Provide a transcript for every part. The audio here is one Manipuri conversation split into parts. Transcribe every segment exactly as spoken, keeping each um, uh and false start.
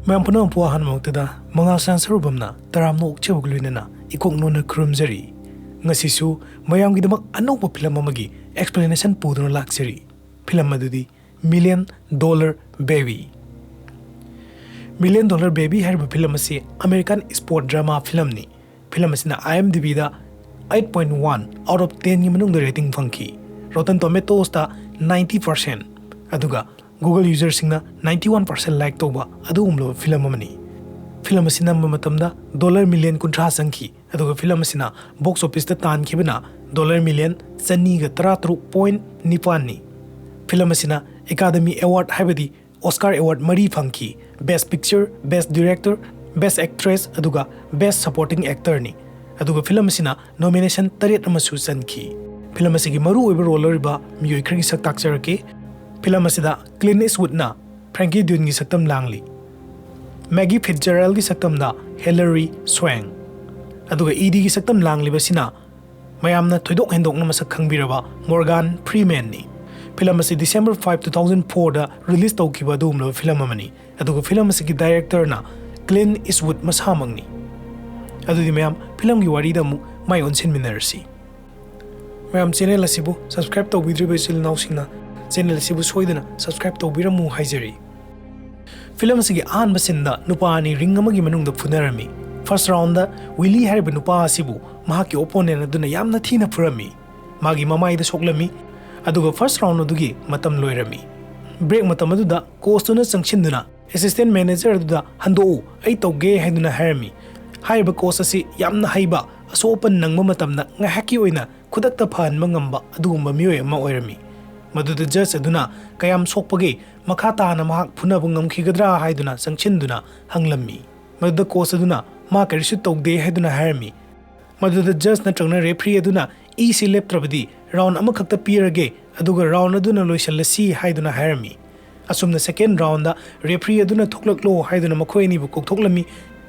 ꯃꯌꯥꯝ ꯄꯨꯝꯅꯃꯛꯄꯨ ꯑꯍꯥꯟꯕꯃꯛꯇꯗ ꯃꯉꯥꯜ ꯁꯥꯟꯁꯔꯨꯕꯝꯅ ꯇꯔꯥꯝꯅ ꯑꯣꯛꯆꯕꯒ ꯂꯣꯏꯅꯅ ꯏꯀꯣꯛ ꯅꯣꯟꯅ ꯈꯨꯔꯨꯝꯖꯔꯤ꯫ ꯉꯁꯤꯁꯨ ꯃꯌꯥꯝꯒꯤꯗꯃꯛ ꯑꯅꯧꯕ ꯐꯤꯂꯝ ꯑꯃꯒꯤ explanation ꯄꯨꯗꯨꯅ ꯂꯥꯛꯆꯔꯤ꯫ ꯐꯤꯂꯝ ꯑꯗꯨꯗꯤ Million Dollar Baby꯫ Million Dollar Baby ꯍꯥꯏꯔꯤꯕ ꯐꯤꯂꯝ ꯑꯁꯤ American sport drama ꯐꯤꯂꯝꯅꯤ꯫ ꯐꯤꯂꯝ ꯑꯁꯤꯅ IMDbꯗ eight point one out of tenꯒꯤ ꯃꯅꯨꯡꯗ rating ꯐꯪꯈꯤ꯫ Rotten Tomatoesꯇ ninety percent, ꯑꯗꯨꯒ Google userꯁꯤꯡꯅ ninety one percent like ꯇꯧꯕ ꯑꯗꯨꯒꯨꯝꯂꯕ ꯐꯤꯂꯝ ꯑꯃꯅꯤ꯫ ꯐꯤꯂꯝ ꯑꯁꯤ ꯅꯝꯕ ꯃꯇꯝꯗ dollar million ꯀꯨꯟꯊ꯭ꯔꯥ ꯆꯪꯈꯤ, ꯑꯗꯨꯒ ꯐꯤꯂꯝ ꯑꯁꯤꯅ box officeꯇ ꯇꯥꯟꯈꯤꯕꯅ dollar million ꯆꯅꯤꯒ ꯇꯔꯥꯇꯔꯨꯛ point ꯅꯤꯄꯥꯟꯅꯤ꯫ ꯐꯤꯂꯝ ꯑꯁꯤꯅ Academy Award ꯍꯥꯏꯕꯗꯤ Oscar Award ꯃꯔꯤ ꯐꯪꯈꯤ: Best Picture, Best Director, Best Actress, ꯑꯗꯨꯒ Best Supporting Actorꯅꯤ꯫ ꯑꯗꯨꯒ ꯐꯤꯂꯝ ꯑꯁꯤꯅ nomination ꯇꯔꯦꯠ ꯑꯃꯁꯨ ꯆꯟꯈꯤ꯫ ꯐꯤꯂꯝ ꯑꯁꯤꯒꯤ ꯃꯔꯨꯑꯣꯏꯕ role ꯂꯧꯔꯤꯕ ꯃꯤꯑꯣꯏ ꯈꯔꯒꯤ ꯁꯛ ꯇꯥꯛꯆꯔꯛꯀꯦ꯫ ꯐꯤꯂꯝ ꯑꯁꯤꯗ Clint Eastwoodꯅ Frankie Duneꯒꯤ ꯁꯛꯇꯝ ꯂꯥꯡꯂꯤ꯫ Maggie Fitzgeraldꯒꯤ ꯁꯛꯇꯝꯗ Hilary Swank꯫ ꯑꯗꯨꯒ EDꯒꯤ ꯁꯛꯇꯝ ꯂꯥꯡꯂꯤꯕꯁꯤꯅ ꯃꯌꯥꯝꯅ ꯊꯣꯏꯗꯣꯛ ꯍꯦꯟꯗꯣꯛꯅ ꯃꯁꯛ ꯈꯪꯕꯤꯔꯕ Morgan Freemanꯅꯤ꯫ ꯐꯤꯂꯝ ꯑꯁꯤ December five, two thousand fourꯗ release ꯇꯧꯈꯤꯕ ꯑꯗꯨꯒꯨꯝꯂꯕ ꯐꯤꯂꯝ ꯑꯃꯅꯤ꯫ ꯑꯗꯨꯒ ꯐꯤꯂꯝ ꯑꯁꯤꯒꯤ directorꯅ Clint Eastwood ꯃꯁꯥꯃꯛꯅꯤ꯫ ꯑꯗꯨꯗꯤ ꯃꯌꯥꯝ, ꯐꯤꯂꯝꯒꯤ ꯋꯥꯔꯤꯗ ꯑꯃꯨꯛ ꯃꯥꯏ ꯑꯣꯟꯁꯤꯟꯃꯤꯟꯅꯔꯁꯤ꯫ ꯃꯌꯥꯝ, channel ꯑꯁꯤꯕꯨ subscribe ꯇꯧꯕꯤꯗ꯭ꯔꯤꯕ ꯏꯆꯤꯜ ꯏꯅꯥꯎꯁꯤꯡꯅ channel ꯑꯁꯤꯕꯨ ꯁꯣꯏꯗꯅ subscribe ꯇꯧꯕꯤꯔꯝꯃꯨ ꯍꯥꯏꯖꯔꯤ꯫ ꯐꯤꯂꯝ ꯑꯁꯤꯒꯤ ꯑꯍꯥꯟꯕ sceneꯗ ꯅꯨꯄꯥ ꯑꯅꯤ ring ꯑꯃꯒꯤ ꯃꯅꯨꯡꯗ ꯐꯨꯅꯔꯝꯃꯤ꯫ First roundꯗ Willie ꯍꯥꯏꯔꯤꯕ ꯅꯨꯄꯥ ꯑꯁꯤꯕꯨ ꯃꯍꯥꯛꯀꯤ opponent ꯑꯗꯨꯅ ꯌꯥꯝꯅ ꯊꯤꯅ ꯐꯨꯔꯝꯃꯤ꯫ ꯃꯥꯒꯤ ꯃꯃꯥꯏꯗ ꯁꯣꯛꯂꯝꯃꯤ꯫ ꯑꯗꯨꯒ first round ꯑꯗꯨꯒꯤ ꯃꯇꯝ ꯂꯣꯏꯔꯝꯃꯤ꯫ Break ꯃꯇꯝ ꯑꯗꯨꯗ coachꯇꯨꯅ ꯆꯪꯁꯤꯟꯗꯨꯅ assistant manager ꯑꯗꯨꯗ "ꯍꯟꯗꯣꯛꯎ, ꯑꯩ ꯇꯧꯒꯦ" ꯍꯥꯏꯗꯨꯅ ꯍꯥꯏꯔꯝꯃꯤ꯫ ꯍꯥꯏꯔꯤꯕ coach ꯑꯁꯤ ꯌꯥꯝꯅ ꯍꯩꯕ, ꯑꯁꯣꯛ ꯑꯄꯟ ꯅꯪꯕ ꯃꯇꯝꯗ ꯉꯥꯏꯍꯥꯛꯀꯤ ꯑꯣꯏꯅ ꯈꯨꯗꯛꯇ ꯐꯍꯟꯕ ꯉꯝꯕ ꯑꯗꯨꯒꯨꯝꯕ ꯃꯤꯑꯣꯏ ꯑꯃ ꯑꯣꯏꯔꯝꯃꯤ꯫ ꯃꯗꯨꯗ judge ꯑꯗꯨꯅ ꯀꯌꯥꯝ ꯁꯣꯛꯄꯒꯦ, ꯃꯈꯥ ꯇꯥꯅ ꯃꯍꯥꯛ ꯐꯨꯅꯕ ꯉꯝꯈꯤꯒꯗ꯭ꯔꯥ ꯍꯥꯏꯗꯨꯅ ꯆꯪꯁꯤꯟꯗꯨꯅ ꯍꯪꯂꯝꯃꯤ꯫ ꯃꯗꯨꯗ coach ꯑꯗꯨꯅ ꯃꯥ ꯀꯔꯤꯁꯨ ꯇꯧꯗꯦ ꯍꯥꯏꯗꯨꯅ ꯍꯥꯏꯔꯝꯃꯤ꯫ ꯃꯗꯨꯗ judge ꯅꯠꯇ꯭ꯔꯒꯅ referee ꯑꯗꯨꯅ "ꯏꯁꯤ ꯂꯦꯞꯇ꯭ꯔꯕꯗꯤ round ꯑꯃꯈꯛꯇ ꯄꯤꯔꯒꯦ, ꯑꯗꯨꯒ round ꯑꯗꯨꯅ ꯂꯣꯏꯁꯤꯜꯂꯁꯤ" ꯍꯥꯏꯗꯨꯅ ꯍꯥꯏꯔꯝꯃꯤ꯫ ꯑꯁꯨꯝꯅ second roundꯗ referee ꯑꯗꯨꯅ "ꯊꯣꯛꯂꯛꯂꯣ" ꯍꯥꯏꯗꯨꯅ ꯃꯈꯣꯏ ꯑꯅꯤꯕꯨ ꯀꯧꯊꯣꯛꯂꯝꯃꯤ꯫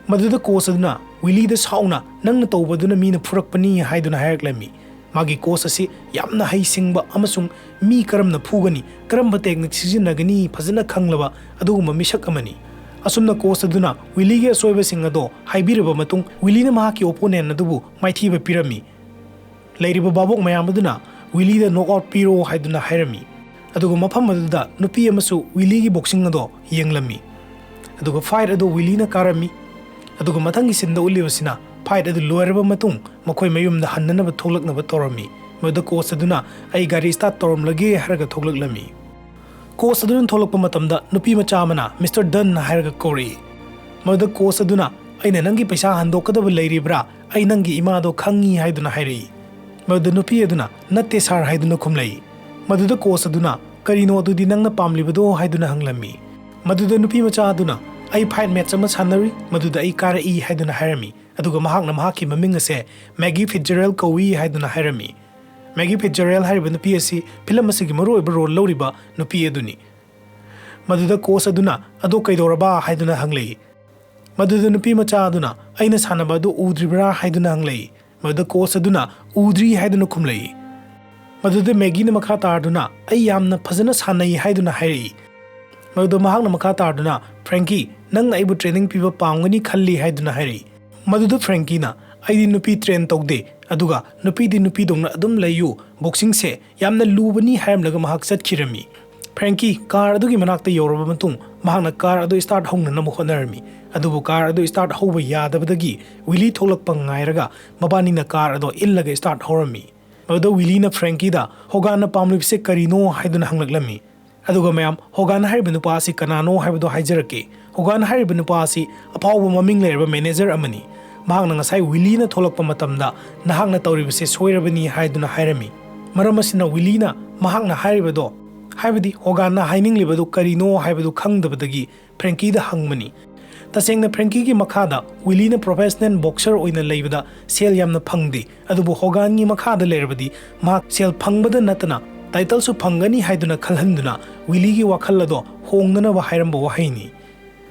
ꯃꯗꯨꯗ coach ꯑꯗꯨꯅ Willieꯗ ꯁꯥꯎꯅ "ꯅꯪꯅ ꯇꯧꯕꯗꯨꯅ ꯃꯤꯅ ꯐꯨꯔꯛꯄꯅꯤ" ꯍꯥꯏꯗꯨꯅ ꯍꯥꯏꯔꯛꯂꯝꯃꯤ꯫ ꯃꯥꯒꯤ coach ꯑꯁꯤ ꯌꯥꯝꯅ ꯍꯩꯁꯤꯡꯕ ꯑꯃꯁꯨꯡ ꯃꯤ ꯀꯔꯝꯅ ꯐꯨꯒꯅꯤ, ꯀꯔꯝꯕ technique ꯁꯤꯖꯤꯟꯅꯒꯅꯤ ꯐꯖꯅ ꯈꯪꯂꯕ ꯑꯗꯨꯒꯨꯝꯕ ꯃꯤꯁꯛ ꯑꯃꯅꯤ꯫ ꯑꯁꯨꯝꯅ ꯀꯣꯆ ꯑꯗꯨꯅ ꯋꯤꯂꯤꯒꯤ ꯑꯁꯣꯏꯕꯁꯤꯡ ꯑꯗꯣ ꯍꯥꯏꯕꯤꯔꯕ ꯃꯇꯨꯡ, ꯋꯤꯂꯤꯅ ꯃꯍꯥꯛꯀꯤ ꯑꯣꯄꯣꯅꯦꯟ ꯑꯗꯨꯕꯨ ꯃꯥꯏꯊꯤꯕ ꯄꯤꯔꯝꯃꯤ꯫ ꯂꯩꯔꯤꯕ ꯚꯥꯕꯣꯛ ꯃꯌꯥꯝ ꯑꯗꯨꯅ ꯋꯤꯂꯤꯗ ꯅꯣꯛ ꯑꯥꯎꯠ ꯄꯤꯔꯣ ꯍꯥꯏꯗꯨꯅ ꯍꯥꯏꯔꯝꯃꯤ꯫ ꯑꯗꯨꯒ ꯃꯐꯝ ꯑꯗꯨꯗ ꯅꯨꯄꯤ ꯑꯃꯁꯨ ꯋꯤꯂꯤꯒꯤ ꯕꯣꯛꯁꯤꯡ ꯑꯗꯣ ꯌꯦꯡꯂꯝꯃꯤ꯫ ꯑꯗꯨꯒ ꯐꯥꯏꯠ ꯑꯗꯨ ꯋꯤꯂꯤꯅ ꯀꯥꯔꯝꯃꯤ꯫ ꯑꯗꯨꯒ ꯃꯊꯪꯒꯤ ꯁꯤꯟꯗ ꯎꯠꯂꯤꯕꯁꯤꯅ, ꯐꯥꯏꯠ ꯑꯗꯨ ꯂꯣꯏꯔꯕ ꯃꯇꯨꯡ ꯃꯈꯣꯏ ꯃꯌꯨꯝꯗ ꯍꯟꯅꯅꯕ ꯊꯣꯛꯂꯛꯅꯕ ꯇꯧꯔꯝꯃꯤ꯫ ꯃꯗꯨꯗ ꯀꯣꯆ ꯑꯗꯨꯅ, "ꯑꯩ ꯒꯥꯔꯤ ꯁ꯭ꯇꯥꯔꯠ ꯇꯧꯔꯝꯂꯒꯦ" ꯍꯥꯏꯔꯒ ꯊꯣꯛꯂꯛꯂꯝꯃꯤ꯫ ꯀꯣꯆ ꯑꯗꯨꯅ ꯊꯣꯛꯂꯛꯄ ꯃꯇꯝꯗ ꯅꯨꯄꯤ ꯃꯆꯥ ꯑꯃꯅ, "ꯃꯤꯁꯇꯔ ꯗꯟ" ꯍꯥꯏꯔꯒ ꯀꯧꯔꯛꯏ꯫ ꯃꯗꯨꯗ ꯀꯣꯆ ꯑꯗꯨꯅ, "ꯑꯩꯅ ꯅꯪꯒꯤ ꯄꯩꯁꯥ ꯍꯟꯗꯣꯛꯀꯗꯕ ꯂꯩꯔꯤꯕ꯭ꯔꯥ? ꯑꯩ ꯅꯪꯒꯤ ꯏꯃꯥꯗꯣ ꯈꯪꯉꯤ" ꯍꯥꯏꯗꯨꯅ ꯍꯥꯏꯔꯛꯏ꯫ ꯃꯗꯨꯗ ꯅꯨꯄꯤ ꯑꯗꯨꯅ, "ꯅꯠꯇꯦ ꯁꯥꯔ" ꯍꯥꯏꯗꯨꯅ ꯈꯨꯝꯂꯛꯏ꯫ ꯃꯗꯨꯗ ꯀꯣꯆ ꯑꯗꯨꯅ, "ꯀꯔꯤꯅꯣ ꯑꯗꯨꯗꯤ ꯅꯪꯅ ꯄꯥꯝꯂꯤꯕꯗꯣ?" ꯍꯥꯏꯗꯨꯅ ꯍꯪꯂꯝꯃꯤ꯫ ꯃꯗꯨꯗ ꯅꯨꯄꯤ ꯃꯆꯥ ꯑꯗꯨꯅ, "ꯑꯩ ꯐꯥꯏꯠ ꯃꯦꯠꯆ ꯑꯃ ꯁꯥꯟꯅꯔꯨꯏ, ꯃꯗꯨꯗ ꯑꯩ ꯀꯥꯔꯛꯏ" ꯍꯥꯏꯗꯨꯅ ꯍꯥꯏꯔꯝꯃꯤ꯫ ꯑꯗꯨꯒ ꯃꯍꯥꯛꯅ ꯃꯍꯥꯛꯀꯤ ꯃꯃꯤꯡ ꯑꯁꯦ ꯃꯦꯒꯤ ꯐꯤꯠꯖꯔꯦꯜ ꯀꯧꯏ ꯍꯥꯏꯗꯨꯅ ꯍꯥꯏꯔꯝꯃꯤ꯫ ꯃꯦꯒꯤ ꯐꯤꯠꯖꯔꯦꯜ ꯍꯥꯏꯔꯤꯕ ꯅꯨꯄꯤ ꯑꯁꯤ ꯐꯤꯂꯝ ꯑꯁꯤꯒꯤ ꯃꯔꯨꯑꯣꯏꯕ ꯔꯣꯜ ꯂꯧꯔꯤꯕ ꯅꯨꯄꯤ ꯑꯗꯨꯅꯤ꯫ ꯃꯗꯨꯗ ꯀꯣꯆ ꯑꯗꯨꯅ, "ꯑꯗꯣ ꯀꯩꯗꯧꯔꯕ?" ꯍꯥꯏꯗꯨꯅ ꯍꯪꯂꯛꯏ꯫ ꯃꯗꯨꯗ ꯅꯨꯄꯤ ꯃꯆꯥ ꯑꯗꯨꯅ, "ꯑꯩꯅ ꯁꯥꯟꯅꯕ ꯑꯗꯨ ꯎꯗ꯭ꯔꯤꯕ꯭ꯔꯥ?" ꯍꯥꯏꯗꯨꯅ ꯍꯪꯂꯛꯏ꯫ ꯃꯗꯨꯗ ꯀꯣꯆ ꯑꯗꯨꯅ, "ꯎꯗ꯭ꯔꯤ" ꯍꯥꯏꯗꯨꯅ ꯈꯨꯝꯂꯛꯏ꯫ ꯃꯗꯨꯗ ꯃꯦꯒꯤꯅ ꯃꯈꯥ ꯇꯥꯔꯗꯨꯅ, "ꯑꯩ ꯌꯥꯝꯅ ꯐꯖꯅ ꯁꯥꯟꯅꯩ" ꯍꯥꯏꯗꯨꯅ ꯍꯥꯏꯔꯛꯏ꯫ ꯃꯗꯨꯗ ꯃꯍꯥꯛꯅ ꯃꯈꯥ ꯇꯥꯔꯗꯨꯅ, "ꯐ꯭ꯔꯦꯡꯀꯤ, ꯅꯪꯅ ꯑꯩꯕꯨ ꯇ꯭ꯔꯦꯅꯤꯡ ꯄꯤꯕ ꯄꯥꯝꯒꯅꯤ ꯈꯜꯂꯤ" ꯍꯥꯏꯗꯨꯅ ꯍꯥꯏꯔꯛꯏ꯫ ꯃꯗꯨꯗ ꯐ꯭ꯔꯦꯡꯀꯤꯅ, "ꯑꯩꯗꯤ ꯅꯨꯄꯤ ꯇ꯭ꯔꯦꯟ ꯇꯧꯗꯦ, ꯑꯗꯨꯒ ꯅꯨꯄꯤꯗꯤ ꯅꯨꯄꯤꯗꯧꯅ ꯑꯗꯨꯝ ꯂꯩꯌꯨ, ꯕꯣꯛꯁꯤꯡꯁꯦ ꯌꯥꯝꯅ ꯂꯨꯕꯅꯤ" ꯍꯥꯏꯔꯝꯂꯒ ꯃꯍꯥꯛ ꯆꯠꯈꯤꯔꯝꯃꯤ꯫ ꯐ꯭ꯔꯦꯡꯀꯤ ꯀꯥꯔ ꯑꯗꯨꯒꯤ ꯃꯅꯥꯛꯇ ꯌꯧꯔꯕ ꯃꯇꯨꯡ ꯃꯍꯥꯛꯅ ꯀꯥꯔ ꯑꯗꯨ ꯁ꯭ꯇꯥꯔꯠ ꯍꯧꯅꯅꯕ ꯍꯣꯠꯅꯔꯝꯃꯤ꯫ ꯑꯗꯨꯕꯨ ꯀꯥꯔ ꯑꯗꯨ ꯁ꯭ꯇꯥꯔꯠ ꯍꯧꯕ ꯌꯥꯗꯕꯗꯒꯤ ꯋꯤꯂꯤ ꯊꯣꯛꯂꯛꯄ ꯉꯥꯏꯔꯒ ꯃꯕꯥꯅꯤꯅ ꯀꯥꯔ ꯑꯗꯣ ꯏꯜꯂꯒ ꯁ꯭ꯇꯥꯔꯠ ꯍꯧꯔꯝꯃꯤ꯫ ꯃꯗꯨꯗ ꯋꯤꯂꯤꯅ ꯐ꯭ꯔꯦꯡꯀꯤꯗ, "ꯍꯣꯒꯥꯟꯅ ꯄꯥꯝꯂꯤꯕꯁꯦ ꯀꯔꯤꯅꯣ?" ꯍꯥꯏꯗꯨꯅ ꯍꯪꯂꯛꯂꯝꯃꯤ꯫ ꯑꯗꯨꯒ ꯃꯌꯥꯝ, "ꯍꯣꯒꯥꯟ ꯍꯥꯏꯔꯤꯕ ꯅꯨꯄꯥ ꯑꯁꯤ ꯀꯅꯥꯅꯣ ꯍꯥꯏꯕꯗꯨ ꯍꯥꯏꯖꯔꯛꯀꯦ꯫ ꯍꯣꯒꯥꯟ ꯍꯥꯏꯔꯤꯕ ꯅꯨꯄꯥ ꯑꯁꯤ ꯑꯐꯥꯎꯕ ꯃꯃꯤꯡ ꯂꯩꯔꯕ ꯃꯦꯅꯦꯖꯔ ꯑꯃꯅꯤ꯫ ꯃꯍꯥꯛꯅ ꯉꯁꯥꯏ ꯋꯤꯂꯤꯅ ꯊꯣꯛꯂꯛꯄ ꯃꯇꯝꯗ ꯅꯍꯥꯛꯅ ꯇꯧꯔꯤꯕꯁꯦ ꯁꯣꯏꯔꯕꯅꯤ" ꯍꯥꯏꯗꯨꯅ ꯍꯥꯏꯔꯝꯃꯤ꯫ ꯃꯔꯝ ꯑꯁꯤꯅ ꯋꯤꯂꯤꯅ ꯃꯍꯥꯛꯅ ꯍꯥꯏꯔꯤꯕꯗꯣ, ꯍꯥꯏꯕꯗꯤ ꯍꯣꯒꯥꯟꯅ ꯍꯥꯏꯅꯤꯡꯂꯤꯕꯗꯨ ꯀꯔꯤꯅꯣ ꯍꯥꯏꯕꯗꯨ ꯈꯪꯗꯕꯗꯒꯤ ꯐ꯭ꯔꯦꯡꯀꯤꯗ ꯍꯪꯕꯅꯤ꯫ ꯇꯁꯦꯡꯅ ꯐ꯭ꯔꯦꯡꯀꯤꯒꯤ ꯃꯈꯥꯗ ꯋꯤꯂꯤꯅ ꯄ꯭ꯔꯣꯐꯦꯁꯅꯦꯜ ꯕꯣꯛꯁꯔ ꯑꯣꯏꯅ ꯂꯩꯕꯗ ꯁꯦꯜ ꯌꯥꯝꯅ ꯐꯪꯗꯦ, ꯑꯗꯨꯕꯨ ꯍꯣꯒꯥꯟꯒꯤ ꯃꯈꯥꯗ ꯂꯩꯔꯕꯗꯤ ꯃꯍꯥꯛ ꯁꯦꯜ ꯐꯪꯕꯗ ꯅꯠꯇꯅ ꯇꯥꯏꯇꯜꯁꯨ ꯐꯪꯒꯅꯤ ꯍꯥꯏꯗꯨꯅ ꯈꯜꯍꯟꯗꯨꯅ ꯋꯤꯂꯤꯒꯤ ꯋꯥꯈꯜ ꯑꯗꯣ ꯍꯣꯡꯅꯅꯕ ꯍꯥꯏꯔꯝꯕ ꯋꯥꯍꯩꯅꯤ꯫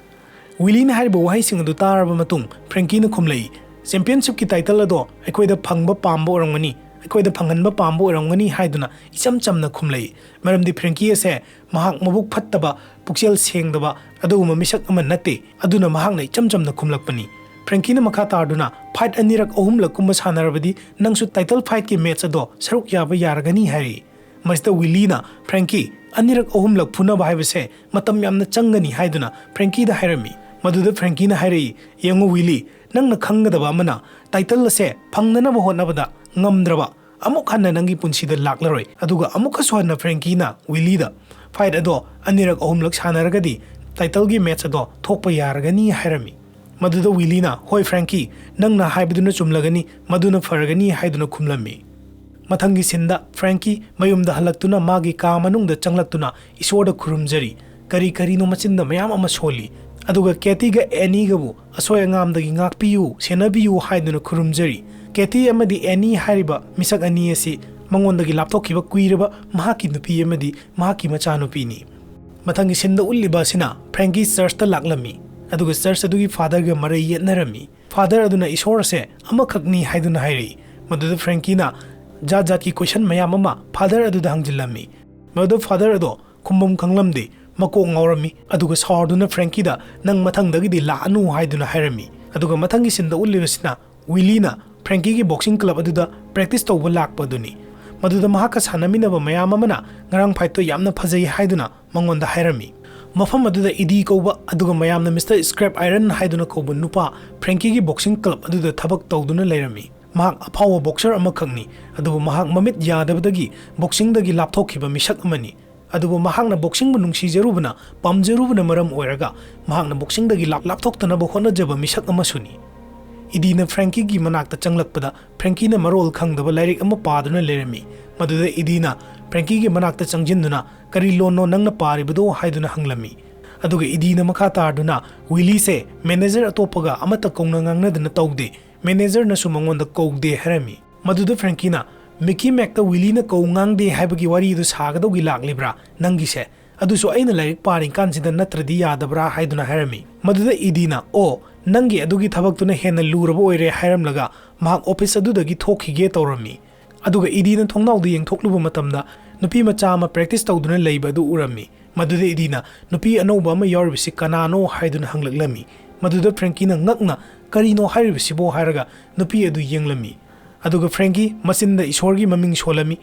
ꯋꯤꯂꯤꯅ ꯍꯥꯏꯔꯤꯕ ꯋꯥꯍꯩꯁꯤꯡ ꯑꯗꯨ ꯇꯥꯔꯕ ꯃꯇꯨꯡ ꯐ꯭ꯔꯦꯡꯀꯤꯅ ꯈꯨꯝꯂꯛꯏ, "ꯆꯦꯝꯄꯤꯌꯟꯁꯤꯞꯀꯤ ꯇꯥꯏꯇꯜ ꯑꯗꯣ ꯑꯩꯈꯣꯏꯗ ꯐꯪꯕ ꯄꯥꯝꯕ ꯑꯣꯏꯔꯝꯒꯅꯤ, ꯑꯩꯈꯣꯏꯗ ꯐꯪꯍꯟꯕ ꯄꯥꯝꯕ ꯑꯣꯏꯔꯝꯒꯅꯤ ꯍꯥꯏꯗꯨꯅ ꯏꯆꯝ ꯆꯝꯅ ꯈꯨꯝꯂꯛꯏ꯫ ꯃꯔꯝꯗꯤ ꯐ꯭ꯔꯦꯡꯀꯤ ꯑꯁꯦ ꯃꯍꯥꯛ ꯃꯕꯨꯛ ꯐꯠꯇꯕ, ꯄꯨꯛꯆꯦꯜ ꯁꯦꯡꯗꯕ ꯑꯗꯨꯒꯨꯝꯕ ꯃꯤꯁꯛ ꯑꯃ ꯅꯠꯇꯦ꯫ ꯑꯗꯨꯅ ꯃꯍꯥꯛꯅ ꯏꯆꯝ ꯆꯝꯅ ꯈꯨꯝꯂꯛꯄꯅꯤ꯫ ꯐ꯭ꯔꯦꯡꯀꯤꯅ ꯃꯈꯥ ꯇꯥꯗꯨꯅ, "ꯐꯥꯏꯠ ꯑꯅꯤꯔꯛ ꯑꯍꯨꯝꯂꯛ ꯀꯨꯝꯕ ꯁꯥꯟꯅꯔꯕꯗꯤ ꯅꯪꯁꯨ ꯇꯥꯏꯇꯜ ꯐꯥꯏꯠꯀꯤ ꯃꯦꯠꯆ ꯑꯗꯣ ꯁꯔꯨꯛ ꯌꯥꯕ ꯌꯥꯔꯒꯅꯤ" ꯍꯥꯏꯔꯛꯏ꯫ ꯃꯁꯤꯗ ꯋꯤꯂꯤꯅ, "ꯐ꯭ꯔꯦꯡꯀꯤ, ꯑꯅꯤꯔꯛ ꯑꯍꯨꯝꯂꯛ ꯐꯨꯅꯕ ꯍꯥꯏꯕꯁꯦ ꯃꯇꯝ ꯌꯥꯝꯅ ꯆꯪꯒꯅꯤ" ꯍꯥꯏꯗꯨꯅ ꯐ꯭ꯔꯦꯡꯀꯤꯗ ꯍꯥꯏꯔꯝꯃꯤ꯫ ꯃꯗꯨꯗ ꯐ꯭ꯔꯦꯡꯀꯤꯅ ꯍꯥꯏꯔꯛꯏ, "ꯌꯦꯡꯉꯨ ꯋꯤꯂꯤ, ꯅꯪꯅ ꯈꯪꯒꯗꯕ ꯑꯃꯅ, ꯇꯥꯏꯇꯜ ꯑꯁꯦ ꯐꯪꯅꯅꯕ ꯍꯣꯠꯅꯕꯗ ꯉꯝꯗ꯭ꯔꯕ ꯑꯃꯨꯛ ꯍꯟꯅ ꯅꯪꯒꯤ ꯄꯨꯟꯁꯤꯗ ꯂꯥꯛꯂꯔꯣꯏ"꯫ ꯑꯗꯨꯒ ꯑꯃꯨꯛꯀꯁꯨ ꯍꯟꯅ ꯐ꯭ꯔꯦꯡꯀꯤꯅ ꯋꯤꯂꯤꯗ, "ꯐꯥꯏꯠ ꯑꯗꯣ ꯑꯅꯤꯔꯛ ꯑꯍꯨꯝꯂꯛ ꯁꯥꯟꯅꯔꯒꯗꯤ ꯇꯥꯏꯇꯜꯒꯤ ꯃꯦꯠꯆ ꯑꯗꯣ ꯊꯣꯛꯄ ꯌꯥꯔꯒꯅꯤ" ꯍꯥꯏꯔꯝꯃꯤ꯫ ꯃꯗꯨꯗ ꯋꯤꯂꯤꯅ, "ꯍꯣꯏ ꯐ꯭ꯔꯦꯡꯀꯤ, ꯅꯪꯅ ꯍꯥꯏꯕꯗꯨꯅ ꯆꯨꯝꯂꯒꯅꯤ, ꯃꯗꯨꯅ ꯐꯔꯒꯅꯤ" ꯍꯥꯏꯗꯨꯅ ꯈꯨꯝꯂꯝꯃꯤ꯫ ꯃꯊꯪꯒꯤ ꯁꯤꯟꯗ ꯐ꯭ꯔꯦꯡꯀꯤ ꯃꯌꯨꯝꯗ ꯍꯜꯂꯛꯇꯨꯅ ꯃꯥꯒꯤ ꯀꯥ ꯃꯅꯨꯡꯗ ꯆꯪꯂꯛꯇꯨꯅ ꯏꯁꯣꯔꯗ ꯈꯨꯔꯨꯝꯖꯔꯤ꯫ ꯀꯔꯤ ꯀꯔꯤꯅꯣ ꯃꯆꯤꯟꯗ ꯃꯌꯥꯝ ꯑꯃ ꯁꯣꯜꯂꯤ꯫ ꯑꯗꯨꯒ ꯀꯦꯇꯤꯒ ꯑꯦꯅꯤꯒꯕꯨ ꯑꯁꯣꯏ ꯑꯉꯥꯝꯗꯒꯤ ꯉꯥꯛꯄꯤꯌꯨ, ꯁꯦꯟꯅꯕꯤꯌꯨ ꯍꯥꯏꯗꯨꯅ ꯈꯨꯔꯨꯝꯖꯔꯤ꯫ ꯀꯦꯇꯤ ꯑꯃꯗꯤ ꯑꯦꯅꯤ ꯍꯥꯏꯔꯤꯕ ꯃꯤꯁꯛ ꯑꯅꯤ ꯑꯁꯤ ꯃꯉꯣꯟꯗꯒꯤ ꯂꯥꯞꯊꯣꯛꯈꯤꯕ ꯀꯨꯏꯔꯕ ꯃꯍꯥꯛꯀꯤ ꯅꯨꯄꯤ ꯑꯃꯗꯤ ꯃꯍꯥꯛꯀꯤ ꯃꯆꯥꯅꯨꯄꯤꯅꯤ꯫ ꯃꯊꯪꯒꯤ ꯁꯤꯟꯗ ꯎꯠꯂꯤꯕ ꯑꯁꯤꯅ ꯐ꯭ꯔꯦꯡꯀꯤ ꯆꯔꯆꯇ ꯂꯥꯛꯂꯝꯃꯤ, ꯑꯗꯨꯒ ꯆꯔꯆ ꯑꯗꯨꯒꯤ ꯐꯥꯗꯔꯒ ꯃꯔꯩ ꯌꯦꯠꯅꯔꯝꯃꯤ꯫ ꯐꯥꯗꯔ ꯑꯗꯨꯅ ꯏꯁꯣꯔ ꯑꯁꯦ ꯑꯃꯈꯛꯅꯤ ꯍꯥꯏꯗꯨꯅ ꯍꯥꯏꯔꯛꯏ꯫ ꯃꯗꯨꯗ ꯐ꯭ꯔꯦꯡꯀꯤꯅ ꯖꯥꯠ ꯖꯥꯠꯀꯤ ꯀꯣꯏꯁꯟ ꯃꯌꯥꯝ ꯑꯃ ꯐꯥꯗꯔ ꯑꯗꯨꯗ ꯍꯪꯖꯤꯜꯂꯝꯃꯤ꯫ ꯃꯗꯨꯗ ꯐꯥꯗꯔ ꯑꯗꯣ ꯈꯨꯝꯕꯝ ꯈꯪꯂꯝꯗꯦ, ꯃꯀꯣꯛ ꯉꯥꯎꯔꯝꯃꯤ, ꯑꯗꯨꯒ ꯁꯥꯎꯔꯗꯨꯅ ꯐ꯭ꯔꯦꯡꯀꯤꯗ, "ꯅꯪ ꯃꯊꯪꯗꯒꯤꯗꯤ ꯂꯥꯛꯑꯅꯨ" ꯍꯥꯏꯗꯨꯅ ꯍꯥꯏꯔꯝꯃꯤ꯫ ꯑꯗꯨꯒ ꯃꯊꯪꯒꯤ ꯁꯤꯟꯗ ꯎꯠꯂꯤꯕꯁꯤꯅ ꯋꯤꯂꯤꯅ ꯐ꯭ꯔꯦꯡꯀꯤꯒꯤ ꯕꯣꯛꯁꯤꯡ ꯀ꯭ꯂꯕ ꯑꯗꯨꯗ ꯄ꯭ꯔꯦꯛꯇꯤꯁ ꯇꯧꯕ ꯂꯥꯛꯄ ꯑꯗꯨꯅꯤ꯫ ꯃꯗꯨꯗ ꯃꯍꯥꯛꯀ ꯁꯥꯟꯅꯃꯤꯟꯅꯕ ꯃꯌꯥꯝ ꯑꯃꯅ ꯉꯔꯥꯡ ꯐꯥꯏꯠꯇꯣ ꯌꯥꯝꯅ ꯐꯖꯩ ꯍꯥꯏꯗꯨꯅ ꯃꯉꯣꯟꯗ ꯍꯥꯏꯔꯝꯃꯤ꯫ ꯃꯐꯝ ꯑꯗꯨꯗ ꯏꯗꯤ ꯀꯧꯕ, ꯑꯗꯨꯒ ꯃꯌꯥꯝꯅ ꯃꯤꯁꯇꯔ ꯁ꯭ꯀ꯭ꯔꯦꯞ ꯑꯥꯏꯔꯟ ꯍꯥꯏꯗꯨꯅ ꯀꯧꯕ ꯅꯨꯄꯥ, ꯐ꯭ꯔꯦꯡꯀꯤꯒꯤ ꯕꯣꯛꯁꯤꯡ ꯀ꯭ꯂꯕ ꯑꯗꯨꯗ ꯊꯕꯛ ꯇꯧꯗꯨꯅ ꯂꯩꯔꯝꯃꯤ꯫ ꯃꯍꯥꯛ ꯑꯐꯥꯎꯕ ꯕꯣꯛꯁꯔ ꯑꯃꯈꯛꯅꯤ, ꯑꯗꯨꯕꯨ ꯃꯍꯥꯛ ꯃꯃꯤꯠ ꯌꯥꯗꯕꯗꯒꯤ ꯕꯣꯛꯁꯤꯡꯗꯒꯤ ꯂꯥꯞꯊꯣꯛꯈꯤꯕ ꯃꯤꯁꯛ ꯑꯃꯅꯤ꯫ ꯑꯗꯨꯕꯨ ꯃꯍꯥꯛꯅ ꯕꯣꯛꯁꯤꯡꯕꯨ ꯅꯨꯡꯁꯤꯖꯔꯨꯕꯅ, ꯄꯥꯝꯖꯔꯨꯕꯅ ꯃꯔꯝ ꯑꯣꯏꯔꯒ ꯃꯍꯥꯛꯅ ꯕꯣꯛꯁꯤꯡꯗꯒꯤ ꯂꯥꯞ-, ꯂꯥꯞꯊꯣꯛꯇꯅꯕ ꯍꯣꯠꯅꯖꯕ ꯃꯤꯁꯛ ꯑꯃꯁꯨꯅꯤ꯫ ꯏꯗꯤꯅ ꯐ꯭ꯔꯦꯡꯀꯤꯒꯤ ꯃꯅꯥꯛꯇ ꯆꯪꯂꯛꯄꯗ ꯐ꯭ꯔꯦꯡꯀꯤꯅ ꯃꯔꯣꯜ ꯈꯪꯗꯕ ꯂꯥꯏꯔꯤꯛ ꯑꯃ ꯄꯥꯗꯨꯅ ꯂꯩꯔꯝꯃꯤ꯫ ꯃꯗꯨꯗ ꯏꯗꯤꯅ ꯐ꯭ꯔꯦꯡꯀꯤꯒꯤ ꯃꯅꯥꯛꯇ ꯆꯪꯁꯤꯟꯗꯨꯅ, "ꯀꯔꯤ ꯂꯣꯟꯅꯣ ꯅꯪꯅ ꯄꯥꯔꯤꯕꯗꯣ?" ꯍꯥꯏꯗꯨꯅ ꯍꯪꯂꯝꯃꯤ꯫ ꯑꯗꯨꯒ ꯏꯗꯤꯅ ꯃꯈꯥ ꯇꯥꯗꯨꯅ, "ꯋꯤꯂꯤꯁꯦ ꯃꯦꯅꯦꯖꯔ ꯑꯇꯣꯞꯄꯒ ꯑꯃꯠꯇ ꯀꯧꯅ ꯉꯥꯡꯅꯗꯅ ꯇꯧꯗꯦ, ꯃꯦꯅꯦꯖꯔꯅꯁꯨ ꯃꯉꯣꯟꯗ ꯀꯧꯗꯦ" ꯍꯥꯏꯔꯝꯃꯤ꯫ ꯃꯗꯨꯗ ꯐ꯭ꯔꯦꯡꯀꯤꯅ, "ꯃꯤꯀꯤ ꯃꯦꯛꯇ ꯋꯤꯂꯤꯅ ꯀꯧ ꯉꯥꯡꯗꯦ ꯍꯥꯏꯕꯒꯤ ꯋꯥꯔꯤꯗꯨ ꯁꯥꯒꯗꯧꯒꯤ ꯂꯥꯛꯂꯤꯕ꯭ꯔꯥ ꯅꯪꯒꯤꯁꯦ? ꯑꯗꯨꯁꯨ ꯑꯩꯅ ꯂꯥꯏꯔꯤꯛ ꯄꯥꯔꯤꯀꯥꯟꯁꯤꯗ ꯅꯠꯇ꯭ꯔꯗꯤ ꯌꯥꯗꯕ꯭ꯔꯥ?" ꯍꯥꯏꯗꯨꯅ ꯍꯥꯏꯔꯝꯃꯤ꯫ ꯃꯗꯨꯗ ꯏꯗꯤꯅ, "ꯑꯣ, ꯅꯪꯒꯤ ꯑꯗꯨꯒꯤ ꯊꯕꯛꯇꯨꯅ ꯍꯦꯟꯅ ꯂꯨꯔꯕ ꯑꯣꯏꯔꯦ" ꯍꯥꯏꯔꯝꯂꯒ ꯃꯍꯥꯛ ꯑꯣꯐꯤꯁ ꯑꯗꯨꯗꯒꯤ ꯊꯣꯛꯈꯤꯒꯦ ꯇꯧꯔꯝꯃꯤ꯫ ꯑꯗꯨꯒ ꯏꯗꯤꯅ ꯊꯣꯡꯅꯥꯎꯗ ꯌꯦꯡꯊꯣꯛꯂꯨꯕ ꯃꯇꯝꯗ ꯅꯨꯄꯤ ꯃꯆꯥ ꯑꯃ practice ꯇꯧꯗꯨꯅ ꯂꯩꯕ ꯑꯗꯨ ꯎꯔꯝꯃꯤ꯫ ꯃꯗꯨꯗ ꯏꯗꯤꯅ, "ꯅꯨꯄꯤ ꯑꯅꯧꯕ ꯑꯃ ꯌꯥꯎꯔꯤꯕꯁꯤ ꯀꯅꯥꯅꯣ?" ꯍꯥꯏꯗꯨꯅ ꯍꯪꯂꯛꯂꯝꯃꯤ꯫ ꯃꯗꯨꯗ ꯐ꯭ꯔꯦꯡꯀꯤꯅ ꯉꯛꯅ, "ꯀꯔꯤꯅꯣ ꯍꯥꯏꯔꯤꯕꯁꯤꯕꯣ?" ꯍꯥꯏꯔꯒ ꯅꯨꯄꯤ ꯑꯗꯨ ꯌꯦꯡꯂꯝꯃꯤ꯫ ꯑꯗꯨꯒ ꯐ꯭ꯔꯦꯡꯀꯤ ꯃꯆꯤꯟꯗ ꯏꯁꯣꯔꯒꯤ ꯃꯃꯤꯡ ꯁꯣꯜꯂꯝꯃꯤ꯫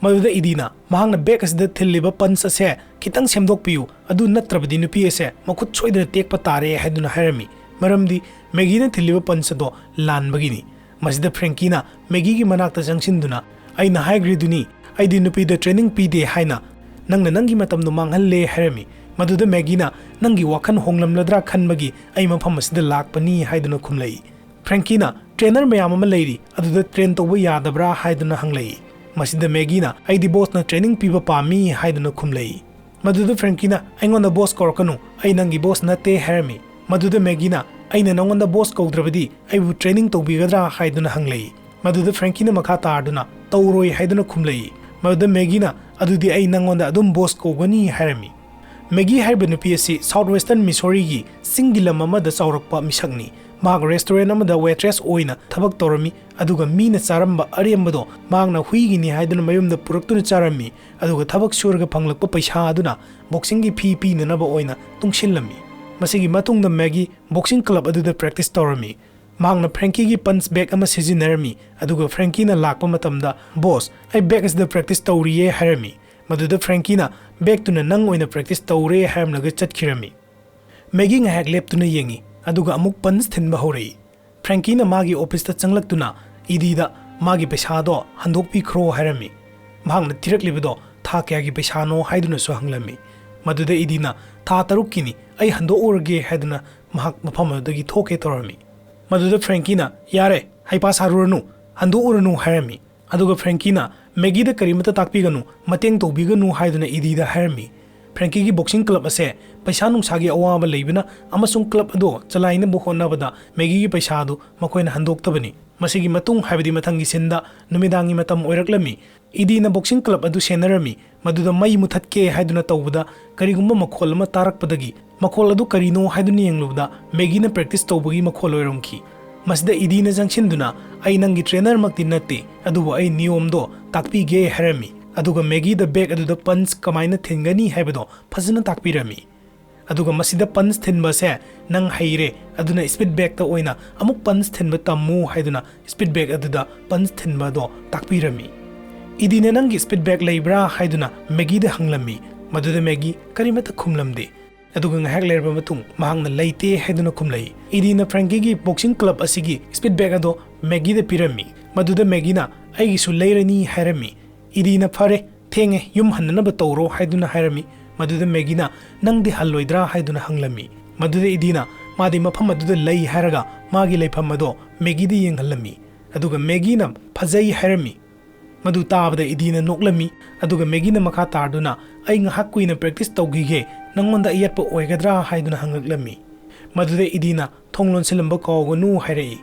ꯃꯗꯨꯗ ꯏꯗꯤꯅ ꯃꯍꯥꯛꯅ bag ꯑꯁꯤꯗ ꯊꯤꯜꯂꯤꯕ punch ꯑꯁꯦ ꯈꯤꯇꯪ ꯁꯦꯝꯗꯣꯛꯄꯤꯌꯨ, ꯑꯗꯨ ꯅꯠꯇ꯭ꯔꯕꯗꯤ ꯅꯨꯄꯤ ꯑꯁꯦ ꯃꯈꯨꯠ ꯁꯣꯏꯗꯅ ꯇꯦꯛꯄ ꯇꯥꯔꯦ ꯍꯥꯏꯗꯨꯅ ꯍꯥꯏꯔꯝꯃꯤ, ꯃꯔꯝꯗꯤ ꯃꯦꯒꯤꯅ ꯊꯤꯜꯂꯤꯕ punch ꯑꯗꯣ ꯂꯥꯟꯕꯒꯤꯅꯤ꯫ ꯃꯁꯤꯗ ꯐ꯭ꯔꯦꯡꯀꯤꯅ ꯃꯦꯒꯤꯒꯤ ꯃꯅꯥꯛꯇ ꯆꯪꯁꯤꯟꯗꯨꯅ, "ꯑꯩꯅ ꯍꯥꯏꯈ꯭ꯔꯤꯗꯨꯅꯤ, ꯑꯩꯗꯤ ꯅꯨꯄꯤꯗ training ꯄꯤꯗꯦ ꯍꯥꯏꯅ, ꯅꯪꯅ ꯅꯪꯒꯤ ꯃꯇꯝꯗꯣ ꯃꯥꯡꯍꯜꯂꯦ" ꯍꯥꯏꯔꯝꯃꯤ꯫ ꯃꯗꯨꯗ ꯃꯦꯒꯤꯅ, "ꯅꯪꯒꯤ ꯋꯥꯈꯜ ꯍꯣꯡꯂꯝꯂꯗ꯭ꯔꯥ ꯈꯟꯕꯒꯤ ꯑꯩ ꯃꯐꯝ ꯑꯁꯤꯗ ꯂꯥꯛꯄꯅꯤ" ꯍꯥꯏꯗꯨꯅ ꯈꯨꯝꯂꯛꯏ꯫ ꯐ꯭ꯔꯦꯡꯀꯤꯅ, "Trainer ꯃꯌꯥꯝ ꯑꯃ ꯂꯩꯔꯤ, ꯑꯗꯨꯗ train ꯇꯧꯕ ꯌꯥꯗꯕ꯭ꯔꯥ?" ꯍꯥꯏꯗꯨꯅ ꯍꯪꯂꯛꯏ꯫ ꯃꯁꯤꯗ ꯃꯦꯒꯤꯅ, "ꯑꯩꯗꯤ bossꯅ training ꯄꯤꯕ ꯄꯥꯝꯃꯤ" ꯍꯥꯏꯗꯨꯅ ꯈꯨꯝꯂꯛꯏ꯫ ꯃꯗꯨꯗ ꯐ꯭ꯔꯦꯡꯀꯤꯅ, "ꯑꯩꯉꯣꯟꯗ boss ꯀꯧꯔꯛꯀꯅꯨ, ꯑꯩ ꯅꯪꯒꯤ boss ꯅꯠꯇꯦ" ꯍꯥꯏꯔꯝꯃꯤ꯫ ꯃꯗꯨꯗ ꯃꯦꯒꯤꯅ, "ꯑꯩꯅ ꯅꯪꯉꯣꯟꯗ boss ꯀꯧꯗ꯭ꯔꯕꯗꯤ ꯑꯩꯕꯨ training ꯇꯧꯕꯤꯒꯗ꯭ꯔꯥ?" ꯍꯥꯏꯗꯨꯅ ꯍꯪꯂꯛꯏ꯫ ꯃꯗꯨꯗ ꯐ꯭ꯔꯦꯡꯀꯤꯅ ꯃꯈꯥ ꯇꯥꯔꯗꯨꯅ, "ꯇꯧꯔꯣꯏ" ꯍꯥꯏꯗꯨꯅ ꯈꯨꯝꯂꯛꯏ꯫ ꯃꯗꯨꯗ ꯃꯦꯒꯤꯅ, "ꯑꯗꯨꯗꯤ ꯑꯩ ꯅꯪꯉꯣꯟꯗ ꯑꯗꯨꯝ boss ꯀꯧꯒꯅꯤ" ꯍꯥꯏꯔꯝꯃꯤ꯫ ꯃꯦꯒꯤ ꯍꯥꯏꯔꯤꯕ ꯅꯨꯄꯤ ꯑꯁꯤ South Western Missouriꯒꯤ ꯆꯤꯡꯒꯤ ꯂꯝ ꯑꯃꯗ ꯆꯥꯎꯔꯛꯄ ꯃꯤꯁꯛꯅꯤ꯫ ꯃꯍꯥꯛ restaurant ꯑꯃꯗ waitress ꯑꯣꯏꯅ ꯊꯕꯛ ꯇꯧꯔꯝꯃꯤ, ꯑꯗꯨꯒ ꯃꯤꯅ ꯆꯥꯔꯝꯕ ꯑꯔꯦꯝꯕꯗꯣ ꯃꯍꯥꯛꯅ ꯍꯨꯏꯒꯤꯅꯤ ꯍꯥꯏꯗꯨꯅ ꯃꯌꯨꯝꯗ ꯄꯨꯔꯛꯇꯨꯅ ꯆꯥꯔꯝꯃꯤ, ꯑꯗꯨꯒ ꯊꯕꯛ ꯁꯨꯔꯒ ꯐꯪꯂꯛꯄ ꯄꯩꯁꯥ ꯑꯗꯨꯅ boxingꯒꯤ fee ꯄꯤꯅꯅꯕ ꯑꯣꯏꯅ ꯇꯨꯡꯁꯤꯜꯂꯝꯃꯤ꯫ ꯃꯁꯤꯒꯤ ꯃꯇꯨꯡꯗ ꯃꯦꯒꯤ boxing club ꯑꯗꯨꯗ practice ꯇꯧꯔꯝꯃꯤ꯫ ꯃꯍꯥꯛꯅ ꯐ꯭ꯔꯦꯡꯀꯤꯒꯤ punch bag ꯑꯃ ꯁꯤꯖꯤꯟꯅꯔꯝꯃꯤ, ꯑꯗꯨꯒ ꯐ꯭ꯔꯦꯡꯀꯤꯅ ꯂꯥꯛꯄ ꯃꯇꯝꯗ, "Boss, ꯑꯩ bag ꯑꯁꯤꯗ practice ꯇꯧꯔꯤꯌꯦ" ꯍꯥꯏꯔꯝꯃꯤ꯫ ꯃꯗꯨꯗ ꯐ꯭ꯔꯦꯡꯀꯤꯅ, "Bagꯇꯨꯅ ꯅꯪ ꯑꯣꯏꯅ practice ꯇꯧꯔꯦ" ꯍꯥꯏꯔꯝꯂꯒ ꯆꯠꯈꯤꯔꯝꯃꯤ꯫ ꯃꯦꯒꯤ ꯉꯥꯏꯍꯥꯛ ꯂꯦꯞꯇꯨꯅ ꯌꯦꯡꯉꯤ, ꯑꯗꯨꯒ ꯑꯃꯨꯛ punch ꯊꯤꯟꯕ ꯍꯧꯔꯛꯏ꯫ ꯐ꯭ꯔꯦꯡꯀꯤꯅ ꯃꯥꯒꯤ officeꯇ ꯆꯪꯂꯛꯇꯨꯅ ꯏꯗꯤꯗ ꯃꯥꯒꯤ ꯄꯩꯁꯥꯗꯣ ꯍꯟꯗꯣꯛꯄꯤꯈ꯭ꯔꯣ ꯍꯥꯏꯔꯝꯃꯤ꯫ ꯃꯍꯥꯛꯅ ꯊꯤꯔꯛꯂꯤꯕꯗꯣ ꯊꯥ ꯀꯌꯥꯒꯤ ꯄꯩꯁꯥꯅꯣ ꯍꯥꯏꯗꯨꯅꯁꯨ ꯍꯪꯂꯝꯃꯤ꯫ ꯃꯗꯨꯗ ꯏꯗꯤꯅ, "ꯊꯥ ꯇꯔꯨꯛꯀꯤꯅꯤ, ꯑꯩ ꯍꯟꯗꯣꯛꯎꯔꯒꯦ" ꯍꯥꯏꯗꯨꯅ ꯃꯍꯥꯛ ꯃꯐꯝ ꯑꯗꯨꯗꯒꯤ ꯊꯣꯛꯀꯦ ꯇꯧꯔꯝꯃꯤ꯫ ꯃꯗꯨꯗ ꯐ꯭ꯔꯦꯡꯀꯤꯅ, "ꯌꯥꯔꯦ, ꯍꯩꯄꯥ ꯁꯥꯔꯨꯔꯅꯨ, ꯍꯟꯗꯣꯛꯎꯔꯅꯨ" ꯍꯥꯏꯔꯝꯃꯤ꯫ ꯑꯗꯨꯒ ꯐ꯭ꯔꯦꯡꯀꯤꯅ, "ꯃꯦꯒꯤꯗ ꯀꯔꯤꯃꯠꯇ ꯇꯥꯛꯄꯤꯒꯅꯨ, ꯃꯇꯦꯡ ꯇꯧꯕꯤꯒꯅꯨ" ꯍꯥꯏꯗꯨꯅ ꯏꯗꯤꯗ ꯍꯥꯏꯔꯝꯃꯤ꯫ ꯐ꯭ꯔꯦꯡꯀꯤꯒꯤ boxing club ꯑꯁꯦ ꯄꯩꯁꯥ ꯅꯨꯡꯁꯥꯒꯤ ꯑꯋꯥꯕ ꯂꯩꯕꯅ ꯑꯃꯁꯨꯡ club ꯑꯗꯨ ꯆꯂꯥꯏꯅꯕ ꯍꯣꯠꯅꯕꯗ ꯃꯦꯒꯤꯒꯤ ꯄꯩꯁꯥ ꯑꯗꯨ ꯃꯈꯣꯏꯅ ꯍꯟꯗꯣꯛꯇꯕꯅꯤ꯫ ꯃꯁꯤꯒꯤ ꯃꯇꯨꯡ, ꯍꯥꯏꯕꯗꯤ ꯃꯊꯪꯒꯤ sceneꯗ ꯅꯨꯃꯤꯗꯥꯡꯒꯤ ꯃꯇꯝ ꯑꯣꯏꯔꯛꯂꯝꯃꯤ꯫ ꯏꯗꯤꯅ boxing club ꯑꯗꯨ ꯁꯦꯟꯅꯔꯝꯃꯤ, ꯃꯗꯨꯗ ꯃꯩ ꯃꯨꯊꯠꯀꯦ ꯍꯥꯏꯗꯨꯅ ꯇꯧꯕꯗ ꯀꯔꯤꯒꯨꯝꯕ ꯃꯈꯣꯜ ꯑꯃ ꯇꯥꯔꯛꯄꯗꯒꯤ ꯃꯈꯣꯜ ꯑꯗꯨ ꯀꯔꯤꯅꯣ ꯍꯥꯏꯗꯨꯅ ꯌꯦꯡꯂꯨꯕꯗ ꯃꯦꯒꯤꯅ practice ꯇꯧꯕꯒꯤ ꯃꯈꯣꯜ ꯑꯣꯏꯔꯝꯈꯤ꯫ ꯃꯁꯤꯗ ꯏꯗꯤꯅ ꯆꯪꯁꯤꯟꯗꯨꯅ, "ꯑꯩ ꯅꯪꯒꯤ ꯇ꯭ꯔꯦꯅꯔꯃꯛꯇꯤ ꯅꯠꯇꯦ, ꯑꯗꯨꯕꯨ ꯑꯩ ꯅꯤꯌꯣꯝꯗꯣ ꯇꯥꯛꯄꯤꯒꯦ" ꯍꯥꯏꯔꯝꯃꯤ꯫ ꯑꯗꯨꯒ ꯃꯦꯒꯤꯗ ꯕꯦꯒ ꯑꯗꯨꯗ ꯄꯟꯆ ꯀꯃꯥꯏꯅ ꯊꯤꯟꯒꯅꯤ ꯍꯥꯏꯕꯗꯣ ꯐꯖꯅ ꯇꯥꯛꯄꯤꯔꯝꯃꯤ꯫ ꯑꯗꯨꯒ ꯃꯁꯤꯗ ꯄꯟꯆ ꯊꯤꯟꯕꯁꯦ ꯅꯪ ꯍꯩꯔꯦ, ꯑꯗꯨꯅ ꯁ꯭ꯄꯤꯠ ꯕꯦꯒꯇ ꯑꯣꯏꯅ ꯑꯃꯨꯛ ꯄꯟꯆ ꯊꯤꯟꯕ ꯇꯝꯃꯨ ꯍꯥꯏꯗꯨꯅ ꯁ꯭ꯄꯤꯠ ꯕꯦꯒ ꯑꯗꯨꯗ ꯄꯟꯆ ꯊꯤꯟꯕꯗꯣ ꯇꯥꯛꯄꯤꯔꯝꯃꯤ꯫ ꯏꯗꯤꯅ "ꯅꯪꯒꯤ ꯁ꯭ꯄꯤꯠ ꯕꯦꯒ ꯂꯩꯕ꯭ꯔꯥ?" ꯍꯥꯏꯗꯨꯅ ꯃꯦꯒꯤꯗ ꯍꯪꯂꯝꯃꯤ꯫ ꯃꯗꯨꯗ ꯃꯦꯒꯤ ꯀꯔꯤꯃꯠꯇ ꯈꯨꯝꯂꯝꯗꯦ꯫ ꯑꯗꯨꯒ ꯉꯥꯏꯍꯥꯛ ꯂꯩꯔꯕ ꯃꯇꯨꯡ ꯃꯍꯥꯛꯅ "ꯂꯩꯇꯦ" ꯍꯥꯏꯗꯨꯅ ꯈꯨꯝꯂꯛꯏ꯫ ꯏꯗꯤꯅ ꯐ꯭ꯔꯦꯡꯀꯤꯒꯤ ꯕꯣꯛꯁꯤꯡ ꯀ꯭ꯂꯕ ꯑꯁꯤꯒꯤ ꯁ꯭ꯄꯤꯠ ꯕꯦꯒ ꯑꯗꯣ ꯃꯦꯒꯤꯗ ꯄꯤꯔꯝꯃꯤ꯫ ꯃꯗꯨꯗ ꯃꯦꯒꯤꯅ "ꯑꯩꯒꯤꯁꯨ ꯂꯩꯔꯅꯤ" ꯍꯥꯏꯔꯝꯃꯤ꯫ ꯏꯗꯤꯅ "ꯐꯔꯦ, ꯊꯦꯡꯉꯦ, ꯌꯨꯝ ꯍꯟꯅꯅꯕ ꯇꯧꯔꯣ" ꯍꯥꯏꯗꯨꯅ ꯍꯥꯏꯔꯝꯃꯤ꯫ ꯃꯗꯨꯗ ꯃꯦꯒꯤꯅ "ꯅꯪꯗꯤ ꯍꯜꯂꯣꯏꯗ꯭ꯔꯥ?" ꯍꯥꯏꯗꯨꯅ ꯍꯪꯂꯝꯃꯤ꯫ ꯃꯗꯨꯗ ꯏꯗꯤꯅ ꯃꯥꯗꯤ ꯃꯐꯝ ꯑꯗꯨꯗ ꯂꯩ ꯍꯥꯏꯔꯒ ꯃꯥꯒꯤ ꯂꯩꯐꯝ ꯑꯗꯣ ꯃꯦꯒꯤꯗ ꯌꯦꯡꯍꯜꯂꯝꯃꯤ꯫ ꯑꯗꯨꯒ ꯃꯦꯒꯤꯅ "ꯐꯖꯩ" ꯍꯥꯏꯔꯝꯃꯤ꯫ ꯃꯗꯨ ꯇꯥꯕꯗ ꯏꯗꯤꯅ ꯅꯣꯛꯂꯝꯃꯤ꯫ ꯑꯗꯨꯒ ꯃꯦꯒꯤꯅ ꯃꯈꯥ ꯇꯥꯔꯗꯨꯅ, "ꯑꯩ ꯉꯥꯏꯍꯥꯛ ꯀꯨꯏꯅ ꯄ꯭ꯔꯦꯛꯇꯤꯁ ꯇꯧꯈꯤꯒꯦ, ꯅꯪꯉꯣꯟꯗ ꯑꯌꯦꯠꯄ ꯑꯣꯏꯒꯗ꯭ꯔꯥ?" ꯍꯥꯏꯗꯨꯅ ꯍꯪꯂꯛꯂꯝꯃꯤ꯫ ꯃꯗꯨꯗ ꯏꯗꯤꯅ "ꯊꯣꯡ ꯂꯣꯟꯁꯤꯜꯂꯝꯕ ꯀꯥꯎꯒꯅꯨ" ꯍꯥꯏꯔꯛꯏ꯫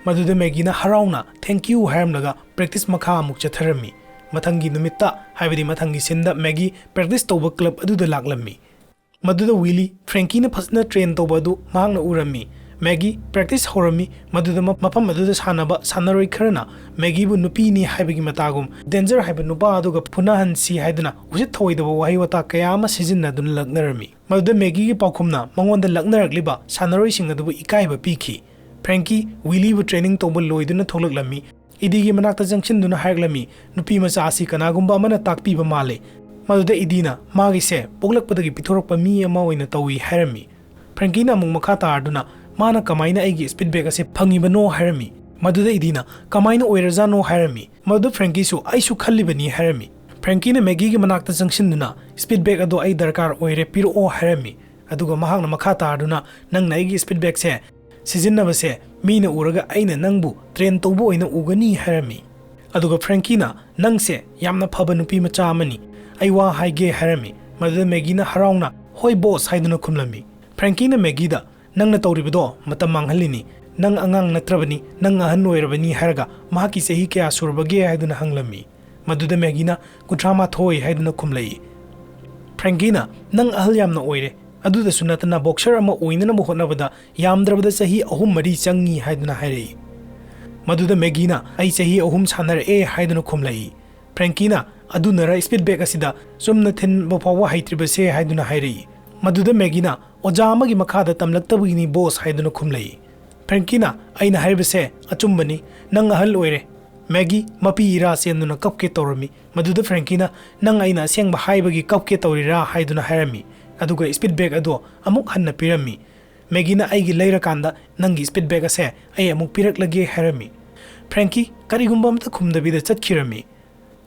ꯃꯗꯨꯗ ꯃꯦꯒꯤꯅ ꯍꯔꯥꯎꯅ "Thank you" ꯍꯥꯏꯔꯝꯂꯒ ꯄ꯭ꯔꯦꯛꯇꯤꯁ ꯃꯈꯥ ꯑꯃꯨꯛ ꯆꯠꯊꯔꯝꯃꯤ꯫ ꯃꯊꯪꯒꯤ ꯅꯨꯃꯤꯠꯇ, ꯍꯥꯏꯕꯗꯤ ꯃꯊꯪꯒꯤ ꯁꯤꯟꯗ, ꯃꯦꯒꯤ ꯄ꯭ꯔꯦꯛꯇꯤꯁ ꯇꯧꯕ ꯀ꯭ꯂꯕ ꯑꯗꯨꯗ ꯂꯥꯛꯂꯝꯃꯤ꯫ ꯃꯗꯨꯗ ꯋꯤꯂꯤ, ꯐ꯭ꯔꯦꯡꯀꯤꯅ ꯐꯖꯅ ꯇ꯭ꯔꯦꯟ ꯇꯧꯕ ꯑꯗꯨ ꯃꯍꯥꯛꯅ ꯎꯔꯝꯃꯤ꯫ ꯃꯦꯒꯤ ꯄ꯭ꯔꯦꯛꯇꯤꯁ ꯍꯧꯔꯝꯃꯤ꯫ ꯃꯗꯨꯗ ꯃ-, ꯃꯐꯝ ꯑꯗꯨꯗ ꯁꯥꯟꯅꯕ ꯁꯥꯟꯅꯔꯣꯏ ꯈꯔꯅ ꯃꯦꯒꯤꯕꯨ ꯅꯨꯄꯤꯅꯤ ꯍꯥꯏꯕꯒꯤ ꯃꯇꯥꯒꯨꯝ, "ꯗꯦꯟꯖꯔ ꯍꯥꯏꯕ ꯅꯨꯄꯥ ꯑꯗꯨꯒ ꯐꯨꯅꯍꯟꯁꯤ" ꯍꯥꯏꯗꯨꯅ ꯎꯁꯤꯠ ꯊꯑꯣꯏꯗꯕ ꯋꯥꯍꯩ ꯋꯥꯇꯥ ꯀꯌꯥ ꯑꯃ ꯁꯤꯖꯤꯟꯅꯗꯨꯅ ꯂꯛꯅꯔꯝꯃꯤ꯫ ꯃꯗꯨꯗ ꯃꯦꯒꯤꯒꯤ ꯄꯥꯎꯈꯨꯝꯅ ꯃꯉꯣꯟꯗ ꯂꯛꯅꯔꯛꯂꯤꯕ ꯁꯥꯟꯅꯔꯣꯏꯁꯤꯡ ꯑꯗꯨꯕꯨ ꯏꯀꯥꯏꯕ ꯄꯤꯈꯤ꯫ ꯐ꯭ꯔꯦꯡꯀꯤ ꯋꯤꯂꯤꯕꯨ ꯇ꯭ꯔꯦꯅꯤꯡ ꯇꯧꯕ ꯂꯣꯏꯗꯨꯅ ꯊꯣꯛꯂꯛꯂꯝꯃꯤ꯫ ꯏꯗꯤꯒꯤ ꯃꯅꯥꯛꯇ ꯆꯪꯁꯤꯟꯗꯨꯅ ꯍꯥꯏꯔꯛꯂꯝꯃꯤ, "ꯅꯨꯄꯤ ꯃꯆꯥ ꯑꯁꯤ ꯀꯅꯥꯒꯨꯝꯕ ꯑꯃꯅ ꯇꯥꯛꯄꯤꯕ ꯃꯥꯜꯂꯦ"꯫ ꯃꯗꯨꯗ ꯏꯗꯤꯅ, "ꯃꯥꯒꯤꯁꯦ ꯄꯣꯛꯂꯛꯄꯗꯒꯤ ꯄꯤꯊꯣꯔꯛꯄ ꯃꯤ ꯑꯃ ꯑꯣꯏꯅ ꯇꯧꯏ" ꯍꯥꯏꯔꯝꯃꯤ꯫ ꯐ꯭ꯔꯦꯡꯀꯤꯅ ꯑꯃꯨꯛ ꯃꯈꯥ ꯇꯥꯔꯗꯨꯅ, "ꯃꯥꯅ ꯀꯃꯥꯏꯅ ꯑꯩꯒꯤ ꯁ꯭ꯄꯤꯠ ꯕꯦꯒ ꯑꯁꯦ ꯐꯪꯉꯤꯕꯅꯣ?" ꯍꯥꯏꯔꯝꯃꯤ꯫ ꯃꯗꯨꯗ ꯏꯗꯤꯅ, "ꯀꯃꯥꯏꯅ ꯑꯣꯏꯔꯖꯥꯠꯅꯣ?" ꯍꯥꯏꯔꯝꯃꯤ꯫ ꯃꯗꯨꯗ ꯐ꯭ꯔꯦꯡꯀꯤꯁꯨ, "ꯑꯩꯁꯨ ꯈꯜꯂꯤꯕꯅꯤ" ꯍꯥꯏꯔꯝꯃꯤ꯫ ꯐ꯭ꯔꯦꯡꯀꯤꯅ ꯃꯦꯒꯤꯒꯤ ꯃꯅꯥꯛꯇ ꯆꯪꯁꯤꯟꯗꯨꯅ, "ꯁ꯭ꯄꯤꯠ ꯕꯦꯒ ꯑꯗꯣ ꯑꯩ ꯗꯔꯀꯥꯔ ꯑꯣꯏꯔꯦ, ꯄꯤꯔꯛꯑꯣ" ꯍꯥꯏꯔꯝꯃꯤ꯫ ꯑꯗꯨꯒ ꯃꯍꯥꯛꯅ ꯃꯈꯥ ꯇꯥꯔꯗꯨꯅ, "ꯅꯪꯅ ꯑꯩꯒꯤ ꯁ꯭ꯄꯤꯠ ꯕꯦꯒꯁꯦ ꯁꯤꯖꯤꯟꯅꯕꯁꯦ ꯃꯤꯅ ꯎꯔꯒ ꯑꯩꯅ ꯅꯪꯕꯨ ꯇ꯭ꯔꯦꯟ ꯇꯧꯕ ꯑꯣꯏꯅ ꯎꯒꯅꯤ" ꯍꯥꯏꯔꯝꯃꯤ꯫ ꯑꯗꯨꯒ ꯐ꯭ꯔꯦꯡꯀꯤꯅ, "ꯅꯪꯁꯦ ꯌꯥꯝꯅ ꯐꯕ ꯅꯨꯄꯤ ꯃꯆꯥ ꯑꯃꯅꯤ, ꯑꯩ ꯋꯥ ꯍꯥꯏꯒꯦ" ꯍꯥꯏꯔꯝꯃꯤ꯫ ꯃꯗꯨꯗ ꯃꯦꯒꯤꯅ ꯍꯔꯥꯎꯅ, "ꯍꯣꯏ ꯕꯣꯁ" ꯍꯥꯏꯗꯨꯅ ꯈꯨꯝꯂꯝꯃꯤ꯫ ꯐ꯭ꯔꯦꯡꯀꯤꯅ ꯃꯦꯒꯤꯗ, "ꯅꯪꯅ ꯇꯧꯔꯤꯕꯗꯣ ꯃꯇꯝ ꯃꯥꯡꯍꯜꯂꯤꯅꯤ, ꯅꯪ ꯑꯉꯥꯡ ꯅꯠꯇ꯭ꯔꯕꯅꯤ, ꯅꯪ ꯑꯍꯟ ꯑꯣꯏꯔꯕꯅꯤ" ꯍꯥꯏꯔꯒ ꯃꯍꯥꯛꯀꯤ ꯆꯍꯤ ꯀꯌꯥ ꯁꯨꯔꯕꯒꯦ ꯍꯥꯏꯗꯨꯅ ꯍꯪꯂꯝꯃꯤ꯫ ꯃꯗꯨꯗ ꯃꯦꯒꯤꯅ, "ꯀꯨꯟꯊ꯭ꯔꯥ ꯃꯥꯊꯣꯏ" ꯍꯥꯏꯗꯨꯅ ꯈꯨꯝꯂꯛꯏ꯫ ꯐ꯭ꯔꯦꯡꯀꯤꯅ, "ꯅꯪ ꯑꯍꯜ ꯌꯥꯝꯅ ꯑꯣꯏꯔꯦ, ꯑꯗꯨꯗꯁꯨ ꯅꯠꯇꯅ boxer ꯑꯃ ꯑꯣꯏꯅꯅꯕ ꯍꯣꯠꯅꯕꯗ ꯌꯥꯝꯗ꯭ꯔꯕꯗ ꯆꯍꯤ ꯑꯍꯨꯝ ꯃꯔꯤ ꯆꯪꯉꯤ ꯍꯥꯏꯗꯨꯅ ꯍꯥꯏꯔꯛꯏ꯫ ꯃꯗꯨꯗ ꯃꯦꯒꯤꯅ "ꯑꯩ ꯆꯍꯤ ꯑꯍꯨꯝ ꯁꯥꯟꯅꯔꯛꯑꯦ" ꯍꯥꯏꯗꯨꯅ ꯈꯨꯝꯂꯛꯏ꯫ ꯐ꯭ꯔꯦꯡꯀꯤꯅ "ꯑꯗꯨꯅꯔ speed bag ꯑꯁꯤꯗ ꯆꯨꯝꯅ ꯊꯤꯟꯕ ꯐꯥꯎꯕ ꯍꯩꯇ꯭ꯔꯤꯕꯁꯦ?" ꯍꯥꯏꯗꯨꯅ ꯍꯥꯏꯔꯛꯏ꯫ ꯃꯗꯨꯗ ꯃꯦꯒꯤꯅ "ꯑꯣꯖꯥ ꯑꯃꯒꯤ ꯃꯈꯥꯗ ꯇꯝꯂꯛꯇꯕꯒꯤꯅꯤ boss" ꯍꯥꯏꯗꯨꯅ ꯈꯨꯝꯂꯛꯏ꯫ ꯐ꯭ꯔꯦꯡꯀꯤꯅ "ꯑꯩꯅ ꯍꯥꯏꯔꯤꯕꯁꯦ ꯑꯆꯨꯝꯕꯅꯤ, ꯅꯪ ꯑꯍꯜ ꯑꯣꯏꯔꯦ꯫" ꯃꯦꯒꯤ ꯃꯄꯤ ꯏꯔꯥ ꯆꯦꯟꯗꯨꯅ ꯀꯞꯀꯦ ꯇꯧꯔꯝꯃꯤ꯫ ꯃꯗꯨꯗ ꯐ꯭ꯔꯦꯡꯀꯤꯅ "ꯅꯪ ꯑꯩꯅ ꯑꯁꯦꯡꯕ ꯍꯥꯏꯕꯒꯤ ꯀꯞꯀꯦ ꯇꯧꯔꯤꯔꯥ?" ꯍꯥꯏꯗꯨꯅ ꯍꯥꯏꯔꯝꯃꯤ꯫ ꯑꯗꯨꯒ speed bag ꯑꯗꯣ ꯑꯃꯨꯛ ꯍꯟꯅ ꯄꯤꯔꯝꯃꯤ꯫ ꯃꯦꯒꯤꯅ "ꯑꯩꯒꯤ ꯂꯩꯔꯀꯥꯟꯗ ꯅꯪꯒꯤ speed bag ꯑꯁꯦ ꯑꯩ ꯑꯃꯨꯛ ꯄꯤꯔꯛꯂꯒꯦ" ꯍꯥꯏꯔꯝꯃꯤ꯫ ꯐ꯭ꯔꯦꯡꯀꯤ ꯀꯔꯤꯒꯨꯝꯕ ꯑꯃꯠꯇ ꯈꯨꯝꯗꯕꯤꯗ ꯆꯠꯈꯤꯔꯝꯃꯤ꯫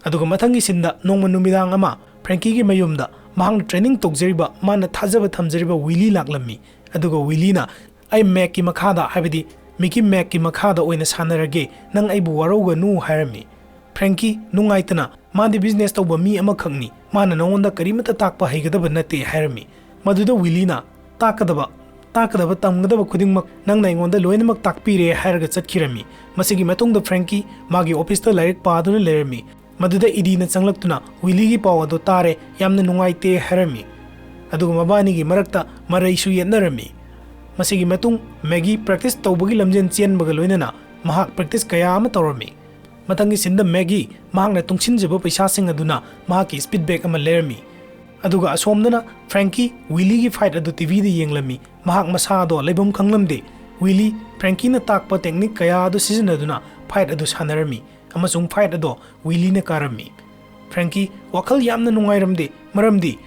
ꯑꯗꯨꯒ ꯃꯊꯪꯒꯤ ꯁꯤꯟꯗ ꯅꯣꯡꯃ ꯅꯨꯃꯤꯗꯥꯡ ꯑꯃ ꯐ꯭ꯔꯦꯡꯀꯤꯒꯤ ꯃꯌꯨꯝꯗ ꯃꯍꯥꯛꯅ training ꯇꯧꯖꯔꯤꯕ, ꯃꯥꯅ ꯊꯥꯖꯕ ꯊꯝꯖꯔꯤꯕ ꯋꯤꯂꯤ ꯂꯥꯛꯂꯝꯃꯤ꯫ ꯑꯗꯨꯒ ꯋꯤꯂꯤꯅ "ꯑꯩ ꯃꯦꯛꯀꯤ ꯃꯈꯥꯗ, ꯍꯥꯏꯕꯗꯤ ꯃꯤꯀꯤ ꯃꯦꯛꯀꯤ ꯃꯈꯥꯗ ꯑꯣꯏꯅ ꯁꯥꯟꯅꯔꯒꯦ, ꯅꯪ ꯑꯩꯕꯨ ꯋꯥꯔꯧꯒꯅꯨ" ꯍꯥꯏꯔꯝꯃꯤ꯫ ꯐ꯭ꯔꯦꯡꯀꯤ ꯅꯨꯡꯉꯥꯏꯇꯅ "ꯃꯥꯗꯤ business ꯇꯧꯕ ꯃꯤ ꯑꯃꯈꯛꯅꯤ, ꯃꯥꯅ ꯅꯉꯣꯟꯗ ꯀꯔꯤꯃꯠꯇ ꯇꯥꯛꯄ ꯍꯩꯒꯗꯕ ꯅꯠꯇꯦ" ꯍꯥꯏꯔꯝꯃꯤ꯫ ꯃꯗꯨꯗ ꯋꯤꯂꯤꯅ "ꯇꯥꯛꯀꯗꯕ, ꯇꯥꯛꯀꯗꯕ, ꯇꯝꯒꯗꯕ ꯈꯨꯗꯤꯡꯃꯛ ꯅꯪꯅ ꯑꯩꯉꯣꯟꯗ ꯂꯣꯏꯅꯃꯛ ꯇꯥꯛꯄꯤꯔꯦ" ꯍꯥꯏꯔꯒ ꯆꯠꯈꯤꯔꯝꯃꯤ꯫ ꯃꯁꯤꯒꯤ ꯃꯇꯨꯡꯗ ꯐ꯭ꯔꯦꯡꯀꯤ ꯃꯥꯒꯤ officeꯇ ꯂꯥꯏꯔꯤꯛ ꯄꯥꯗꯨꯅ ꯂꯩꯔꯝꯃꯤ꯫ ꯃꯗꯨꯗ ꯏꯗꯤꯅ ꯆꯪꯂꯛꯇꯨꯅ ꯋꯤꯂꯤꯒꯤ ꯄꯥꯎ ꯑꯗꯨ ꯇꯥꯔꯦ, ꯌꯥꯝꯅ ꯅꯨꯡꯉꯥꯏꯇꯦ ꯍꯥꯏꯔꯝꯃꯤ꯫ ꯑꯗꯨꯒ ꯃꯕꯥꯅꯤꯒꯤ ꯃꯔꯛꯇ ꯃꯔꯩꯁꯨ ꯌꯦꯠꯅꯔꯝꯃꯤ꯫ ꯃꯁꯤꯒꯤ ꯃꯇꯨꯡ ꯃꯦꯒꯤ practice ꯇꯧꯕꯒꯤ ꯂꯝꯖꯦꯟ ꯆꯦꯟꯕꯒ ꯂꯣꯏꯅꯅ ꯃꯍꯥꯛ practice ꯀꯌꯥ ꯑꯃ ꯇꯧꯔꯝꯃꯤ꯫ ꯃꯊꯪꯒꯤ ꯁꯤꯟꯗ ꯃꯦꯒꯤ ꯃꯍꯥꯛꯅ ꯇꯨꯡꯁꯤꯟꯖꯕ ꯄꯩꯁꯥꯁꯤꯡ ꯑꯗꯨꯅ ꯃꯍꯥꯛꯀꯤ speed bag ꯑꯃ ꯂꯩꯔꯝꯃꯤ꯫ ꯑꯗꯨꯒ ꯑꯁꯣꯝꯗꯅ ꯐ꯭ꯔꯦꯡꯀꯤ ꯋꯤꯂꯤꯒꯤ fight ꯑꯗꯨ TVꯗ ꯌꯦꯡꯂꯝꯃꯤ꯫ ꯃꯍꯥꯛ ꯃꯁꯥ ꯑꯗꯣ ꯂꯩꯐꯝ ꯈꯪꯂꯝꯗꯦ꯫ ꯋꯤꯂꯤ ꯐ꯭ꯔꯦꯡꯀꯤꯅ ꯇꯥꯛꯄ technique ꯀꯌꯥ ꯑꯗꯨ ꯁꯤꯖꯤꯟꯅꯗꯨꯅ fight ꯑꯗꯨ ꯁꯥꯟꯅꯔꯝꯃꯤ ꯑꯃꯁꯨꯡ fight ꯑꯗꯣ ꯋꯤꯂꯤꯅ ꯀꯥꯔꯝꯃꯤ꯫ ꯐ꯭ꯔꯦꯡꯀꯤ ꯋꯥꯈꯜ ꯌꯥꯝꯅ ꯅꯨꯡꯉꯥꯏꯔꯝꯗꯦ, ꯃꯔꯝꯗꯤ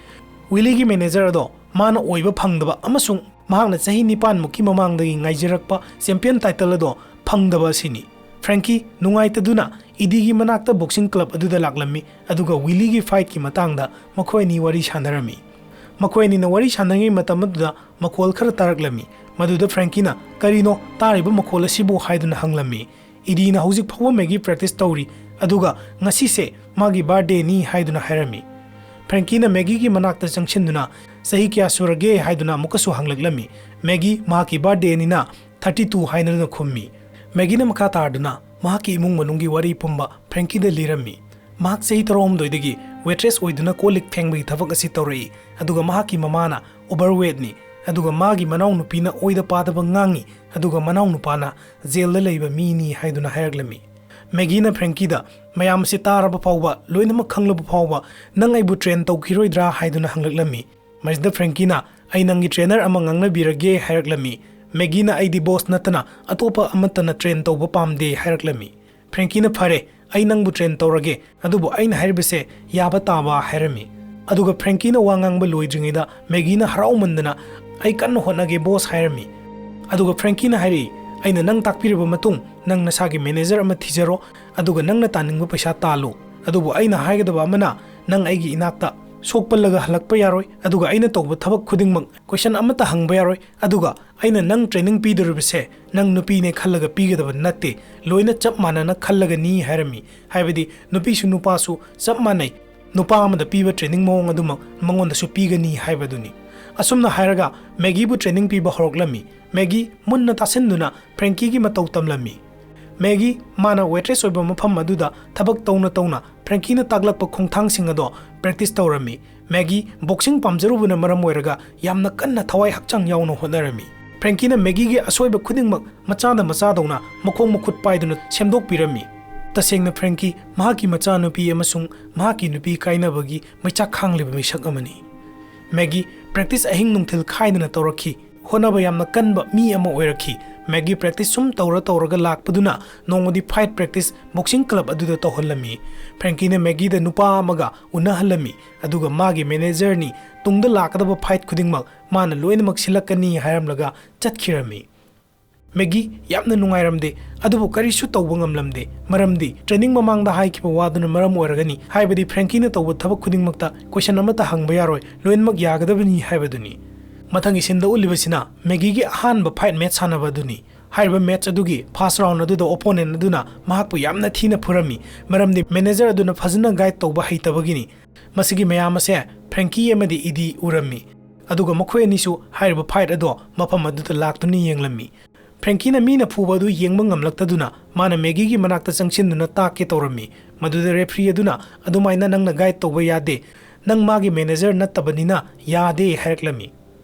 ꯋꯤꯂꯤꯒꯤ manager ꯑꯗꯣ ꯃꯥꯅ ꯑꯣꯏꯕ ꯐꯪꯗꯕ ꯑꯃꯁꯨꯡ ꯃꯍꯥꯛꯅ ꯆꯍꯤ ꯅꯤꯄꯥꯟ ꯃꯨꯛꯀꯤ ꯃꯃꯥꯡꯗꯒꯤ ꯉꯥꯏꯖꯔꯛꯄ champion title ꯑꯗꯣ ꯐꯪꯗꯕ ꯑꯁꯤꯅꯤ꯫ ꯐ꯭ꯔꯦꯡꯀꯤ ꯅꯨꯡꯉꯥꯏꯇꯗꯨꯅ ꯏꯗꯤꯒꯤ ꯃꯅꯥꯛꯇ boxing club ꯑꯗꯨꯗ ꯂꯥꯛꯂꯝꯃꯤ, ꯑꯗꯨꯒ ꯋꯤꯂꯤꯒꯤ fightꯀꯤ ꯃꯇꯥꯡꯗ ꯃꯈꯣꯏ ꯑꯅꯤ ꯋꯥꯔꯤ ꯁꯥꯟꯅꯔꯝꯃꯤ꯫ ꯃꯈꯣꯏ ꯑꯅꯤꯅ ꯋꯥꯔꯤ ꯁꯥꯟꯅꯔꯤꯉꯩ ꯃꯇꯝ ꯑꯗꯨꯗ ꯃꯈꯣꯜ ꯈꯔ ꯇꯥꯔꯛꯂꯝꯃꯤ꯫ ꯃꯗꯨꯗ ꯐ꯭ꯔꯦꯡꯀꯤꯅ "ꯀꯔꯤꯅꯣ ꯇꯥꯔꯤꯕ ꯃꯈꯣꯜ ꯑꯁꯤꯕꯨ?" ꯍꯥꯏꯗꯨꯅ ꯍꯪꯂꯝꯃꯤ꯫ ꯏꯗꯤꯅ "ꯍꯧꯖꯤꯛ ꯐꯥꯎꯕ ꯃꯦꯒꯤ practice ꯇꯧꯔꯤ, ꯑꯗꯨꯒ ꯉꯁꯤꯁꯦ ꯃꯥꯒꯤ birthdayꯅꯤ" ꯍꯥꯏꯗꯨꯅ ꯍꯥꯏꯔꯝꯃꯤ꯫ ꯐ꯭ꯔꯦꯡꯀꯤꯅ ꯃꯦꯒꯤꯒꯤ ꯃꯅꯥꯛꯇ ꯆꯪꯁꯤꯟꯗꯨꯅ "ꯆꯍꯤ ꯀꯌꯥ ꯁꯨꯔꯒꯦ?" ꯍꯥꯏꯗꯨꯅ ꯑꯃꯨꯛꯀꯁꯨ ꯍꯪꯂꯛꯂꯝꯃꯤ꯫ ꯃꯦꯒꯤ ꯃꯍꯥꯛꯀꯤ birthdayꯅꯤꯅ thirty two ꯍꯥꯏꯅꯗꯨꯅ ꯈꯨꯝꯃꯤ꯫ ꯃꯦꯒꯤꯅ ꯃꯈꯥ ꯇꯥꯔꯗꯨꯅ ꯃꯍꯥꯛꯀꯤ ꯏꯃꯨꯡ ꯃꯅꯨꯡꯒꯤ ꯋꯥꯔꯤ ꯄꯨꯝꯕ ꯐ꯭ꯔꯦꯡꯀꯤꯗ ꯂꯤꯔꯝꯃꯤ꯫ ꯃꯍꯥꯛ ꯆꯍꯤ ꯇꯔꯥꯍꯨꯝꯗꯣꯏꯗꯒꯤ waitress ꯑꯣꯏꯗꯨꯅ ꯀꯣꯜ ꯂꯤꯛ ꯐꯦꯡꯕꯒꯤ ꯊꯕꯛ ꯑꯁꯤ ꯇꯧꯔꯛꯏ꯫ ꯑꯗꯨꯒ ꯃꯍꯥꯛꯀꯤ ꯃꯃꯥꯅ overweightꯅꯤ, ꯑꯗꯨꯒ ꯃꯥꯒꯤ ꯃꯅꯥꯎꯅꯨꯄꯤꯅ ꯑꯣꯏꯗ ꯄꯥꯗꯕ ꯉꯥꯡꯉꯤ, ꯑꯗꯨꯒ ꯃꯅꯥꯎꯅꯨꯄꯥꯅ ꯖꯦꯜꯗ ꯂꯩꯕ ꯃꯤꯅꯤ ꯍꯥꯏꯗꯨꯅ ꯍꯥꯏꯔꯛꯂꯝꯃꯤ꯫ ꯃꯦꯒꯤꯅ ꯐ꯭ꯔꯦꯡꯀꯤꯗ ꯃꯌꯥꯝ ꯑꯁꯤ ꯇꯥꯔꯕ ꯐꯥꯎꯕ, ꯂꯣꯏꯅꯃꯛ ꯈꯪꯂꯕ ꯐꯥꯎꯕ, "ꯅꯪ ꯑꯩꯕꯨ ꯇ꯭ꯔꯦꯟ ꯇꯧꯈꯤꯔꯣꯏꯗ꯭ꯔꯥ?" ꯍꯥꯏꯗꯨꯅ ꯍꯪꯂꯛꯂꯝꯃꯤ꯫ ꯃꯁꯤꯗ ꯐ꯭ꯔꯦꯡꯀꯤꯅ, "ꯑꯩ ꯅꯪꯒꯤ ꯇ꯭ꯔꯦꯅꯔ ꯑꯃ ꯉꯥꯡꯅꯕꯤꯔꯒꯦ" ꯍꯥꯏꯔꯛꯂꯝꯃꯤ꯫ ꯃꯦꯒꯤꯅ, "ꯑꯩꯗꯤ ꯕꯣꯁ ꯅꯠꯇꯅ ꯑꯇꯣꯞꯄ ꯑꯃꯠꯇꯅ ꯇ꯭ꯔꯦꯟ ꯇꯧꯕ ꯄꯥꯝꯗꯦ" ꯍꯥꯏꯔꯛꯂꯝꯃꯤ꯫ ꯐ꯭ꯔꯦꯡꯀꯤꯅ, "ꯐꯔꯦ, ꯑꯩ ꯅꯪꯕꯨ ꯇ꯭ꯔꯦꯟ ꯇꯧꯔꯒꯦ, ꯑꯗꯨꯕꯨ ꯑꯩꯅ ꯍꯥꯏꯔꯤꯕꯁꯦ ꯌꯥꯕ ꯇꯥꯕ" ꯍꯥꯏꯔꯝꯃꯤ꯫ ꯑꯗꯨꯒ ꯐ꯭ꯔꯦꯡꯀꯤꯅ ꯋꯥ ꯉꯥꯡꯕ ꯂꯣꯏꯗ꯭ꯔꯤꯉꯩꯗ ꯃꯦꯒꯤꯅ ꯍꯔꯥꯎꯃꯟꯗꯅ, "ꯑꯩ ꯀꯟꯅ ꯍꯣꯠꯅꯒꯦ ꯕꯣꯁ" ꯍꯥꯏꯔꯝꯃꯤ꯫ ꯑꯗꯨꯒ ꯐ꯭ꯔꯦꯡꯀꯤꯅ ꯍꯥꯏꯔꯛꯏ, "ꯑꯩꯅ ꯅꯪ ꯇꯥꯛꯄꯤꯔꯕ ꯃꯇꯨꯡ ꯅꯪ ꯅꯁꯥꯒꯤ ꯃꯦꯅꯦꯖꯔ ꯑꯃ ꯊꯤꯖꯔꯣ, ꯑꯗꯨꯒ ꯅꯪꯅ ꯇꯥꯅꯤꯡꯕ ꯄꯩꯁꯥ ꯇꯥꯜꯂꯨ꯫ ꯑꯗꯨꯕꯨ ꯑꯩꯅ ꯍꯥꯏꯒꯗꯕ ꯑꯃꯅ, ꯅꯪ ꯑꯩꯒꯤ ꯏꯅꯥꯛꯇ ꯁꯣꯛꯄꯜꯂꯒ ꯍꯜꯂꯛꯄ ꯌꯥꯔꯣꯏ, ꯑꯗꯨꯒ ꯑꯩꯅ ꯇꯧꯕ ꯊꯕꯛ ꯈꯨꯗꯤꯡꯃꯛ ꯀꯣꯏꯁꯟ ꯑꯃꯠꯇ ꯍꯪꯕ ꯌꯥꯔꯣꯏ, ꯑꯗꯨꯒ ꯑꯩꯅ ꯅꯪ ꯇ꯭ꯔꯦꯅꯤꯡ ꯄꯤꯗꯣꯔꯤꯕꯁꯦ ꯅꯪ ꯅꯨꯄꯤꯅꯦ ꯈꯜꯂꯒ ꯄꯤꯒꯗꯕ ꯅꯠꯇꯦ, ꯂꯣꯏꯅ ꯆꯞ ꯃꯥꯟꯅꯅ ꯈꯜꯂꯒꯅꯤ" ꯍꯥꯏꯔꯝꯃꯤ꯫ ꯍꯥꯏꯕꯗꯤ ꯅꯨꯄꯤꯁꯨ ꯅꯨꯄꯥꯁꯨ ꯆꯞ ꯃꯥꯟꯅꯩ, ꯅꯨꯄꯥ ꯑꯃꯗ ꯄꯤꯕ ꯇ꯭ꯔꯦꯅꯤꯡ ꯃꯑꯣꯡ ꯑꯗꯨꯃꯛ ꯃꯉꯣꯟꯗꯁꯨ ꯄꯤꯒꯅꯤ ꯍꯥꯏꯕꯗꯨꯅꯤ꯫ ꯑꯁꯨꯝꯅ ꯍꯥꯏꯔꯒ ꯃꯦꯒꯤꯕꯨ ꯇ꯭ꯔꯦꯅꯤꯡ ꯄꯤꯕ ꯍꯧꯔꯛꯂꯝꯃꯤ꯫ ꯃꯦꯒꯤ ꯃꯨꯟꯅ ꯇꯥꯁꯤꯟꯗꯨꯅ ꯐ꯭ꯔꯦꯡꯀꯤꯒꯤ ꯃꯇꯧ ꯇꯝꯂꯝꯃꯤ꯫ ꯃꯦꯒꯤ ꯃꯥꯅ ꯋꯦꯇ꯭ꯔꯦꯁ ꯑꯣꯏꯕ ꯃꯐꯝ ꯑꯗꯨꯗ ꯊꯕꯛ ꯇꯧꯅ ꯇꯧꯅ ꯐ꯭ꯔꯦꯡꯀꯤꯅ ꯇꯥꯛꯂꯛꯄ ꯈꯣꯡꯊꯥꯡꯁꯤꯡ ꯑꯗꯣ ꯄ꯭ꯔꯦꯛꯇꯤꯁ ꯇꯧꯔꯝꯃꯤ꯫ ꯃꯦꯒꯤ ꯕꯣꯛꯁꯤꯡ ꯄꯥꯝꯖꯔꯨꯕꯅ ꯃꯔꯝ ꯑꯣꯏꯔꯒ ꯌꯥꯝꯅ ꯀꯟꯅ ꯊꯋꯥꯏ ꯍꯛꯆꯥꯡ ꯌꯥꯎꯅ ꯍꯣꯠꯅꯔꯝꯃꯤ꯫ ꯐ꯭ꯔꯦꯡꯀꯤꯅ ꯃꯦꯒꯤꯒꯤ ꯑꯁꯣꯏꯕ ꯈꯨꯗꯤꯡꯃꯛ ꯃꯆꯥꯗ ꯃꯆꯥꯗꯧꯅ ꯃꯈꯣꯡ ꯃꯈꯨꯠ ꯄꯥꯏꯗꯨꯅ ꯁꯦꯝꯗꯣꯛꯄꯤꯔꯝꯃꯤ꯫ ꯇꯁꯦꯡꯅ ꯐ꯭ꯔꯦꯡꯀꯤ ꯃꯍꯥꯛꯀꯤ ꯃꯆꯥꯅꯨꯄꯤ ꯑꯃꯁꯨꯡ ꯃꯍꯥꯛꯀꯤ ꯅꯨꯄꯤ ꯀꯥꯏꯅꯕꯒꯤ ꯃꯩꯆꯥꯛ ꯈꯥꯡꯂꯤꯕ ꯃꯤꯁꯛ ꯑꯃꯅꯤ꯫ ꯃꯦꯒꯤ ꯄ꯭ꯔꯦꯛꯇꯤꯁ ꯑꯍꯤꯡ ꯅꯨꯡꯊꯤꯜ ꯈꯥꯏꯗꯅ ꯇꯧꯔꯛꯈꯤ꯫ ꯍꯣꯠꯅꯕ ꯌꯥꯝꯅ ꯀꯟꯕ ꯃꯤ ꯑꯃ ꯑꯣꯏꯔꯛꯈꯤ꯫ ꯃꯦꯒꯤ ꯄ꯭ꯔꯦꯛꯇꯤꯁ ꯁꯨꯝ ꯇꯧꯔ ꯇꯧꯔꯒ ꯂꯥꯛꯄꯗꯨꯅ ꯅꯣꯡꯃꯗꯤ ꯐꯥꯏꯠ ꯄ꯭ꯔꯦꯛꯇꯤꯁ ꯕꯣꯛꯁꯤꯡ ꯀ꯭ꯂꯕ ꯑꯗꯨꯗ ꯇꯧꯍꯜꯂꯝꯃꯤ꯫ ꯐ꯭ꯔꯦꯡꯀꯤꯅ ꯃꯦꯒꯤꯗ ꯅꯨꯄꯥ ꯑꯃꯒ ꯎꯅꯍꯜꯂꯝꯃꯤ, ꯑꯗꯨꯒ ꯃꯥꯒꯤ ꯃꯦꯅꯦꯖꯔꯅꯤ ꯇꯨꯡꯗ ꯂꯥꯛꯀꯗꯕ ꯐꯥꯏꯠ ꯈꯨꯗꯤꯡꯃꯛ ꯃꯥꯅ ꯂꯣꯏꯅꯃꯛ ꯁꯤꯜꯂꯛꯀꯅꯤ ꯍꯥꯏꯔꯝꯂꯒ ꯆꯠꯈꯤꯔꯝꯃꯤ꯫ ꯃꯦꯒꯤ ꯌꯥꯝꯅ ꯅꯨꯡꯉꯥꯏꯔꯝꯗꯦ, ꯑꯗꯨꯕꯨ ꯀꯔꯤꯁꯨ ꯇꯧꯕ ꯉꯝꯂꯝꯗꯦ, ꯃꯔꯝꯗꯤ ꯇ꯭ꯔꯦꯅꯤꯡ ꯃꯃꯥꯡꯗ ꯍꯥꯏꯈꯤꯕ ꯋꯥꯗꯨꯅ ꯃꯔꯝ ꯑꯣꯏꯔꯒꯅꯤ, ꯍꯥꯏꯕꯗꯤ ꯐ꯭ꯔꯦꯡꯀꯤꯅ ꯇꯧꯕ ꯊꯕꯛ ꯈꯨꯗꯤꯡꯃꯛꯇ ꯀꯣꯏꯁꯟ ꯑꯃꯠꯇ ꯍꯪꯕ ꯌꯥꯔꯣꯏ, ꯂꯣꯏꯅꯃꯛ ꯌꯥꯒꯗꯕꯅꯤ ꯍꯥꯏꯕꯗꯨꯅꯤ꯫ ꯃꯊꯪꯒꯤ ꯁꯤꯟꯗ ꯎꯠꯂꯤꯕꯁꯤꯅ ꯃꯦꯒꯤꯒꯤ ꯑꯍꯥꯟꯕ ꯐꯥꯏꯠ ꯃꯦꯠꯆ ꯁꯥꯟꯅꯕ ꯑꯗꯨꯅꯤ꯫ ꯍꯥꯏꯔꯤꯕ ꯃꯦꯠꯆ ꯑꯗꯨꯒꯤ ꯐꯥꯔꯁ ꯔꯥꯎꯟ ꯑꯗꯨꯗ ꯑꯣꯄꯣꯅꯦꯟ ꯑꯗꯨꯅ ꯃꯍꯥꯛꯄꯨ ꯌꯥꯝꯅ ꯊꯤꯅ ꯐꯨꯔꯝꯃꯤ, ꯃꯔꯝꯗꯤ ꯃꯦꯅꯦꯖꯔ ꯑꯗꯨꯅ ꯐꯖꯅ ꯒꯥꯏꯗ ꯇꯧꯕ ꯍꯩꯇꯕꯒꯤꯅꯤ꯫ ꯃꯁꯤꯒꯤ ꯃꯌꯥꯝ ꯑꯁꯦ ꯐ꯭ꯔꯦꯡꯀꯤ ꯑꯃꯗꯤ ꯏꯗꯤ ꯎꯔꯝꯃꯤ, ꯑꯗꯨꯒ ꯃꯈꯣꯏ ꯑꯅꯤꯁꯨ ꯍꯥꯏꯔꯤꯕ ꯐꯥꯏꯠ ꯑꯗꯣ ꯃꯐꯝ ꯑꯗꯨꯗ ꯂꯥꯛꯇꯨꯅ ꯌꯦꯡꯂꯝꯃꯤ꯫ ꯐ꯭ꯔꯦꯡꯀꯤꯅ ꯃꯤꯅ ꯐꯨꯕ ꯑꯗꯨ ꯌꯦꯡꯕ ꯉꯝꯂꯛꯇꯗꯨꯅ ꯃꯥꯅ ꯃꯦꯒꯤꯒꯤ ꯃꯅꯥꯛꯇ ꯆꯪꯁꯤꯟꯗꯨꯅ ꯇꯥꯛꯀꯦ ꯇꯧꯔꯝꯃꯤ꯫ ꯃꯗꯨꯗ ꯔꯦꯐ꯭ꯔꯤ ꯑꯗꯨꯅ, "ꯑꯗꯨꯃꯥꯏꯅ ꯅꯪꯅ ꯒꯥꯏꯗ ꯇꯧꯕ ꯌꯥꯗꯦ, ꯅꯪ ꯃꯥꯒꯤ ꯃꯦꯅꯦꯖꯔ ꯅꯠꯇꯕꯅꯤꯅ ꯌꯥꯗꯦ" ꯍꯥꯏꯔꯛꯂꯝꯃꯤ꯫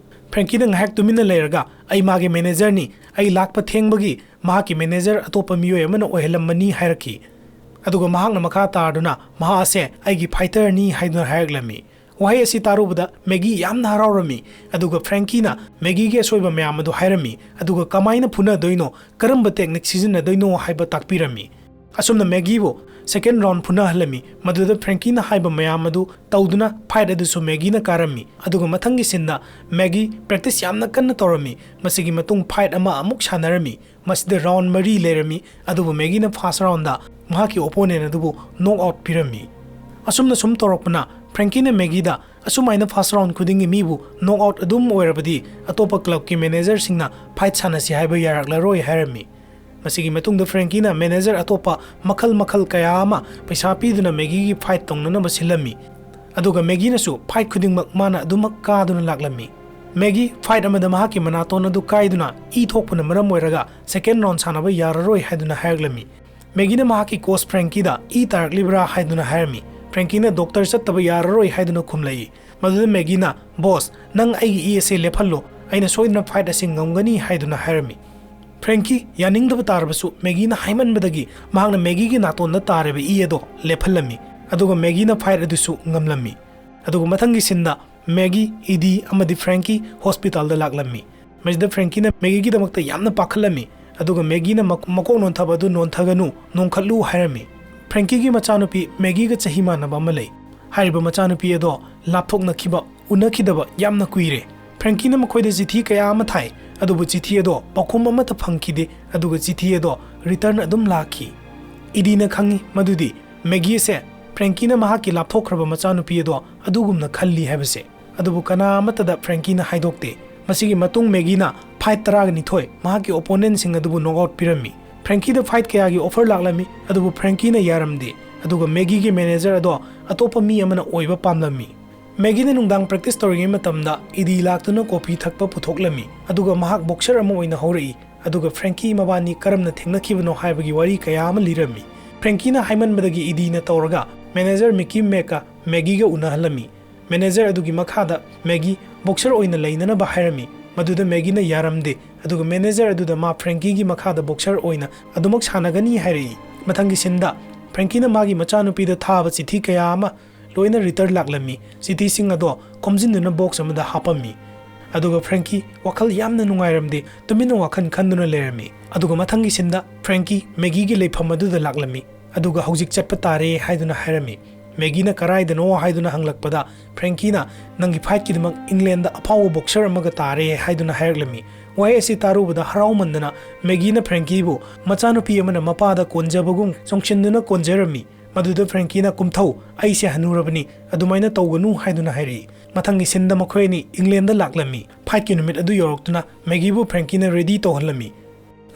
ꯐ꯭ꯔꯦꯡꯀꯤꯅ ꯉꯥꯏꯍꯥꯛ ꯇꯨꯃꯤꯟꯅ ꯂꯩꯔꯒ, "ꯑꯩ ꯃꯥꯒꯤ ꯃꯦꯅꯦꯖꯔꯅꯤ, ꯑꯩ ꯂꯥꯛꯄ ꯊꯦꯡꯕꯒꯤ ꯃꯍꯥꯛꯀꯤ ꯃꯦꯅꯦꯖꯔ ꯑꯇꯣꯞꯄ ꯃꯤꯑꯣꯏ ꯑꯃꯅ ꯑꯣꯏꯍꯜꯂꯝꯕꯅꯤ" ꯍꯥꯏꯔꯛꯈꯤ꯫ ꯑꯗꯨꯒ ꯃꯍꯥꯛꯅ ꯃꯈꯥ ꯇꯥꯔꯗꯨꯅ, "ꯃꯍꯥꯛ ꯑꯁꯦ ꯑꯩꯒꯤ ꯐꯥꯏꯇꯔꯅꯤ" ꯍꯥꯏꯗꯨꯅ ꯍꯥꯏꯔꯛꯂꯝꯃꯤ꯫ ꯋꯥꯍꯩ ꯑꯁꯤ ꯇꯥꯔꯨꯕꯗ ꯃꯦꯒꯤ ꯌꯥꯝꯅ ꯍꯔꯥꯎꯔꯝꯃꯤ, ꯑꯗꯨꯒ ꯐ꯭ꯔꯦꯡꯀꯤꯅ ꯃꯦꯒꯤꯒꯤ ꯑꯁꯣꯏꯕ ꯃꯌꯥꯝ ꯑꯗꯨ ꯍꯥꯏꯔꯝꯃꯤ, ꯑꯗꯨꯒ ꯀꯃꯥꯏꯅ ꯐꯨꯅꯗꯣꯏꯅꯣ, ꯀꯔꯝꯕ ꯇꯦꯛꯅꯤꯛ ꯁꯤꯖꯤꯟꯅꯗꯣꯏꯅꯣ ꯍꯥꯏꯕ ꯇꯥꯛꯄꯤꯔꯝꯃꯤ꯫ ꯑꯁꯨꯝꯅ ꯃꯦꯒꯤꯕꯨ ꯁꯦꯀꯦꯟ ꯔꯥꯎꯟ ꯐꯨꯅꯍꯜꯂꯝꯃꯤ꯫ ꯃꯗꯨꯗ ꯐ꯭ꯔꯦꯡꯀꯤꯅ ꯍꯥꯏꯕ ꯃꯌꯥꯝ ꯑꯗꯨ ꯇꯧꯗꯨꯅ ꯐꯥꯏꯠ ꯑꯗꯨꯁꯨ ꯃꯦꯒꯤꯅ ꯀꯥꯔꯝꯃꯤ꯫ ꯑꯗꯨꯒ ꯃꯊꯪꯒꯤ ꯁꯤꯟꯗ ꯃꯦꯒꯤ ꯄ꯭ꯔꯦꯛꯇꯤꯁ ꯌꯥꯝꯅ ꯀꯟꯅ ꯇꯧꯔꯝꯃꯤ꯫ ꯃꯁꯤꯒꯤ ꯃꯇꯨꯡ ꯐꯥꯏꯠ ꯑꯃ ꯑꯃꯨꯛ ꯁꯥꯟꯅꯔꯝꯃꯤ꯫ ꯃꯁꯤꯗ ꯔꯥꯎꯟ ꯃꯔꯤ ꯂꯩꯔꯝꯃꯤ, ꯑꯗꯨꯕꯨ ꯃꯦꯒꯤꯅ ꯐꯥꯔꯁ ꯔꯥꯎꯟꯗ ꯃꯍꯥꯛꯀꯤ ꯑꯣꯄꯣꯅꯦꯟ ꯑꯗꯨꯕꯨ ꯅꯣꯛ ꯑꯥꯎꯠ ꯄꯤꯔꯝꯃꯤ꯫ ꯑꯁꯨꯝꯅ ꯁꯨꯝ ꯇꯧꯔꯛꯄꯅ ꯐ꯭ꯔꯦꯡꯀꯤꯅ ꯃꯦꯒꯤꯗ, "ꯑꯁꯨꯃꯥꯏꯅ ꯐꯥꯔꯁ ꯔꯥꯎꯟ ꯈꯨꯗꯤꯡꯒꯤ ꯃꯤꯕꯨ ꯅꯣꯛ ꯑꯥꯎꯠ ꯑꯗꯨꯝ ꯑꯣꯏꯔꯕꯗꯤ ꯑꯇꯣꯞꯄ ꯀ꯭ꯂꯕꯀꯤ ꯃꯦꯅꯦꯖꯔꯁꯤꯡꯅ ꯐꯥꯏꯠ ꯁꯥꯟꯅꯁꯤ ꯍꯥꯏꯕ ꯌꯥꯔꯛꯂꯔꯣꯏ" ꯍꯥꯏꯔꯝꯃꯤ꯫ ꯃꯁꯤꯒꯤ ꯃꯇꯨꯡꯗ ꯐ꯭ꯔꯦꯡꯀꯤꯅ ꯃꯦꯅꯦꯖꯔ ꯑꯇꯣꯞꯄ ꯃꯈꯜ ꯃꯈꯜ ꯀꯌꯥ ꯑꯃ ꯄꯩꯁꯥ ꯄꯤꯗꯨꯅ ꯃꯦꯒꯤꯒꯤ ꯐꯥꯏꯠ ꯇꯧꯅꯅꯕ ꯁꯤꯜꯂꯝꯃꯤ꯫ ꯑꯗꯨꯒ ꯃꯦꯒꯤꯅꯁꯨ ꯐꯥꯏꯠ ꯈꯨꯗꯤꯡꯃꯛ ꯃꯥꯅ ꯑꯗꯨꯃꯛ ꯀꯥꯗꯨꯅ ꯂꯥꯛꯂꯝꯃꯤ꯫ ꯃꯦꯒꯤ ꯐꯥꯏꯠ ꯑꯃꯗ ꯃꯍꯥꯛꯀꯤ ꯃꯅꯥꯇꯣꯟ ꯑꯗꯨ ꯀꯥꯏꯗꯨꯅ ꯏ ꯊꯣꯛꯄꯅ ꯃꯔꯝ ꯑꯣꯏꯔꯒ ꯁꯦꯀꯦꯟ ꯔꯥꯎꯟ ꯁꯥꯟꯅꯕ ꯌꯥꯔꯔꯣꯏ ꯍꯥꯏꯗꯨꯅ ꯍꯥꯏꯔꯛꯂꯝꯃꯤ꯫ ꯃꯦꯒꯤꯅ ꯃꯍꯥꯛꯀꯤ ꯀꯣꯆ ꯐ꯭ꯔꯦꯡꯀꯤꯗ, "ꯏ ꯇꯥꯔꯛꯂꯤꯕ꯭ꯔꯥ?" ꯍꯥꯏꯗꯨꯅ ꯍꯥꯏꯔꯝꯃꯤ꯫ ꯐ꯭ꯔꯦꯡꯀꯤꯅ, "ꯗꯣꯛꯇꯔ ꯆꯠꯇꯕ ꯌꯥꯔꯔꯣꯏ" ꯍꯥꯏꯗꯨꯅ ꯈꯨꯝꯂꯛꯏ꯫ ꯃꯗꯨꯗ ꯃꯦꯒꯤꯅ, "ꯕꯣꯁ, ꯅꯪ ꯑꯩꯒꯤ ꯏ ꯑꯁꯤ ꯂꯦꯞꯍꯜꯂꯨ, ꯑꯩꯅ ꯁꯣꯏꯗꯅ ꯐꯥꯏꯠ ꯑꯁꯤ ꯉꯝꯒꯅꯤ" ꯍꯥꯏꯗꯨꯅ ꯍꯥꯏꯔꯝꯃꯤ꯫ ꯐ꯭ꯔꯦꯡꯀꯤ ꯌꯥꯅꯤꯡꯗꯕ ꯇꯥꯔꯕꯁꯨ ꯃꯦꯒꯤꯅ ꯍꯥꯏꯃꯟꯕꯗꯒꯤ ꯃꯍꯥꯛꯅ ꯃꯦꯒꯤꯒꯤ ꯅꯥꯇꯣꯟꯗ ꯇꯥꯔꯤꯕ ꯏ ꯑꯗꯣ ꯂꯦꯞꯍꯜꯂꯝꯃꯤ, ꯑꯗꯨꯒ ꯃꯦꯒꯤꯅ ꯐꯥꯏꯠ ꯑꯗꯨꯁꯨ ꯉꯝꯂꯝꯃꯤ꯫ ꯑꯗꯨꯒ ꯃꯊꯪꯒꯤ ꯁꯤꯟꯗ ꯃꯦꯒꯤ, ꯏꯗꯤ ꯑꯃꯗꯤ ꯐ꯭ꯔꯦꯡꯀꯤ ꯍꯣꯁꯄꯤꯇꯥꯜꯗ ꯂꯥꯛꯂꯝꯃꯤ꯫ ꯃꯁꯤꯗ ꯐ꯭ꯔꯦꯡꯀꯤꯅ ꯃꯦꯒꯤꯒꯤꯗꯃꯛꯇ ꯌꯥꯝꯅ ꯄꯥꯈꯠꯂꯝꯃꯤ, ꯑꯗꯨꯒ ꯃꯦꯒꯤꯅ ꯃꯛ-, ꯃꯀꯣꯛ ꯅꯣꯟꯊꯕ ꯑꯗꯨ ꯅꯣꯟꯊꯒꯅꯨ, ꯅꯣꯟꯈꯠꯂꯨ ꯍꯥꯏꯔꯝꯃꯤ꯫ ꯐ꯭ꯔꯦꯡꯀꯤꯒꯤ ꯃꯆꯥꯅꯨꯄꯤ ꯃꯦꯒꯤꯒ ꯆꯍꯤ ꯃꯥꯟꯅꯕ ꯑꯃ ꯂꯩ꯫ ꯍꯥꯏꯔꯤꯕ ꯃꯆꯥꯅꯨꯄꯤ ꯑꯗꯣ ꯂꯥꯞꯊꯣꯛꯅꯈꯤꯕ ꯎꯅꯈꯤꯗꯕ ꯌꯥꯝꯅ ꯀꯨꯏꯔꯦ꯫ ꯐ꯭ꯔꯦꯡꯀꯤꯅ ꯃꯈꯣꯏꯗ ꯆꯤꯊꯤ ꯀꯌꯥ ꯑꯃ ꯊꯥꯏ, ꯑꯗꯨꯕꯨ ꯆꯤꯊꯤ ꯑꯗꯣ ꯄꯥꯎꯈꯨꯝ ꯑꯃꯠꯇ ꯐꯪꯈꯤꯗꯦ, ꯑꯗꯨꯒ ꯆꯤꯊꯤ ꯑꯗꯣ ꯔꯤꯇꯔꯟ ꯑꯗꯨꯝ ꯂꯥꯛꯈꯤ꯫ ꯏꯗꯤꯅ ꯈꯪꯏ ꯃꯗꯨꯗꯤ ꯃꯦꯒꯤ ꯑꯁꯦ ꯐ꯭ꯔꯦꯡꯀꯤꯅ ꯃꯍꯥꯛꯀꯤ ꯂꯥꯞꯊꯣꯛꯈ꯭ꯔꯕ ꯃꯆꯥꯅꯨꯄꯤ ꯑꯗꯣ ꯑꯗꯨꯒꯨꯝꯅ ꯈꯜꯂꯤ ꯍꯥꯏꯕꯁꯦ꯫ ꯑꯗꯨꯕꯨ ꯀꯅꯥ ꯑꯃꯠꯇꯗ ꯐ꯭ꯔꯦꯡꯀꯤꯅ ꯍꯥꯏꯗꯣꯛꯇꯦ꯫ ꯃꯁꯤꯒꯤ ꯃꯇꯨꯡ ꯃꯦꯒꯤꯅ ꯐꯥꯏꯠ ꯇꯔꯥꯒ ꯅꯤꯊꯣꯏ ꯃꯍꯥꯛꯀꯤ ꯑꯣꯄꯣꯅꯦꯟꯁꯤꯡ ꯑꯗꯨꯕꯨ ꯅꯣꯛ ꯑꯥꯎꯠ ꯄꯤꯔꯝꯃꯤ꯫ ꯐ꯭ꯔꯦꯡꯀꯤꯗ ꯐꯥꯏꯠ ꯀꯌꯥꯒꯤ ꯑꯣꯐꯔ ꯂꯥꯛꯂꯝꯃꯤ, ꯑꯗꯨꯕꯨ ꯐ꯭ꯔꯦꯡꯀꯤꯅ ꯌꯥꯔꯝꯗꯦ, ꯑꯗꯨꯒ ꯃꯦꯒꯤꯒꯤ ꯃꯦꯅꯦꯖꯔ ꯑꯗꯣ ꯑꯇꯣꯞꯄ ꯃꯤ ꯑꯃꯅ ꯑꯣꯏꯕ ꯄꯥꯝꯂꯝꯃꯤ꯫ ꯃꯦꯒꯤꯅ ꯅꯨꯡꯗꯥꯡ ꯄ꯭ꯔꯦꯛꯇꯤꯁ ꯇꯧꯔꯤꯉꯩ ꯃꯇꯝꯗ ꯏꯗꯤ ꯂꯥꯛꯇꯨꯅ ꯀꯣꯐꯤ ꯊꯛꯄ ꯄꯨꯊꯣꯛꯂꯝꯃꯤ, ꯑꯗꯨꯒ ꯃꯍꯥꯛ ꯕꯣꯛꯁꯔ ꯑꯃ ꯑꯣꯏꯅ ꯍꯧꯔꯛꯏ꯫ ꯑꯗꯨꯒ ꯐ꯭ꯔꯦꯡꯀꯤ ꯃꯕꯥꯅꯤ ꯀꯔꯝꯅ ꯊꯦꯡꯅꯈꯤꯕꯅꯣ ꯍꯥꯏꯕꯒꯤ ꯋꯥꯔꯤ ꯀꯌꯥ ꯑꯃ ꯂꯤꯔꯝꯃꯤ꯫ ꯐ꯭ꯔꯦꯡꯀꯤꯅ ꯍꯥꯏꯃꯟꯕꯗꯒꯤ ꯏꯗꯤꯅ ꯇꯧꯔꯒ ꯃꯦꯅꯦꯖꯔ ꯃꯤꯀꯤ ꯃꯦꯛꯀ ꯃꯦꯒꯤꯒ ꯎꯅꯍꯜꯂꯝꯃꯤ꯫ ꯃꯦꯅꯦꯖꯔ ꯑꯗꯨꯒꯤ ꯃꯈꯥꯗ ꯃꯦꯒꯤ ꯕꯣꯛꯁꯔ ꯑꯣꯏꯅ ꯂꯩꯅꯅꯕ ꯍꯥꯏꯔꯝꯃꯤ꯫ ꯃꯗꯨꯗ ꯃꯦꯒꯤꯅ ꯌꯥꯔꯝꯗꯦ, ꯑꯗꯨꯒ ꯃꯦꯅꯦꯖꯔ ꯑꯗꯨꯗ ꯃꯥ ꯐ꯭ꯔꯦꯡꯀꯤꯒꯤ ꯃꯈꯥꯗ ꯕꯣꯛꯁꯔ ꯑꯣꯏꯅ ꯑꯗꯨꯃꯛ ꯁꯥꯟꯅꯒꯅꯤ ꯍꯥꯏꯔꯛꯏ꯫ ꯃꯊꯪꯒꯤ ꯁꯤꯟꯗ ꯐ꯭ꯔꯦꯡꯀꯤꯅ ꯃꯥꯒꯤ ꯃꯆꯥꯅꯨꯄꯤꯗ ꯊꯥꯕ ꯆꯤꯊꯤ ꯀꯌꯥ ꯑꯃ ꯂꯣꯏꯅ ꯔꯤꯇꯔ ꯂꯥꯛꯂꯝꯃꯤ꯫ ꯆꯤꯊꯤꯁꯤꯡ ꯑꯗꯣ ꯈꯣꯝꯖꯤꯟꯗꯨꯅ ꯕꯣꯛꯁ ꯑꯃꯗ ꯍꯥꯞꯄꯝꯃꯤ꯫ ꯑꯗꯨꯒ ꯐ꯭ꯔꯦꯡꯀꯤ ꯋꯥꯈꯜ ꯌꯥꯝꯅ ꯅꯨꯡꯉꯥꯏꯔꯝꯗꯦ, ꯇꯨꯃꯤꯟꯅ ꯋꯥꯈꯜ ꯈꯟꯗꯨꯅ ꯂꯩꯔꯝꯃꯤ꯫ ꯑꯗꯨꯒ ꯃꯊꯪꯒꯤ ꯁꯤꯟꯗ ꯐ꯭ꯔꯦꯡꯀꯤ ꯃꯦꯒꯤꯒꯤ ꯂꯩꯐꯝ ꯑꯗꯨꯗ ꯂꯥꯛꯂꯝꯃꯤ꯫ ꯑꯗꯨꯒ ꯍꯧꯖꯤꯛ ꯆꯠꯄ ꯇꯥꯔꯦ ꯍꯥꯏꯗꯨꯅ ꯍꯥꯏꯔꯝꯃꯤ꯫ ꯃꯦꯒꯤꯅ ꯀꯔꯥꯏꯗꯅꯣ ꯍꯥꯏꯗꯨꯅ ꯍꯪꯂꯛꯄꯗ ꯐ꯭ꯔꯦꯡꯀꯤꯅ, "ꯅꯪꯒꯤ ꯐꯥꯏꯠꯀꯤꯗꯃꯛ ꯏꯪꯂꯦꯟꯗ ꯑꯐꯥꯎꯕ ꯕꯣꯛꯁꯔ ꯑꯃꯒ ꯇꯥꯔꯦ" ꯍꯥꯏꯗꯨꯅ ꯍꯥꯏꯔꯛꯂꯝꯃꯤ꯫ ꯋꯥꯍꯩ ꯑꯁꯤ ꯇꯥꯔꯨꯕꯗ ꯍꯔꯥꯎꯃꯟꯗꯅ ꯃꯦꯒꯤꯅ ꯐ꯭ꯔꯦꯡꯀꯤꯕꯨ ꯃꯆꯥꯅꯨꯄꯤ ꯑꯃꯅ ꯃꯄꯥꯗ ꯀꯣꯟꯖꯕꯒꯨꯝ ꯆꯣꯡꯁꯤꯟꯗꯨꯅ ꯀꯣꯟꯖꯔꯝꯃꯤ꯫ ꯃꯗꯨꯗ ꯐ꯭ꯔꯦꯡꯀꯤꯅ, "ꯀꯨꯝꯊꯧ, ꯑꯩꯁꯦ ꯍꯅꯨꯔꯕꯅꯤ, ꯑꯗꯨꯃꯥꯏꯅ ꯇꯧꯒꯅꯨ" ꯍꯥꯏꯗꯨꯅ ꯍꯥꯏꯔꯛꯏ꯫ ꯃꯊꯪꯒꯤ ꯁꯤꯟꯗ ꯃꯈꯣꯏ ꯑꯅꯤ ꯏꯪꯂꯦꯟꯗ ꯂꯥꯛꯂꯝꯃꯤ꯫ ꯐꯥꯏꯠꯀꯤ ꯅꯨꯃꯤꯠ ꯑꯗꯨ ꯌꯧꯔꯛꯇꯨꯅ ꯃꯦꯒꯤꯕꯨ ꯐ꯭ꯔꯦꯡꯀꯤꯅ ꯔꯦꯗꯤ ꯇꯧꯍꯜꯂꯝꯃꯤ꯫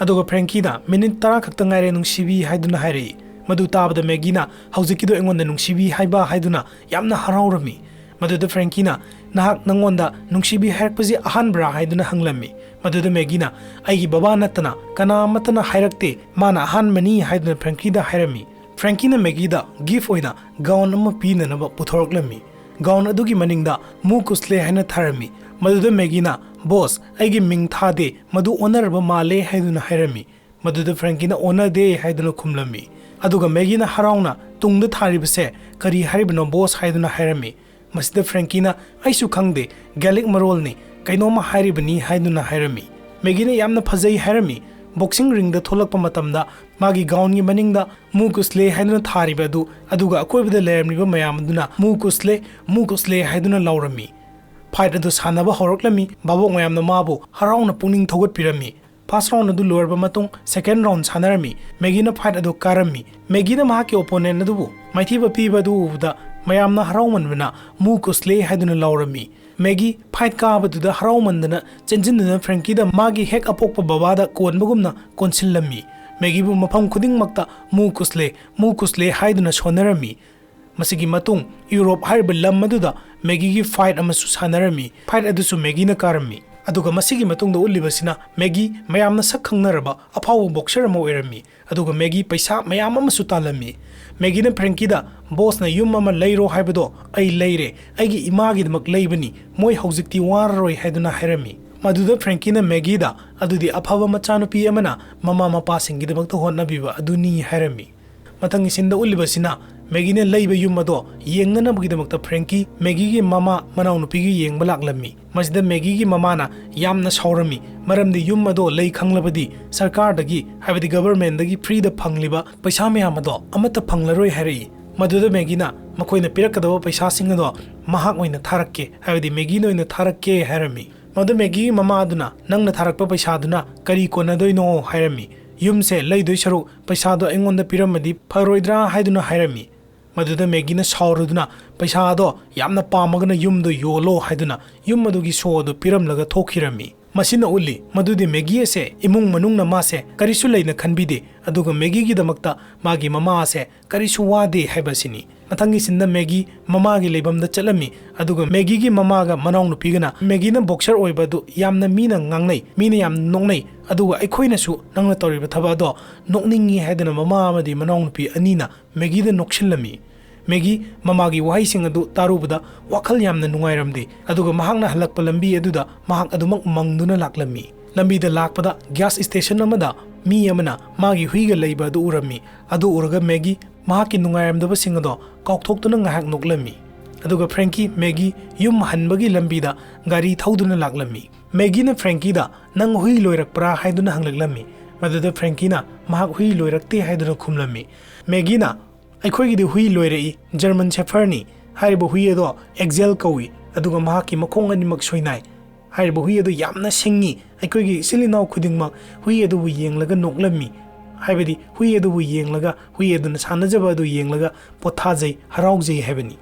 ꯑꯗꯨꯒ ꯐ꯭ꯔꯦꯡꯀꯤꯅ, "ꯃꯤꯅꯤꯠ ꯇꯔꯥ ꯈꯛꯇ ꯉꯥꯏꯔꯦ, ꯅꯨꯡꯁꯤꯕꯤ" ꯍꯥꯏꯗꯨꯅ ꯍꯥꯏꯔꯛꯏ꯫ ꯃꯗꯨ ꯇꯥꯕꯗ ꯃꯦꯒꯤꯅ, "ꯍꯧꯖꯤꯛꯀꯤꯗꯣ ꯑꯩꯉꯣꯟꯗ ꯅꯨꯡꯁꯤꯕꯤ ꯍꯥꯏꯕ?" ꯍꯥꯏꯗꯨꯅ ꯌꯥꯝꯅ ꯍꯔꯥꯎꯔꯝꯃꯤ꯫ ꯃꯗꯨꯗ ꯐ꯭ꯔꯦꯡꯀꯤꯅ, "ꯅꯍꯥꯛ ꯅꯪꯉꯣꯟꯗ ꯅꯨꯡꯁꯤꯕꯤ ꯍꯥꯏꯔꯛꯄꯁꯤ ꯑꯍꯥꯟꯕꯔꯥ?" ꯍꯥꯏꯗꯨꯅ ꯍꯪꯂꯝꯃꯤ꯫ ꯃꯗꯨꯗ ꯃꯦꯒꯤꯅ, "ꯑꯩꯒꯤ ꯕꯕꯥ ꯅꯠꯇꯅ ꯀꯅꯥ ꯑꯃꯠꯇꯅ ꯍꯥꯏꯔꯛꯇꯦ, ꯃꯥꯅ ꯑꯍꯥꯟꯕꯅꯤ" ꯍꯥꯏꯗꯨꯅ ꯐ꯭ꯔꯦꯡꯀꯤꯗ ꯍꯥꯏꯔꯝꯃꯤ꯫ ꯐ꯭ꯔꯦꯡꯀꯤꯅ ꯃꯦꯒꯤꯗ ꯒꯤꯐ ꯑꯣꯏꯅ ꯒꯥꯎꯟ ꯑꯃ ꯄꯤꯅꯅꯕ ꯄꯨꯊꯣꯔꯛꯂꯝꯃꯤ꯫ ꯒꯥꯎꯟ ꯑꯗꯨꯒꯤ ꯃꯅꯤꯡꯗ "ꯃꯨ ꯀꯨꯁꯂꯦ" ꯍꯥꯏꯅ ꯊꯥꯔꯝꯃꯤ꯫ ꯃꯗꯨꯗ ꯃꯦꯒꯤꯅ, "ꯕꯣꯁ, ꯑꯩꯒꯤ ꯃꯤꯡ ꯊꯥꯗꯦ, ꯃꯗꯨ ꯑꯣꯟꯅꯔꯕ ꯃꯥꯜꯂꯦ" ꯍꯥꯏꯗꯨꯅ ꯍꯥꯏꯔꯝꯃꯤ꯫ ꯃꯗꯨꯗ ꯐ꯭ꯔꯦꯡꯀꯤꯅ, "ꯑꯣꯟꯅꯗꯦ" ꯍꯥꯏꯗꯨꯅ ꯈꯨꯝꯂꯝꯃꯤ꯫ ꯑꯗꯨꯒ ꯃꯦꯒꯤꯅ ꯍꯔꯥꯎꯅ, "ꯇꯨꯡꯗ ꯊꯥꯔꯤꯕꯁꯦ ꯀꯔꯤ ꯍꯥꯏꯔꯤꯕꯅꯣ, ꯕꯣꯁ?" ꯍꯥꯏꯗꯨꯅ ꯍꯥꯏꯔꯝꯃꯤ꯫ ꯃꯁꯤꯗ ꯐ꯭ꯔꯦꯡꯀꯤꯅ, "ꯑꯩꯁꯨ ꯈꯪꯗꯦ, ꯒꯦꯂꯤꯛ ꯃꯔꯣꯜꯅꯤ, ꯀꯩꯅꯣꯝꯃ ꯍꯥꯏꯔꯤꯕꯅꯤ" ꯍꯥꯏꯗꯨꯅ ꯍꯥꯏꯔꯝꯃꯤ꯫ ꯃꯦꯒꯤꯅ ꯌꯥꯝꯅ ꯐꯖꯩ ꯍꯥꯏꯔꯝꯃꯤ꯫ ꯕꯣꯛꯁꯤꯡ ꯔꯤꯡꯗ ꯊꯣꯛꯂꯛꯄ ꯃꯇꯝꯗ ꯃꯥꯒꯤ ꯒꯥꯎꯟꯒꯤ ꯃꯅꯤꯡꯗ "ꯃꯨ ꯀꯨꯁꯂꯦ" ꯍꯥꯏꯗꯨꯅ ꯊꯥꯔꯤꯕ ꯑꯗꯨ, ꯑꯗꯨꯒ ꯑꯀꯣꯏꯕꯗ ꯂꯩꯔꯝꯂꯤꯕ ꯃꯌꯥꯝ ꯑꯗꯨꯅ "ꯃꯨ ꯀꯨꯁꯂꯦ, ꯃꯨ ꯀꯨꯁꯂꯦ" ꯍꯥꯏꯗꯨꯅ ꯂꯥꯎꯔꯝꯃꯤ꯫ ꯐꯥꯏꯠ ꯑꯗꯨ ꯁꯥꯟꯅꯕ ꯍꯧꯔꯛꯂꯝꯃꯤ꯫ ꯚꯥꯕꯣꯛ ꯃꯌꯥꯝꯅ ꯃꯥꯕꯨ ꯍꯔꯥꯎꯅ ꯄꯨꯛꯅꯤꯡ ꯊꯧꯒꯠꯄꯤꯔꯝꯃꯤ꯫ ꯐꯥꯔꯁ ꯔꯥꯎꯟ ꯑꯗꯨ ꯂꯣꯏꯔꯕ ꯃꯇꯨꯡ ꯁꯦꯀꯦꯟ ꯔꯥꯎꯟ ꯁꯥꯟꯅꯔꯝꯃꯤ꯫ ꯃꯦꯒꯤꯅ ꯐꯥꯏꯠ ꯑꯗꯨ ꯀꯥꯔꯝꯃꯤ꯫ ꯃꯦꯒꯤꯅ ꯃꯍꯥꯛꯀꯤ ꯑꯣꯄꯣꯅꯦꯟ ꯑꯗꯨꯕꯨ ꯃꯥꯏꯊꯤꯕ ꯄꯤꯕ ꯑꯗꯨ ꯎꯕꯗ ꯃꯌꯥꯝꯅ ꯍꯔꯥꯎꯃꯟꯕꯅ "ꯃꯨ ꯀꯨꯁꯂꯦ" ꯍꯥꯏꯗꯨꯅ ꯂꯥꯎꯔꯝꯃꯤ꯫ ꯃꯦꯒꯤ ꯐꯥꯏꯠ ꯀꯥꯕꯗꯨꯗ ꯍꯔꯥꯎꯃꯟꯗꯅ ꯆꯦꯟꯁꯤꯟꯗꯨꯅ ꯐ꯭ꯔꯦꯡꯀꯤꯗ ꯃꯥꯒꯤ ꯍꯦꯛ ꯑꯄꯣꯛꯄ ꯕꯕꯥꯗ ꯀꯣꯟꯕꯒꯨꯝꯅ ꯀꯣꯟꯁꯤꯜꯂꯝꯃꯤ꯫ ꯃꯦꯒꯤꯕꯨ ꯃꯐꯝ ꯈꯨꯗꯤꯡꯃꯛꯇ "ꯃꯨ ꯀꯨꯁꯂꯦ, ꯃꯨ ꯀꯨꯁꯂꯦ" ꯍꯥꯏꯗꯨꯅ ꯁꯣꯟꯅꯔꯝꯃꯤ꯫ ꯃꯁꯤꯒꯤ ꯃꯇꯨꯡ ꯌꯨꯔꯣꯞ ꯍꯥꯏꯔꯤꯕ ꯂꯝ ꯑꯗꯨꯗ ꯃꯦꯒꯤꯒꯤ ꯐꯥꯏꯠ ꯑꯃꯁꯨ ꯁꯥꯟꯅꯔꯝꯃꯤ꯫ ꯐꯥꯏꯠ ꯑꯗꯨꯁꯨ ꯃꯦꯒꯤꯅ ꯀꯥꯔꯝꯃꯤ꯫ ꯑꯗꯨꯒ ꯃꯁꯤꯒꯤ ꯃꯇꯨꯡꯗ ꯎꯠꯂꯤꯕꯁꯤꯅ ꯃꯦꯒꯤ ꯃꯌꯥꯝꯅ ꯁꯛ ꯈꯪꯅꯔꯕ ꯑꯐꯥꯎꯕ ꯕꯣꯛꯁꯔ ꯑꯃ ꯑꯣꯏꯔꯝꯃꯤ꯫ ꯑꯗꯨꯒ ꯃꯦꯒꯤ ꯄꯩꯁꯥ ꯃꯌꯥꯝ ꯑꯃꯁꯨ ꯇꯥꯜꯂꯝꯃꯤ꯫ ꯃꯦꯒꯤꯅ ꯐ꯭ꯔꯦꯡꯀꯤꯗ ꯕꯣꯁꯅ ꯌꯨꯝ ꯑꯃ ꯂꯩꯔꯣ ꯍꯥꯏꯕꯗꯣ ꯑꯩ ꯂꯩꯔꯦ, ꯑꯩꯒꯤ ꯏꯃꯥꯒꯤꯗꯃꯛ ꯂꯩꯕꯅꯤ, ꯃꯣꯏ ꯍꯧꯖꯤꯛꯇꯤ ꯋꯥꯔꯔꯣꯏ ꯍꯥꯏꯗꯨꯅ ꯍꯥꯏꯔꯝꯃꯤ꯫ ꯃꯗꯨꯗ ꯐ꯭ꯔꯦꯡꯀꯤꯅ ꯃꯦꯒꯤꯗ, "ꯑꯗꯨꯗꯤ ꯑꯐꯕ ꯃꯆꯥꯅꯨꯄꯤ ꯑꯃꯅ ꯃꯃꯥ ꯃꯄꯥꯁꯤꯡꯒꯤꯗꯃꯛꯇ ꯍꯣꯠꯅꯕꯤꯕ ꯑꯗꯨꯅꯤ" ꯍꯥꯏꯔꯝꯃꯤ꯫ ꯃꯊꯪꯒꯤ ꯁꯤꯟꯗ ꯎꯠꯂꯤꯕꯁꯤꯅ ꯃꯦꯒꯤꯅ ꯂꯩꯕ ꯌꯨꯝ ꯑꯗꯣ ꯌꯦꯡꯅꯅꯕꯒꯤꯗꯃꯛꯇ ꯐ꯭ꯔꯦꯡꯀꯤ ꯃꯦꯒꯤꯒꯤ ꯃꯃꯥ ꯃꯅꯥꯎꯅꯨꯄꯤꯒꯤ ꯌꯦꯡꯕ ꯂꯥꯛꯂꯝꯃꯤ꯫ ꯃꯁꯤꯗ ꯃꯦꯒꯤꯒꯤ ꯃꯃꯥꯅ ꯌꯥꯝꯅ ꯁꯥꯎꯔꯝꯃꯤ, ꯃꯔꯝꯗꯤ ꯌꯨꯝ ꯑꯗꯣ ꯂꯩ ꯈꯪꯂꯕꯗꯤ ꯁꯔꯀꯥꯔꯗꯒꯤ, ꯍꯥꯏꯕꯗꯤ ꯒꯕꯔꯃꯦꯟꯗꯒꯤ ꯐ꯭ꯔꯤꯗ ꯐꯪꯂꯤꯕ ꯄꯩꯁꯥ ꯃꯌꯥꯝ ꯑꯗꯣ ꯑꯃꯠꯇ ꯐꯪꯂꯔꯣꯏ ꯍꯥꯏꯔꯛꯏ꯫ ꯃꯗꯨꯗ ꯃꯦꯒꯤꯅ ꯃꯈꯣꯏꯅ ꯄꯤꯔꯛꯀꯗꯕ ꯄꯩꯁꯥꯁꯤꯡ ꯑꯗꯣ ꯃꯍꯥꯛ ꯑꯣꯏꯅ ꯊꯥꯔꯛꯀꯦ, ꯍꯥꯏꯕꯗꯤ ꯃꯦꯒꯤꯅ ꯑꯣꯏꯅ ꯊꯥꯔꯛꯀꯦ ꯍꯥꯏꯔꯝꯃꯤ꯫ ꯃꯗꯨ ꯃꯦꯒꯤꯒꯤ ꯃꯃꯥ ꯑꯗꯨꯅ, "ꯅꯪꯅ ꯊꯥꯔꯛꯄ ꯄꯩꯁꯥꯗꯨꯅ ꯀꯔꯤ ꯀꯣꯟꯅꯗꯣꯏꯅꯣ?" ꯍꯥꯏꯔꯝꯃꯤ꯫ "ꯌꯨꯝꯁꯦ ꯂꯩꯗꯣꯏ ꯁꯔꯨꯛ ꯄꯩꯁꯥꯗꯣ ꯑꯩꯉꯣꯟꯗ ꯄꯤꯔꯝꯃꯗꯤ ꯐꯔꯣꯏꯗ꯭ꯔꯥ?" ꯍꯥꯏꯗꯨꯅ ꯍꯥꯏꯔꯝꯃꯤ꯫ ꯃꯗꯨꯗ ꯃꯦꯒꯤꯅ ꯁꯥꯎꯔꯗꯨꯅ ꯄꯩꯁꯥ ꯑꯗꯣ ꯌꯥꯝꯅ ꯄꯥꯝꯃꯒꯅ ꯌꯨꯝꯗꯣ ꯌꯣꯜꯂꯣ ꯍꯥꯏꯗꯨꯅ ꯌꯨꯝ ꯑꯗꯨꯒꯤ ꯁꯣ ꯑꯗꯨ ꯄꯤꯔꯝꯂꯒ ꯊꯣꯛꯈꯤꯔꯝꯃꯤ꯫ ꯃꯁꯤꯅ ꯎꯠꯂꯤ ꯃꯗꯨꯗꯤ ꯃꯦꯒꯤ ꯑꯁꯦ ꯏꯃꯨꯡ ꯃꯅꯨꯡꯅ ꯃꯥꯁꯦ ꯀꯔꯤꯁꯨ ꯂꯩꯅ ꯈꯟꯕꯤꯗꯦ, ꯑꯗꯨꯒ ꯃꯦꯒꯤꯒꯤꯗꯃꯛꯇ ꯃꯥꯒꯤ ꯃꯃꯥ ꯑꯁꯦ ꯀꯔꯤꯁꯨ ꯋꯥꯗꯦ ꯍꯥꯏꯕ ꯑꯁꯤꯅꯤ꯫ ꯃꯊꯪꯒꯤ ꯁꯤꯟꯗ ꯃꯦꯒꯤ ꯃꯃꯥꯒꯤ ꯂꯩꯐꯝꯗ ꯆꯠꯂꯝꯃꯤ, ꯑꯗꯨꯒ ꯃꯦꯒꯤꯒꯤ ꯃꯃꯥꯒ ꯃꯅꯥꯎꯅꯨꯄꯤꯒꯅ ꯃꯦꯒꯤꯅ ꯕꯣꯛꯁꯔ ꯑꯣꯏꯕ ꯑꯗꯨ ꯌꯥꯝꯅ ꯃꯤꯅ ꯉꯥꯡꯅꯩ, ꯃꯤꯅ ꯌꯥꯝꯅ ꯅꯣꯛꯅꯩ, ꯑꯗꯨꯒ ꯑꯩꯈꯣꯏꯅꯁꯨ ꯅꯪꯅ ꯇꯧꯔꯤꯕ ꯊꯕꯛ ꯑꯗꯣ ꯅꯣꯛꯅꯤꯡꯉꯤ ꯍꯥꯏꯗꯨꯅ ꯃꯃꯥ ꯑꯃꯗꯤ ꯃꯅꯥꯎꯅꯨꯄꯤ ꯑꯅꯤꯅ ꯃꯦꯒꯤꯗ ꯅꯣꯛꯁꯤꯜꯂꯝꯃꯤ꯫ ꯃꯦꯒꯤ ꯃꯃꯥꯒꯤ ꯋꯥꯍꯩꯁꯤꯡ ꯑꯗꯨ ꯇꯥꯔꯨꯕꯗ ꯋꯥꯈꯜ ꯌꯥꯝꯅ ꯅꯨꯡꯉꯥꯏꯔꯝꯗꯦ, ꯑꯗꯨꯒ ꯃꯍꯥꯛꯅ ꯍꯜꯂꯛꯄ ꯂꯝꯕꯤ ꯑꯗꯨꯗ ꯃꯍꯥꯛ ꯑꯗꯨꯃꯛ ꯃꯪꯗꯨꯅ ꯂꯥꯛꯂꯝꯃꯤ꯫ ꯂꯝꯕꯤꯗ ꯂꯥꯛꯄꯗ ꯒ꯭ꯌꯥꯁ ꯁ꯭ꯇꯦꯁꯟ ꯑꯃꯗ ꯃꯤ ꯑꯃꯅ ꯃꯥꯒꯤ ꯍꯨꯏꯒ ꯂꯩꯕ ꯑꯗꯨ ꯎꯔꯝꯃꯤ꯫ ꯑꯗꯨ ꯎꯔꯒ ꯃꯦꯒꯤ ꯃꯍꯥꯛꯀꯤ ꯅꯨꯡꯉꯥꯏꯔꯝꯗꯕꯁꯤꯡ ꯑꯗꯣ ꯀꯥꯎꯊꯣꯛꯇꯨꯅ ꯉꯥꯏꯍꯥꯛ ꯅꯣꯛꯂꯝꯃꯤ꯫ ꯑꯗꯨꯒ ꯐ꯭ꯔꯦꯡꯀꯤ ꯃꯦꯒꯤ ꯌꯨꯝ ꯍꯟꯕꯒꯤ ꯂꯝꯕꯤꯗ ꯒꯥꯔꯤ ꯊꯧꯗꯨꯅ ꯂꯥꯛꯂꯝꯃꯤ꯫ ꯃꯦꯒꯤꯅ ꯐ꯭ꯔꯦꯡꯀꯤꯗ, "ꯅꯪ ꯍꯨꯏ ꯂꯣꯏꯔꯛꯄ꯭ꯔꯥ?" ꯍꯥꯏꯗꯨꯅ ꯍꯪꯂꯛꯂꯝꯃꯤ꯫ ꯃꯗꯨꯗ ꯐ꯭ꯔꯦꯡꯀꯤꯅ ꯃꯍꯥꯛ ꯍꯨꯏ ꯂꯣꯏꯔꯛꯇꯦ ꯍꯥꯏꯗꯨꯅ ꯈꯨꯝꯂꯝꯃꯤ꯫ ꯃꯦꯒꯤꯅ, "ꯑꯩꯈꯣꯏꯒꯤꯗꯤ ꯍꯨꯏ ꯂꯣꯏꯔꯛꯏ, ꯖꯔꯃꯟ ꯁꯦꯐꯔꯅꯤ꯫ ꯍꯥꯏꯔꯤꯕ ꯍꯨꯏ ꯑꯗꯣ ꯑꯦꯛꯖꯦꯜ ꯀꯧꯏ, ꯑꯗꯨꯒ ꯃꯍꯥꯛꯀꯤ ꯃꯈꯣꯡ ꯑꯅꯤꯃꯛ ꯁꯣꯏꯅꯥꯏ꯫ ꯍꯥꯏꯔꯤꯕ ꯍꯨꯏ ꯑꯗꯨ ꯌꯥꯝꯅ ꯁꯤꯡꯉꯤ꯫ ꯑꯩꯈꯣꯏꯒꯤ ꯏꯆꯤꯜ ꯏꯅꯥꯎ ꯈꯨꯗꯤꯡꯃꯛ ꯍꯨꯏ ꯑꯗꯨꯕꯨ ꯌꯦꯡꯂꯒ ꯅꯣꯛꯂꯝꯃꯤ꯫ ꯍꯥꯏꯕꯗꯤ ꯍꯨꯏ ꯑꯗꯨꯕꯨ ꯌꯦꯡꯂꯒ, ꯍꯨꯏ ꯑꯗꯨꯅ ꯁꯥꯟꯅꯖꯕ ꯑꯗꯨ ꯌꯦꯡꯂꯒ ꯄꯣꯊꯥꯖꯩ, ꯍꯔꯥꯎꯖꯩ ꯍꯥꯏꯕꯅꯤ꯫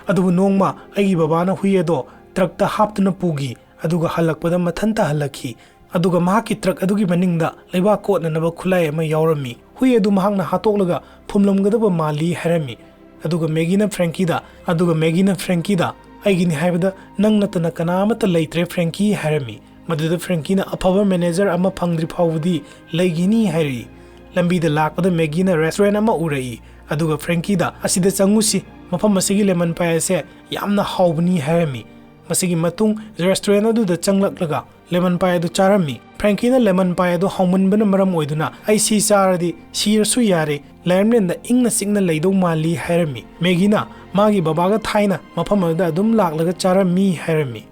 ꯑꯗꯨꯕꯨ ꯅꯣꯡꯃ ꯑꯩꯒꯤ ꯕꯕꯥꯅ ꯍꯨꯏ ꯑꯗꯣ ꯇ꯭ꯔꯛꯇ ꯍꯥꯞꯇꯨꯅ ꯄꯨꯈꯤ, ꯑꯗꯨꯒ ꯍꯜꯂꯛꯄꯗ ꯃꯊꯟꯇ ꯍꯜꯂꯛꯈꯤ꯫ ꯑꯗꯨꯒ ꯃꯍꯥꯛꯀꯤ ꯇ꯭ꯔꯛ ꯑꯗꯨꯒꯤ ꯃꯅꯤꯡꯗ ꯂꯩꯕꯥꯛ ꯀꯣꯠꯅꯅꯕ ꯈꯨꯠꯂꯥꯏ ꯑꯃ ꯌꯥꯎꯔꯝꯃꯤ꯫ ꯍꯨꯏ ꯑꯗꯨ ꯃꯍꯥꯛꯅ ꯍꯥꯠꯇꯣꯛꯂꯒ ꯐꯨꯝꯂꯝꯒꯗꯕ ꯃꯥꯜꯂꯤ" ꯍꯥꯏꯔꯝꯃꯤ꯫ ꯑꯗꯨꯒ ꯃꯦꯒꯤꯅ ꯐ꯭ꯔꯦꯡꯀꯤꯗ, ꯑꯗꯨꯒ ꯃꯦꯒꯤꯅ ꯐ꯭ꯔꯦꯡꯀꯤꯗ, "ꯑꯩꯒꯤꯅꯤ ꯍꯥꯏꯕꯗ ꯅꯪ ꯅꯠꯇꯅ ꯀꯅꯥ ꯑꯃꯠꯇ ꯂꯩꯇ꯭ꯔꯦ, ꯐ꯭ꯔꯦꯡꯀꯤ," ꯍꯥꯏꯔꯝꯃꯤ꯫ ꯃꯗꯨꯗ ꯐ꯭ꯔꯦꯡꯀꯤꯅ, "ꯑꯐꯕ ꯃꯦꯅꯦꯖꯔ ꯑꯃ ꯐꯪꯗ꯭ꯔꯤ ꯐꯥꯎꯕꯗꯤ ꯂꯩꯈꯤꯅꯤ," ꯍꯥꯏꯔꯛꯏ꯫ ꯂꯝꯕꯤꯗ ꯂꯥꯛꯄꯗ ꯃꯦꯒꯤꯅ ꯔꯦꯁꯇꯨꯔꯦꯟ ꯑꯃ ꯎꯔꯛꯏ, ꯑꯗꯨꯒ ꯐ꯭ꯔꯦꯡꯀꯤꯗ, "ꯑꯁꯤꯗ ꯆꯪꯉꯨꯁꯤ, ꯃꯐꯝ ꯑꯁꯤꯒꯤ ꯂꯦꯃꯟ ꯄꯥꯏ ꯑꯁꯦ ꯌꯥꯝꯅ ꯍꯥꯎꯕꯅꯤ," ꯍꯥꯏꯔꯝꯃꯤ꯫ ꯃꯁꯤꯒꯤ ꯃꯇꯨꯡ ꯔꯦꯁꯇꯨꯔꯦꯟ ꯑꯗꯨꯗ ꯆꯪꯂꯛꯂꯒ ꯂꯦꯃꯟ ꯄꯥꯏ ꯑꯗꯨ ꯆꯥꯔꯝꯃꯤ꯫ ꯐ꯭ꯔꯦꯡꯀꯤꯅ ꯂꯦꯃꯟ ꯄꯥꯏ ꯑꯗꯨ ꯍꯥꯎꯃꯟꯕꯅ ꯃꯔꯝ ꯑꯣꯏꯗꯨꯅ, "ꯑꯩ ꯁꯤ ꯆꯥꯔꯗꯤ ꯁꯤꯔꯁꯨ ꯌꯥꯔꯦ, ꯂꯥꯏꯔꯝꯂꯦꯟꯗ ꯏꯪꯅ ꯆꯤꯛꯅ ꯂꯩꯗꯧ ꯃꯥꯜꯂꯤ," ꯍꯥꯏꯔꯝꯃꯤ꯫ ꯃꯦꯒꯤꯅ ꯃꯥꯒꯤ ꯕꯕꯥꯒ ꯊꯥꯏꯅ ꯃꯐꯝ ꯑꯗꯨꯗ ꯑꯗꯨꯝ ꯂꯥꯛꯂꯒ ꯆꯥꯔꯝꯃꯤ ꯍꯥꯏꯔꯝꯃꯤ꯫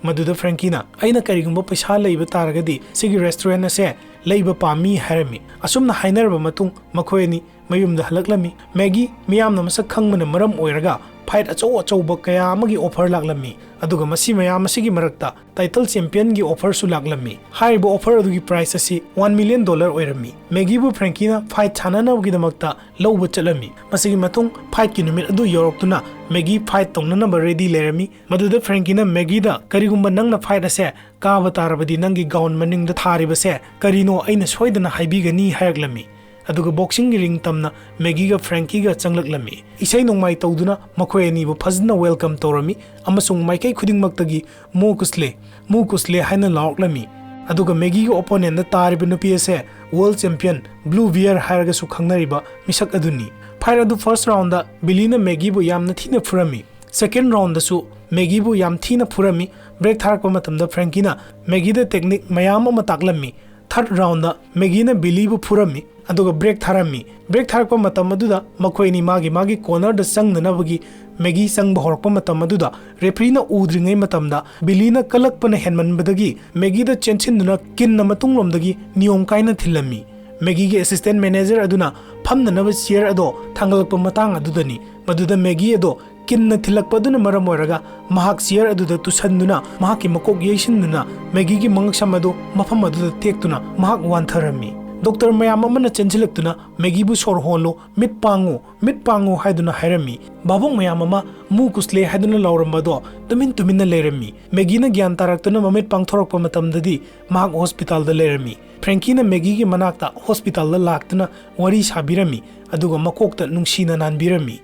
ꯃꯗꯨꯗ ꯐ꯭ꯔꯦꯡꯀꯤꯅ, "ꯑꯩꯅ ꯀꯔꯤꯒꯨꯝꯕ ꯄꯩꯁꯥ ꯂꯩꯕ ꯇꯥꯔꯒꯗꯤ ꯁꯤꯒꯤ ꯔꯦꯁꯇꯨꯔꯦꯟ ꯑꯁꯦ ꯂꯩꯕ ꯄꯥꯝꯃꯤ," ꯍꯥꯏꯔꯝꯃꯤ꯫ ꯑꯁꯨꯝꯅ ꯍꯥꯏꯅꯔꯕ ꯃꯇꯨꯡ ꯃꯈꯣꯏ ꯑꯅꯤ ꯃꯌꯨꯝꯗ ꯍꯜꯂꯛꯂꯝꯃꯤ꯫ ꯃꯦꯒꯤ ꯃꯤꯌꯥꯝꯅ ꯃꯁꯛ ꯈꯪꯕꯅ ꯃꯔꯝ ꯑꯣꯏꯔꯒ ꯐꯥꯏꯠ ꯑꯆꯧ ꯑꯆꯧꯕ ꯀꯌꯥ ꯑꯃꯒꯤ ꯑꯣꯐꯔ ꯂꯥꯛꯂꯝꯃꯤ, ꯑꯗꯨꯒ ꯃꯁꯤ ꯃꯌꯥꯝ ꯑꯁꯤꯒꯤ ꯃꯔꯛꯇ ꯇꯥꯏꯇꯜ ꯆꯦꯝꯄꯤꯌꯟꯒꯤ ꯑꯣꯐꯔꯁꯨ ꯂꯥꯛꯂꯝꯃꯤ꯫ ꯍꯥꯏꯔꯤꯕ ꯑꯣꯐꯔ ꯑꯗꯨꯒꯤ ꯄ꯭ꯔꯥꯏꯁ ꯑꯁꯤ ꯋꯥꯟ ꯃꯤꯂꯤꯌꯟ ꯗꯣꯂꯔ ꯑꯣꯏꯔꯝꯃꯤ꯫ ꯃꯦꯒꯤꯕꯨ ꯐ꯭ꯔꯦꯡꯀꯤꯅ ꯐꯥꯏꯠ ꯁꯥꯟꯅꯅꯕꯒꯤꯗꯃꯛꯇ ꯂꯧꯕ ꯆꯠꯂꯝꯃꯤ꯫ ꯃꯁꯤꯒꯤ ꯃꯇꯨꯡ ꯐꯥꯏꯠꯀꯤ ꯅꯨꯃꯤꯠ ꯑꯗꯨ ꯌꯧꯔꯛꯇꯨꯅ ꯃꯦꯒꯤ ꯐꯥꯏꯠ ꯇꯧꯅꯅꯕ ꯔꯦꯗꯤ ꯂꯩꯔꯝꯃꯤ꯫ ꯃꯗꯨꯗ ꯐ꯭ꯔꯦꯡꯀꯤꯅ ꯃꯦꯒꯤꯗ, "ꯀꯔꯤꯒꯨꯝꯕ ꯅꯪꯅ ꯐꯥꯏꯠ ꯑꯁꯦ ꯀꯥꯕ ꯇꯥꯔꯕꯗꯤ ꯅꯪꯒꯤ ꯒꯥꯎꯟ ꯃꯅꯤꯡꯗ ꯊꯥꯔꯤꯕꯁꯦ ꯀꯔꯤꯅꯣ ꯑꯩꯅ ꯁꯣꯏꯗꯅ ꯍꯥꯏꯕꯤꯒꯅꯤ," ꯍꯥꯏꯔꯛꯂꯝꯃꯤ꯫ ꯑꯗꯨꯒ ꯕꯣꯛꯁꯤꯡꯒꯤ ꯔꯤꯡ ꯇꯝꯅ ꯃꯦꯒꯤꯒ ꯐ꯭ꯔꯦꯡꯀꯤꯒ ꯆꯪꯂꯛꯂꯝꯃꯤ꯫ ꯏꯁꯩ ꯅꯣꯡꯃꯥꯏ ꯇꯧꯗꯨꯅ ꯃꯈꯣꯏ ꯑꯅꯤꯕꯨ ꯐꯖꯅ ꯋꯦꯜꯀꯝ ꯇꯧꯔꯝꯃꯤ ꯑꯃꯁꯨꯡ ꯃꯥꯏꯀꯩ ꯈꯨꯗꯤꯡꯃꯛꯇꯒꯤ "ꯃꯨ ꯀꯨꯁꯂꯦ, ꯃꯨ ꯀꯨꯁꯂꯦ" ꯍꯥꯏꯅ ꯂꯥꯎꯔꯛꯂꯝꯃꯤ꯫ ꯑꯗꯨꯒ ꯃꯦꯒꯤꯒꯤ ꯑꯣꯄꯣꯅꯦꯟꯗ ꯇꯥꯔꯤꯕ ꯅꯨꯄꯤ ꯑꯁꯦ ꯋꯥꯔꯜ ꯆꯦꯝꯄꯤꯌꯟ ꯕ꯭ꯂꯨ ꯕꯤꯌꯔ ꯍꯥꯏꯔꯒꯁꯨ ꯈꯪꯅꯔꯤꯕ ꯃꯤꯁꯛ ꯑꯗꯨꯅꯤ꯫ ꯐꯥꯏꯠ ꯑꯗꯨ ꯐꯥꯔꯁ ꯔꯥꯎꯟꯗ ꯕꯤꯂꯤꯅ ꯃꯦꯒꯤꯕꯨ ꯌꯥꯝꯅ ꯊꯤꯅ ꯐꯨꯔꯝꯃꯤ꯫ ꯁꯦꯀꯦꯟ ꯔꯥꯎꯟꯗꯁꯨ ꯃꯦꯒꯤꯕꯨ ꯌꯥꯝ ꯊꯤꯅ ꯐꯨꯔꯝꯃꯤ꯫ ꯕ꯭ꯔꯦꯛ ꯊꯥꯔꯛꯄ ꯃꯇꯝꯗ ꯐ꯭ꯔꯦꯡꯀꯤꯅ ꯃꯦꯒꯤꯗ ꯇꯦꯛꯅꯤꯛ ꯃꯌꯥꯝ ꯑꯃ ꯇꯥꯛꯂꯝꯃꯤ꯫ ꯊꯥꯔꯠ ꯔꯥꯎꯟꯗ ꯃꯦꯒꯤꯅ ꯕꯤꯂꯤꯕꯨ ꯐꯨꯔꯝꯃꯤ, ꯑꯗꯨꯒ ꯕ꯭ꯔꯦꯛ ꯊꯥꯔꯝꯃꯤ꯫ ꯕ꯭ꯔꯦꯛ ꯊꯥꯔꯛꯄ ꯃꯇꯝ ꯑꯗꯨꯗ ꯃꯈꯣꯏ ꯑꯅꯤ ꯃꯥꯒꯤ ꯃꯥꯒꯤ ꯀꯣꯔꯅꯔꯗ ꯆꯪꯅꯅꯕꯒꯤ ꯃꯦꯒꯤ ꯆꯪꯕ ꯍꯧꯔꯛꯄ ꯃꯇꯝ ꯑꯗꯨꯗ ꯔꯦꯐ꯭ꯔꯤꯅ ꯎꯗ꯭ꯔꯤꯉꯩ ꯃꯇꯝꯗ ꯕꯤꯂꯤꯅ ꯀꯜꯂꯛꯄꯅ ꯍꯦꯟꯃꯟꯕꯗꯒꯤ ꯃꯦꯒꯤꯗ ꯆꯦꯟꯁꯤꯟꯗꯨꯅ ꯀꯤꯟꯅ ꯃꯇꯨꯡꯂꯣꯝꯗꯒꯤ ꯅꯤꯌꯣꯝ ꯀꯥꯏꯅ ꯊꯤꯜꯂꯝꯃꯤ꯫ ꯃꯦꯒꯤꯒꯤ ꯑꯦꯁꯤꯁꯇꯦꯟ ꯃꯦꯅꯦꯖꯔ ꯑꯗꯨꯅ ꯐꯝꯅꯅꯕ ꯆꯤꯌꯔ ꯑꯗꯣ ꯊꯥꯡꯒꯠꯂꯛꯄ ꯃꯇꯥꯡ ꯑꯗꯨꯗꯅꯤ꯫ ꯃꯗꯨꯗ ꯃꯦꯒꯤ ꯑꯗꯣ ꯀꯤꯟꯅ ꯊꯤꯜꯂꯛꯄ ꯑꯗꯨꯅ ꯃꯔꯝ ꯑꯣꯏꯔꯒ ꯃꯍꯥꯛ ꯆꯤꯌꯔ ꯑꯗꯨꯗ ꯇꯨꯁꯟꯗꯨꯅ ꯃꯍꯥꯛꯀꯤ ꯃꯀꯣꯛ ꯌꯩꯁꯤꯟꯗꯨꯅ ꯃꯦꯒꯤꯒꯤ ꯃꯉꯛꯁꯝ ꯑꯗꯨ ꯃꯐꯝ ꯑꯗꯨꯗ ꯇꯦꯛꯇꯨꯅ ꯃꯍꯥꯛ ꯋꯥꯟꯊꯔꯝꯃꯤ꯫ ꯗꯣꯛꯇꯔ ꯃꯌꯥꯝ ꯑꯃꯅ ꯆꯦꯟꯁꯤꯜꯂꯛꯇꯨꯅ ꯃꯦꯒꯤꯕꯨ "ꯁꯣꯔ ꯍꯣꯜꯂꯨ, ꯃꯤꯠ ꯄꯥꯡꯉꯨ, ꯃꯤꯠ ꯄꯥꯡꯉꯨ" ꯍꯥꯏꯗꯨꯅ ꯍꯥꯏꯔꯝꯃꯤ꯫ ꯚꯥꯕꯣꯛ ꯃꯌꯥꯝ ꯑꯃ "ꯃꯨ ꯀꯨꯁꯂꯦ" ꯍꯥꯏꯗꯨꯅ ꯂꯥꯎꯔꯝꯕ ꯑꯗꯣ ꯇꯨꯃꯤꯟ ꯇꯨꯃꯤꯟꯅ ꯂꯩꯔꯝꯃꯤ꯫ ꯃꯦꯒꯤꯅ ꯒ꯭ꯌꯥꯟ ꯇꯥꯔꯛꯇꯨꯅ ꯃꯃꯤꯠ ꯄꯥꯡꯊꯣꯔꯛꯄ ꯃꯇꯝꯗꯗꯤ ꯃꯍꯥꯛ ꯍꯣꯁꯄꯤꯇꯥꯜꯗ ꯂꯩꯔꯝꯃꯤ꯫ ꯐ꯭ꯔꯦꯡꯀꯤꯅ ꯃꯦꯒꯤꯒꯤ ꯃꯅꯥꯛꯇ ꯍꯣꯁꯄꯤꯇꯥꯜꯗ ꯂꯥꯛꯇꯨꯅ ꯋꯥꯔꯤ ꯁꯥꯕꯤꯔꯝꯃꯤ, ꯑꯗꯨꯒ ꯃꯀꯣꯛꯇ ꯅꯨꯡꯁꯤꯅ ꯅꯥꯟꯕꯤꯔꯝꯃꯤ꯫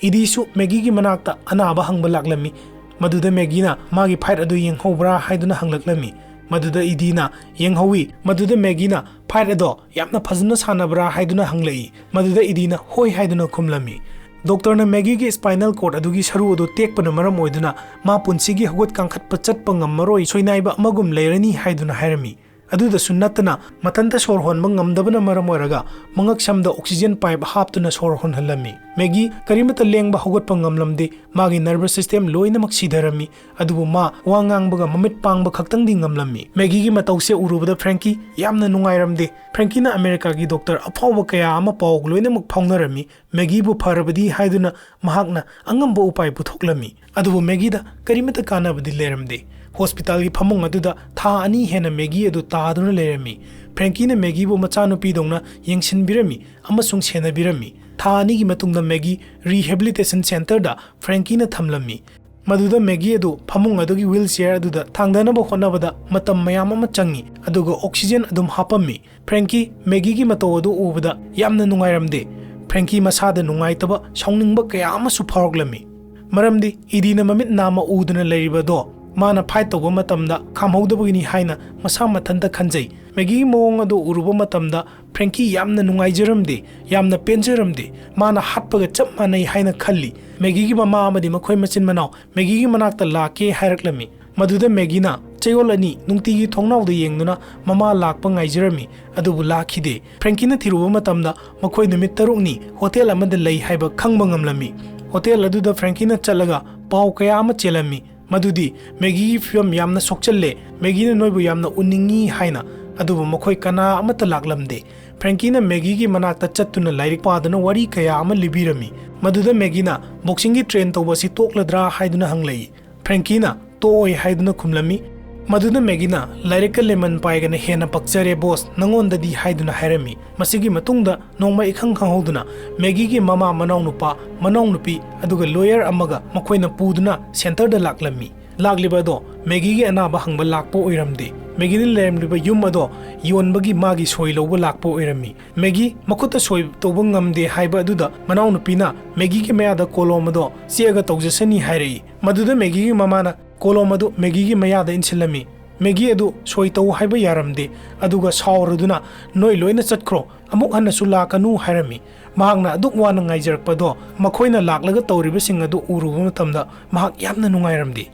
ꯏꯗꯤꯁꯨ ꯃꯦꯒꯤꯒꯤ ꯃꯅꯥꯛꯇ ꯑꯅꯥꯕ ꯍꯪꯕ ꯂꯥꯛꯂꯝꯃꯤ꯫ ꯃꯗꯨꯗ ꯃꯦꯒꯤꯅ ꯃꯥꯒꯤ fight ꯑꯗꯨ ꯌꯦꯡꯍꯧꯕ꯭ꯔꯥ ꯍꯥꯏꯗꯨꯅ ꯍꯪꯂꯛꯂꯝꯃꯤ꯫ ꯃꯗꯨꯗ ꯏꯗꯤꯅ ꯌꯦꯡꯍꯧꯏ꯫ ꯃꯗꯨꯗ ꯃꯦꯒꯤꯅ fight ꯑꯗꯣ ꯌꯥꯝꯅ ꯐꯖꯅ ꯁꯥꯟꯅꯕ꯭ꯔꯥ ꯍꯥꯏꯗꯨꯅ ꯍꯪꯂꯛꯏ꯫ ꯃꯗꯨꯗ ꯏꯗꯤꯅ ꯍꯣꯏ ꯍꯥꯏꯗꯨꯅ ꯈꯨꯝꯂꯝꯃꯤ꯫ ꯗꯣꯛꯇꯔꯅ ꯃꯦꯒꯤꯒꯤ spinal cord ꯑꯗꯨꯒꯤ ꯁꯔꯨ ꯑꯗꯨ ꯇꯦꯛꯄꯅ ꯃꯔꯝ ꯑꯣꯏꯗꯨꯅ ꯃꯥ ꯄꯨꯟꯁꯤꯒꯤ ꯍꯧꯒꯠ ꯀꯥꯡꯈꯠꯄ ꯆꯠꯄ ꯉꯝꯃꯔꯣꯏ, ꯁꯣꯏꯅꯥꯏꯕ ꯑꯃꯒꯨꯝ ꯂꯩꯔꯅꯤ ꯍꯥꯏꯗꯨꯅ ꯍꯥꯏꯔꯝꯃꯤ꯫ ꯑꯗꯨꯗꯁꯨ ꯅꯠꯇꯅ ꯃꯊꯟꯇ ꯁꯣꯔ ꯍꯣꯟꯕ ꯉꯝꯗꯕꯅ ꯃꯔꯝ ꯑꯣꯏꯔꯒ ꯃꯉꯛꯁꯝꯗ oxygen pipe ꯍꯥꯞꯇꯨꯅ ꯁꯣꯔ ꯍꯣꯟꯍꯜꯂꯝꯃꯤ꯫ ꯃꯦꯒꯤ ꯀꯔꯤꯃꯠꯇ ꯂꯦꯡꯕ ꯍꯧꯒꯠꯄ ꯉꯝꯂꯝꯗꯦ꯫ ꯃꯥꯒꯤ nervous system ꯂꯣꯏꯅꯃꯛ ꯁꯤꯊꯔꯝꯃꯤ꯫ ꯑꯗꯨꯕꯨ ꯃꯥ ꯋꯥ ꯉꯥꯡꯕꯒ ꯃꯃꯤꯠ ꯄꯥꯡꯕ ꯈꯛꯇꯪꯗꯤ ꯉꯝꯂꯝꯃꯤ꯫ ꯃꯦꯒꯤꯒꯤ ꯃꯇꯧꯁꯦ ꯎꯔꯨꯕꯗ ꯐ꯭ꯔꯦꯡꯀꯤ ꯌꯥꯝꯅ ꯅꯨꯡꯉꯥꯏꯔꯝꯗꯦ꯫ ꯐ꯭ꯔꯦꯡꯀꯤꯅ ꯑꯃꯦꯔꯤꯀꯥꯒꯤ ꯗꯣꯛꯇꯔ ꯑꯐꯥꯎꯕ ꯀꯌꯥ ꯑꯃ ꯄꯥꯎ ꯂꯣꯏꯅꯃꯛ ꯐꯥꯎꯅꯔꯝꯃꯤ꯫ ꯃꯦꯒꯤꯕꯨ ꯐꯔꯕꯗꯤ ꯍꯥꯏꯗꯨꯅ ꯃꯍꯥꯛꯅ ꯑꯉꯝꯕ ꯎꯄꯥꯏ ꯄꯨꯊꯣꯛꯂꯝꯃꯤ꯫ ꯑꯗꯨꯕꯨ ꯃꯦꯒꯤꯗ ꯀꯔꯤꯃꯠꯇ ꯀꯥꯟꯅꯕꯗꯤ ꯂꯩꯔꯝꯗꯦ꯫ ꯍꯣꯁꯄꯤꯇꯥꯜꯒꯤ ꯐꯃꯨꯡ ꯑꯗꯨꯗ ꯊꯥ ꯑꯅꯤ ꯍꯦꯟꯅ ꯃꯦꯒꯤ ꯑꯗꯨ ꯇꯥꯗꯨꯅ ꯂꯩꯔꯝꯃꯤ꯫ ꯐ꯭ꯔꯦꯡꯀꯤꯅ ꯃꯦꯒꯤꯕꯨ ꯃꯆꯥꯅꯨꯄꯤꯗꯧꯅ ꯌꯦꯡꯁꯤꯟꯕꯤꯔꯝꯃꯤ ꯑꯃꯁꯨꯡ ꯁꯦꯟꯅꯕꯤꯔꯝꯃꯤ꯫ ꯊꯥ ꯑꯅꯤꯒꯤ ꯃꯇꯨꯡꯗ ꯃꯦꯒꯤ rehabilitation centerꯗ ꯐ꯭ꯔꯦꯡꯀꯤꯅ ꯊꯝꯂꯝꯃꯤ꯫ ꯃꯗꯨꯗ ꯃꯦꯒꯤ ꯑꯗꯨ ꯐꯃꯨꯡ ꯑꯗꯨꯒꯤ wheelchair ꯑꯗꯨꯗ ꯊꯥꯡꯗꯅꯕ ꯍꯣꯠꯅꯕꯗ ꯃꯇꯝ ꯃꯌꯥꯝ ꯑꯃ ꯆꯪꯉꯤ, ꯑꯗꯨꯒ oxygen ꯑꯗꯨꯝ ꯍꯥꯞꯄꯝꯃꯤ꯫ ꯐ꯭ꯔꯦꯡꯀꯤ ꯃꯦꯒꯤꯒꯤ ꯃꯇꯧ ꯑꯗꯨ ꯎꯕꯗ ꯌꯥꯝꯅ ꯅꯨꯡꯉꯥꯏꯔꯝꯗꯦ꯫ ꯐ꯭ꯔꯦꯡꯀꯤ ꯃꯁꯥꯗ ꯅꯨꯡꯉꯥꯏꯇꯕ, ꯁꯥꯎꯅꯤꯡꯕ ꯀꯌꯥ ꯑꯃꯁꯨ ꯐꯥꯎꯔꯛꯂꯝꯃꯤ꯫ ꯃꯔꯝꯗꯤ ꯏꯗꯤꯅ ꯃꯃꯤꯠ ꯅꯥꯝꯃ ꯎꯗꯨꯅ ꯂꯩꯔꯤꯕꯗꯣ ꯃꯥꯅ fight ꯇꯧꯕ ꯃꯇꯝꯗ ꯈꯥꯝꯍꯧꯗꯕꯒꯤꯅꯤ ꯍꯥꯏꯅ ꯃꯁꯥ ꯃꯊꯟꯇ ꯈꯟꯖꯩ꯫ ꯃꯦꯒꯤꯒꯤ ꯃꯑꯣꯡ ꯑꯗꯨ ꯎꯔꯨꯕ ꯃꯇꯝꯗ ꯐ꯭ꯔꯦꯡꯀꯤ ꯌꯥꯝꯅ ꯅꯨꯡꯉꯥꯏꯖꯔꯝꯗꯦ, ꯌꯥꯝꯅ ꯄꯦꯟꯖꯔꯝꯗꯦ꯫ ꯃꯥꯅ ꯍꯥꯠꯄꯒ ꯆꯞ ꯃꯥꯟꯅꯩ ꯍꯥꯏꯅ ꯈꯜꯂꯤ꯫ ꯃꯦꯒꯤꯒꯤ ꯃꯃꯥ ꯑꯃꯗꯤ ꯃꯈꯣꯏ ꯃꯆꯤꯟ ꯃꯅꯥꯎ ꯃꯦꯒꯤꯒꯤ ꯃꯅꯥꯛꯇ ꯂꯥꯛꯀꯦ ꯍꯥꯏꯔꯛꯂꯝꯃꯤ꯫ ꯃꯗꯨꯗ ꯃꯦꯒꯤꯅ ꯆꯌꯣꯜ ꯑꯅꯤ ꯅꯨꯡꯇꯤꯒꯤ ꯊꯣꯡꯅꯥꯎꯗ ꯌꯦꯡꯗꯨꯅ ꯃꯃꯥ ꯂꯥꯛꯄ ꯉꯥꯏꯖꯔꯝꯃꯤ, ꯑꯗꯨꯕꯨ ꯂꯥꯛꯈꯤꯗꯦ꯫ ꯐ꯭ꯔꯦꯡꯀꯤꯅ ꯊꯤꯔꯨꯕ ꯃꯇꯝꯗ ꯃꯈꯣꯏ ꯅꯨꯃꯤꯠ ꯇꯔꯨꯛꯅꯤ ꯍꯣꯇꯦꯜ ꯑꯃꯗ ꯂꯩ ꯍꯥꯏꯕ ꯈꯪꯕ ꯉꯝꯂꯝꯃꯤ꯫ ꯍꯣꯇꯦꯜ ꯑꯗꯨꯗ ꯐ꯭ꯔꯦꯡꯀꯤꯅ ꯆꯠꯂꯒ ꯄꯥꯎ ꯀꯌꯥ ꯑꯃ ꯆꯦꯜꯂꯝꯃꯤ, ꯃꯗꯨꯗꯤ ꯃꯦꯒꯤꯒꯤ ꯐꯤꯕꯝ ꯌꯥꯝꯅ ꯁꯣꯛꯆꯜꯂꯦ, ꯃꯦꯒꯤꯅ ꯅꯣꯏꯕꯨ ꯌꯥꯝꯅ ꯎꯅꯤꯡꯉꯤ ꯍꯥꯏꯅ꯫ ꯑꯗꯨꯕꯨ ꯃꯈꯣꯏ ꯀꯅꯥ ꯑꯃꯠꯇ ꯂꯥꯛꯂꯝꯗꯦ꯫ ꯐ꯭ꯔꯦꯡꯀꯤꯅ ꯃꯦꯒꯤꯒꯤ ꯃꯅꯥꯛꯇ ꯆꯠꯇꯨꯅ ꯂꯥꯏꯔꯤꯛ ꯄꯥꯗꯨꯅ ꯋꯥꯔꯤ ꯀꯌꯥ ꯑꯃ ꯂꯤꯕꯤꯔꯝꯃꯤ꯫ ꯃꯗꯨꯗ ꯃꯦꯒꯤꯅ boxingꯒꯤ train ꯇꯧꯕ ꯑꯁꯤ ꯇꯣꯛꯂꯗ꯭ꯔꯥ ꯍꯥꯏꯗꯨꯅ ꯍꯪꯂꯛꯏ꯫ ꯐ꯭ꯔꯦꯡꯀꯤꯅ ꯇꯣꯛꯑꯣꯏ ꯍꯥꯏꯗꯨꯅ ꯈꯨꯝꯂꯝꯃꯤ꯫ ꯃꯗꯨꯗ ꯃꯦꯒꯤꯅ ꯂꯥꯏꯔꯤꯛꯀ lemon pieꯒꯅ ꯍꯦꯟꯅ ꯄꯛꯆꯔꯦ ꯕꯣꯁ, ꯅꯉꯣꯟꯗꯗꯤ ꯍꯥꯏꯗꯨꯅ ꯍꯥꯏꯔꯝꯃꯤ꯫ ꯃꯁꯤꯒꯤ ꯃꯇꯨꯡꯗ ꯅꯣꯡꯃ ꯏꯈꯪ ꯈꯪꯍꯧꯗꯅ ꯃꯦꯒꯤꯒꯤ ꯃꯃꯥ, ꯃꯅꯥꯎꯅꯨꯄꯥ, ꯃꯅꯥꯎꯅꯨꯄꯤ ꯑꯗꯨꯒ lawyer ꯑꯃꯒ ꯃꯈꯣꯏꯅ ꯄꯨꯗꯨꯅ centerꯗ ꯂꯥꯛꯂꯝꯃꯤ꯫ ꯂꯥꯛꯂꯤꯕ ꯑꯗꯣ ꯃꯦꯒꯤꯒꯤ ꯑꯅꯥꯕ ꯍꯪꯕ ꯂꯥꯛꯄ ꯑꯣꯏꯔꯝꯗꯦ꯫ ꯃꯦꯒꯤꯅ ꯂꯩꯔꯝꯂꯤꯕ ꯌꯨꯝ ꯑꯗꯣ ꯌꯣꯟꯕꯒꯤ ꯃꯥꯒꯤ ꯁꯣꯏ ꯂꯧꯕ ꯂꯥꯛꯄ ꯑꯣꯏꯔꯝꯃꯤ꯫ ꯃꯦꯒꯤ ꯃꯈꯨꯠꯇ ꯁꯣꯏ ꯇꯧꯕ ꯉꯝꯗꯦ ꯍꯥꯏꯕ ꯑꯗꯨꯗ ꯃꯅꯥꯎꯅꯨꯄꯤꯅ ꯃꯦꯒꯤꯒꯤ ꯃꯌꯥꯗ ꯀꯣꯂꯣꯝ ꯑꯗꯣ ꯆꯦꯛꯑꯒ ꯇꯧꯖꯁꯅꯤ ꯍꯥꯏꯔꯛꯏ꯫ ꯃꯗꯨꯗ ꯃꯦꯒꯤꯒꯤ ꯃꯃꯥꯅ ꯀꯣꯂꯣꯝ ꯑꯗꯨ ꯃꯦꯒꯤꯒꯤ ꯃꯌꯥꯗ ꯏꯟꯁꯤꯜꯂꯝꯃꯤ꯫ ꯃꯦꯒꯤ ꯑꯗꯨ ꯁꯣꯏ ꯇꯧ ꯍꯥꯏꯕ ꯌꯥꯔꯝꯗꯦ꯫ ꯑꯗꯨꯒ ꯁꯥꯎꯔꯗꯨꯅ "ꯅꯣꯏ ꯂꯣꯏꯅ ꯆꯠꯈ꯭ꯔꯣ, ꯑꯃꯨꯛ ꯍꯟꯅꯁꯨ ꯂꯥꯛꯀꯅꯨ" ꯍꯥꯏꯔꯝꯃꯤ꯫ ꯃꯍꯥꯛꯅ ꯑꯗꯨꯛ ꯋꯥꯅ ꯉꯥꯏꯖꯔꯛꯄꯗꯣ ꯃꯈꯣꯏꯅ ꯂꯥꯛꯂꯒ ꯇꯧꯔꯤꯕꯁꯤꯡ ꯑꯗꯨ ꯎꯔꯨꯕ ꯃꯇꯝꯗ ꯃꯍꯥꯛ ꯌꯥꯝꯅ ꯅꯨꯡꯉꯥꯏꯔꯝꯗꯦ꯫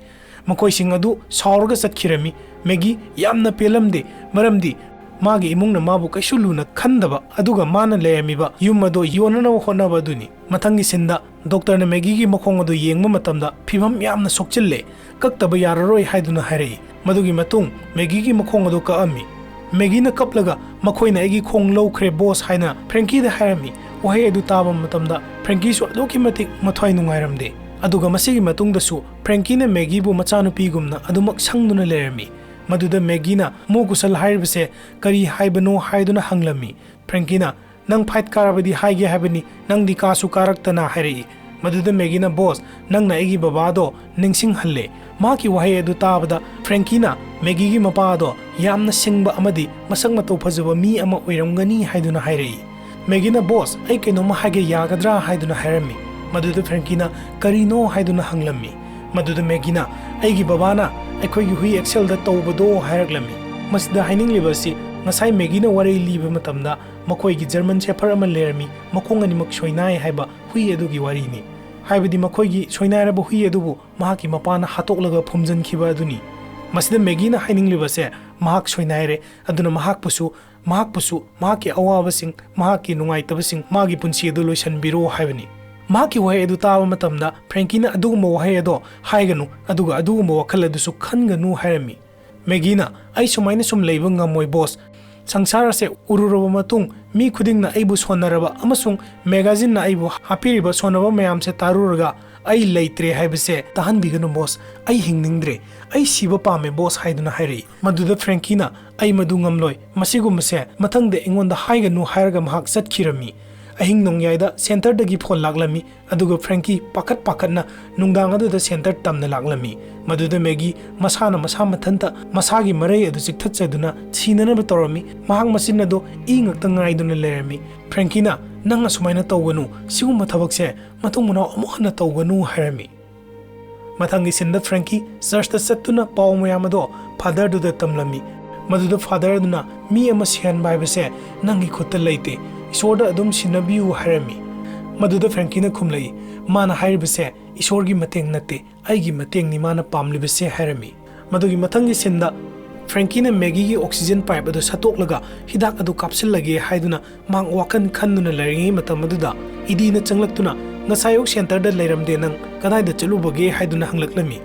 ꯃꯈꯣꯏꯁꯤꯡ ꯑꯗꯨ ꯁꯥꯎꯔꯒ ꯆꯠꯈꯤꯔꯝꯃꯤ꯫ ꯃꯦꯒꯤ ꯌꯥꯝꯅ ꯄꯦꯜꯂꯝꯗꯦ, ꯃꯔꯝꯗꯤ ꯃꯥꯒꯤ ꯏꯃꯨꯡꯅ ꯃꯥꯕꯨ ꯀꯩꯁꯨ ꯂꯨꯅ ꯈꯟꯗꯕ ꯑꯗꯨꯒ ꯃꯥꯅ ꯂꯩꯔꯝꯃꯤꯕ ꯌꯨꯝ ꯑꯗꯨ ꯌꯣꯟꯅꯅꯕ ꯍꯣꯠꯅꯕ ꯑꯗꯨꯅꯤ꯫ ꯃꯊꯪꯒꯤ ꯁꯤꯟꯗ ꯗꯣꯛꯇꯔꯅ ꯃꯦꯒꯤꯒꯤ ꯃꯈꯣꯡ ꯑꯗꯨ ꯌꯦꯡꯕ ꯃꯇꯝꯗ ꯐꯤꯕꯝ ꯌꯥꯝꯅ ꯁꯣꯛꯆꯤꯜꯂꯦ, ꯀꯛꯇꯕ ꯌꯥꯔꯔꯣꯏ ꯍꯥꯏꯗꯨꯅ ꯍꯥꯏꯔꯛꯏ꯫ ꯃꯗꯨꯒꯤ ꯃꯇꯨꯡ ꯃꯦꯒꯤꯒꯤ ꯃꯈꯣꯡ ꯑꯗꯨ ꯀꯛꯑꯝꯃꯤ꯫ ꯃꯦꯒꯤꯅ ꯀꯞꯂꯒ "ꯃꯈꯣꯏꯅ ꯑꯩꯒꯤ ꯈꯣꯡ ꯂꯧꯈ꯭ꯔꯦ ꯕꯣꯁ" ꯍꯥꯏꯅ ꯐ꯭ꯔꯦꯡꯀꯤꯗ ꯍꯥꯏꯔꯝꯃꯤ꯫ ꯋꯥꯍꯩ ꯑꯗꯨ ꯇꯥꯕ ꯃꯇꯝꯗ ꯐ꯭ꯔꯦꯡꯀꯤꯁꯨ ꯑꯗꯨꯛꯀꯤ ꯃꯇꯤꯛ ꯃꯊ꯭ꯋꯥꯏ ꯅꯨꯡꯉꯥꯏꯔꯝꯗꯦ꯫ ꯑꯗꯨꯒ ꯃꯁꯤꯒꯤ ꯃꯇꯨꯡꯗꯁꯨ ꯐ꯭ꯔꯦꯡꯀꯤꯅ ꯃꯦꯒꯤꯕꯨ ꯃꯆꯥꯅꯨꯄꯤꯒꯨꯝꯅ ꯑꯗꯨꯃꯛ ꯁꯪꯗꯨꯅ ꯂꯩꯔꯝꯃꯤ꯫ ꯃꯗꯨꯗ ꯃꯦꯒꯤꯅ "ꯃꯣ ꯀꯨꯁꯜ ꯍꯥꯏꯔꯤꯕꯁꯦ ꯀꯔꯤ ꯍꯥꯏꯕꯅꯣ?" ꯍꯥꯏꯗꯨꯅ ꯍꯪꯂꯝꯃꯤ꯫ ꯐ꯭ꯔꯦꯡꯀꯤꯅ "ꯅꯪ ꯐꯥꯏꯠ ꯀꯥꯔꯕꯗꯤ ꯍꯥꯏꯒꯦ ꯍꯥꯏꯕꯅꯤ, ꯅꯪꯗꯤ ꯀꯥꯁꯨ ꯀꯥꯔꯛꯇꯅ" ꯍꯥꯏꯔꯛꯏ꯫ ꯃꯗꯨꯗ ꯃꯦꯒꯤꯅ "ꯕꯣꯁ, ꯅꯪꯅ ꯑꯩꯒꯤ ꯕꯕꯥꯗꯣ ꯅꯤꯡꯁꯤꯡꯍꯜꯂꯦ"꯫ ꯃꯍꯥꯛꯀꯤ ꯋꯥꯍꯩ ꯑꯗꯨ ꯇꯥꯕꯗ ꯐ꯭ꯔꯦꯡꯀꯤꯅ ꯃꯦꯒꯤꯒꯤ ꯃꯄꯥ ꯑꯗꯣ ꯌꯥꯝꯅ ꯁꯤꯡꯕ ꯑꯃꯗꯤ ꯃꯁꯛ ꯃꯇꯧ ꯐꯖꯕ ꯃꯤ ꯑꯃ ꯑꯣꯏꯔꯝꯒꯅꯤ ꯍꯥꯏꯗꯨꯅ ꯍꯥꯏꯔꯛꯏ꯫ ꯃꯦꯒꯤꯅ "ꯕꯣꯁ, ꯑꯩ ꯀꯩꯅꯣꯝꯃ ꯍꯥꯏꯒꯦ, ꯌꯥꯒꯗ꯭ꯔꯥ?" ꯍꯥꯏꯗꯨꯅ ꯍꯥꯏꯔꯝꯃꯤ꯫ ꯃꯗꯨꯗ ꯐ꯭ꯔꯦꯡꯀꯤꯅ "ꯀꯔꯤꯅꯣ?" ꯍꯥꯏꯗꯨꯅ ꯍꯪꯂꯝꯃꯤ꯫ ꯃꯗꯨꯗ ꯃꯦꯒꯤꯅ "ꯑꯩꯒꯤ ꯕꯕꯥꯅ ꯑꯩꯈꯣꯏꯒꯤ ꯍꯨꯏ ꯑꯦꯛꯁꯦꯜꯗ ꯇꯧꯕꯗꯣ" ꯍꯥꯏꯔꯛꯂꯝꯃꯤ꯫ ꯃꯁꯤꯗ ꯍꯥꯏꯅꯤꯡꯂꯤꯕ ꯑꯁꯤ ꯉꯁꯥꯏ ꯃꯦꯒꯤꯅ ꯋꯥꯔꯤ ꯂꯤꯕ ꯃꯇꯝꯗ ꯃꯈꯣꯏꯒꯤ ꯖꯔꯃꯟ ꯁꯦꯐꯔ ꯑꯃ ꯂꯩꯔꯝꯃꯤ, ꯃꯈꯣꯡ ꯑꯅꯤꯃꯛ ꯁꯣꯏꯅꯥꯏ ꯍꯥꯏꯕ ꯍꯨꯏ ꯑꯗꯨꯒꯤ ꯋꯥꯔꯤꯅꯤ꯫ ꯍꯥꯏꯕꯗꯤ ꯃꯈꯣꯏꯒꯤ ꯁꯣꯏꯅꯥꯏꯔꯕ ꯍꯨꯏ ꯑꯗꯨꯕꯨ ꯃꯍꯥꯛꯀꯤ ꯃꯄꯥꯅ ꯍꯥꯠꯇꯣꯛꯂꯒ ꯐꯨꯝꯖꯤꯟꯈꯤꯕ ꯑꯗꯨꯅꯤ꯫ ꯃꯁꯤꯗ ꯃꯦꯒꯤꯅ ꯍꯥꯏꯅꯤꯡꯂꯤꯕꯁꯦ ꯃꯍꯥꯛ ꯁꯣꯏꯅꯥꯏꯔꯦ, ꯑꯗꯨꯅ ꯃꯍꯥꯛꯄꯨꯁꯨ, ꯃꯍꯥꯛꯄꯨꯁꯨ ꯃꯍꯥꯛꯀꯤ ꯑꯋꯥꯕꯁꯤꯡ, ꯃꯍꯥꯛꯀꯤ ꯅꯨꯡꯉꯥꯏꯇꯕꯁꯤꯡ, ꯃꯥꯒꯤ ꯄꯨꯟꯁꯤ ꯑꯗꯨ ꯂꯣꯏꯁꯤꯟꯕꯤꯔꯣ ꯍꯥꯏꯕꯅꯤ꯫ ꯃꯍꯥꯛꯀꯤ ꯋꯥꯍꯩ ꯑꯗꯨ ꯇꯥꯕ ꯃꯇꯝꯗ ꯐ꯭ꯔꯦꯡꯀꯤꯅ "ꯑꯗꯨꯒꯨꯝꯕ ꯋꯥꯍꯩ ꯑꯗꯣ ꯍꯥꯏꯒꯅꯨ, ꯑꯗꯨꯒ ꯑꯗꯨꯒꯨꯝꯕ ꯋꯥꯈꯜ ꯑꯗꯨꯁꯨ ꯈꯟꯒꯅꯨ" ꯍꯥꯏꯔꯝꯃꯤ꯫ ꯃꯦꯒꯤꯅ "ꯑꯩ ꯁꯨꯃꯥꯏꯅ ꯁꯨꯝ ꯂꯩꯕ ꯉꯝꯃꯣꯏ ꯕꯣꯁ꯫ ꯁꯪꯁꯥꯔ ꯑꯁꯦ ꯎꯔꯨꯔꯕ ꯃꯇꯨꯡ ꯃꯤ ꯈꯨꯗꯤꯡꯅ ꯑꯩꯕꯨ ꯁꯣꯟꯅꯔꯕ ꯑꯃꯁꯨꯡ ꯃꯦꯒꯥꯖꯤꯟꯅ ꯑꯩꯕꯨ ꯍꯥꯞꯄꯤꯔꯤꯕ ꯁꯣꯟꯅꯕ ꯃꯌꯥꯝꯁꯦ ꯇꯥꯔꯨꯔꯒ ꯑꯩ ꯂꯩꯇ꯭ꯔꯦ ꯍꯥꯏꯕꯁꯦ ꯇꯥꯍꯟꯕꯤꯒꯅꯨ ꯕꯣꯁ꯫ ꯑꯩ ꯍꯤꯡꯅꯤꯡꯗ꯭ꯔꯦ꯫ ꯑꯩ ꯁꯤꯕ ꯄꯥꯝꯃꯦ ꯕꯣꯁ" ꯍꯥꯏꯗꯨꯅ ꯍꯥꯏꯔꯛꯏ꯫ ꯃꯗꯨꯗ ꯐ꯭ꯔꯦꯡꯀꯤꯅ "ꯑꯩ ꯃꯗꯨ ꯉꯝꯂꯣꯏ꯫ ꯃꯁꯤꯒꯨꯝꯕꯁꯦ ꯃꯊꯪꯗ ꯑꯩꯉꯣꯟꯗ ꯍꯥꯏꯒꯅꯨ" ꯍꯥꯏꯔꯒ ꯃꯍꯥꯛ ꯆꯠꯈꯤꯔꯝꯃꯤ꯫ ꯑꯍꯤꯡ ꯅꯣꯡꯌꯥꯏꯗ ꯁꯦꯟꯇꯔꯗꯒꯤ ꯐꯣꯟ ꯂꯥꯛꯂꯝꯃꯤ, ꯑꯗꯨꯒ ꯐ꯭ꯔꯦꯡꯀꯤ ꯄꯥꯈꯠ ꯄꯥꯈꯠꯅ ꯅꯨꯡꯗꯥꯡ ꯑꯗꯨꯗ ꯁꯦꯟꯇꯔ ꯇꯝꯅ ꯂꯥꯛꯂꯝꯃꯤ꯫ ꯃꯗꯨꯗ ꯃꯦꯒꯤ ꯃꯁꯥꯅ ꯃꯁꯥ ꯃꯊꯟꯇ ꯃꯁꯥꯒꯤ ꯃꯔꯩ ꯑꯗꯨ ꯆꯤꯛꯊꯠꯆꯗꯨꯅ ꯁꯤꯅꯅꯕ ꯇꯧꯔꯝꯃꯤ꯫ ꯃꯍꯥꯛ ꯃꯆꯤꯟ ꯑꯗꯨ ꯏ ꯉꯛꯇ ꯉꯥꯏꯗꯨꯅ ꯂꯩꯔꯝꯃꯤ꯫ ꯐ꯭ꯔꯦꯡꯀꯤꯅ, "ꯅꯪ ꯑꯁꯨꯃꯥꯏꯅ ꯇꯧꯒꯅꯨ, ꯁꯤꯒꯨꯝꯕ ꯊꯕꯛꯁꯦ ꯃꯇꯨꯡ ꯃꯅꯥꯎ ꯑꯃꯨꯛ ꯍꯟꯅ ꯇꯧꯒꯅꯨ" ꯍꯥꯏꯔꯝꯃꯤ꯫ ꯃꯊꯪꯒꯤ ꯁꯤꯟꯗ ꯐ꯭ꯔꯦꯡꯀꯤ ꯆꯔꯆꯇ ꯆꯠꯇꯨꯅ ꯄꯥꯎ ꯃꯌꯥꯝ ꯑꯗꯣ ꯐꯥꯗꯔꯗꯨꯗ ꯇꯝꯂꯝꯃꯤ꯫ ꯃꯗꯨꯗ ꯐꯥꯗꯔ ꯑꯗꯨꯅ, "ꯃꯤ ꯑꯃ ꯁꯤꯍꯟꯕ ꯍꯥꯏꯕꯁꯦ ꯅꯪꯒꯤ ꯈꯨꯠꯇ ꯂꯩꯇꯦ, ꯏꯁꯣꯔꯗ ꯑꯗꯨꯝ ꯁꯤꯟꯅꯕꯤꯌꯨ" ꯍꯥꯏꯔꯝꯃꯤ꯫ ꯃꯗꯨꯗ ꯐ꯭ꯔꯦꯡꯀꯤꯅ ꯈꯨꯝꯂꯛꯏ, "ꯃꯥꯅ ꯍꯥꯏꯔꯤꯕꯁꯦ ꯏꯁꯣꯔꯒꯤ ꯃꯇꯦꯡ ꯅꯠꯇꯦ, ꯑꯩꯒꯤ ꯃꯇꯦꯡꯅꯤ ꯃꯥꯅ ꯄꯥꯝꯂꯤꯕꯁꯦ" ꯍꯥꯏꯔꯝꯃꯤ꯫ ꯃꯗꯨꯒꯤ ꯃꯊꯪꯒꯤ ꯁꯤꯟꯗ ꯐ꯭ꯔꯦꯡꯀꯤꯅ ꯃꯦꯒꯤꯒꯤ ꯑꯣꯛꯁꯤꯖꯦꯟ ꯄꯥꯏꯞ ꯑꯗꯨ ꯁꯠꯇꯣꯛꯂꯒ ꯍꯤꯗꯥꯛ ꯑꯗꯨ ꯀꯥꯞꯁꯤꯜꯂꯒꯦ ꯍꯥꯏꯗꯨꯅ ꯃꯍꯥꯛ ꯋꯥꯈꯜ ꯈꯟꯗꯨꯅ ꯂꯩꯔꯤꯉꯩ ꯃꯇꯝ ꯑꯗꯨꯗ ꯏꯗꯤꯅ ꯆꯪꯂꯛꯇꯨꯅ, "ꯉꯁꯥꯏ ꯑꯌꯨꯛ ꯁꯦꯟꯇꯔꯗ ꯂꯩꯔꯝꯗꯦ, ꯅꯪ ꯀꯗꯥꯏꯗ ꯆꯠꯂꯨꯕꯒꯦ?" ꯍꯥꯏꯗꯨꯅ ꯍꯪꯂꯛꯂꯝꯃꯤ꯫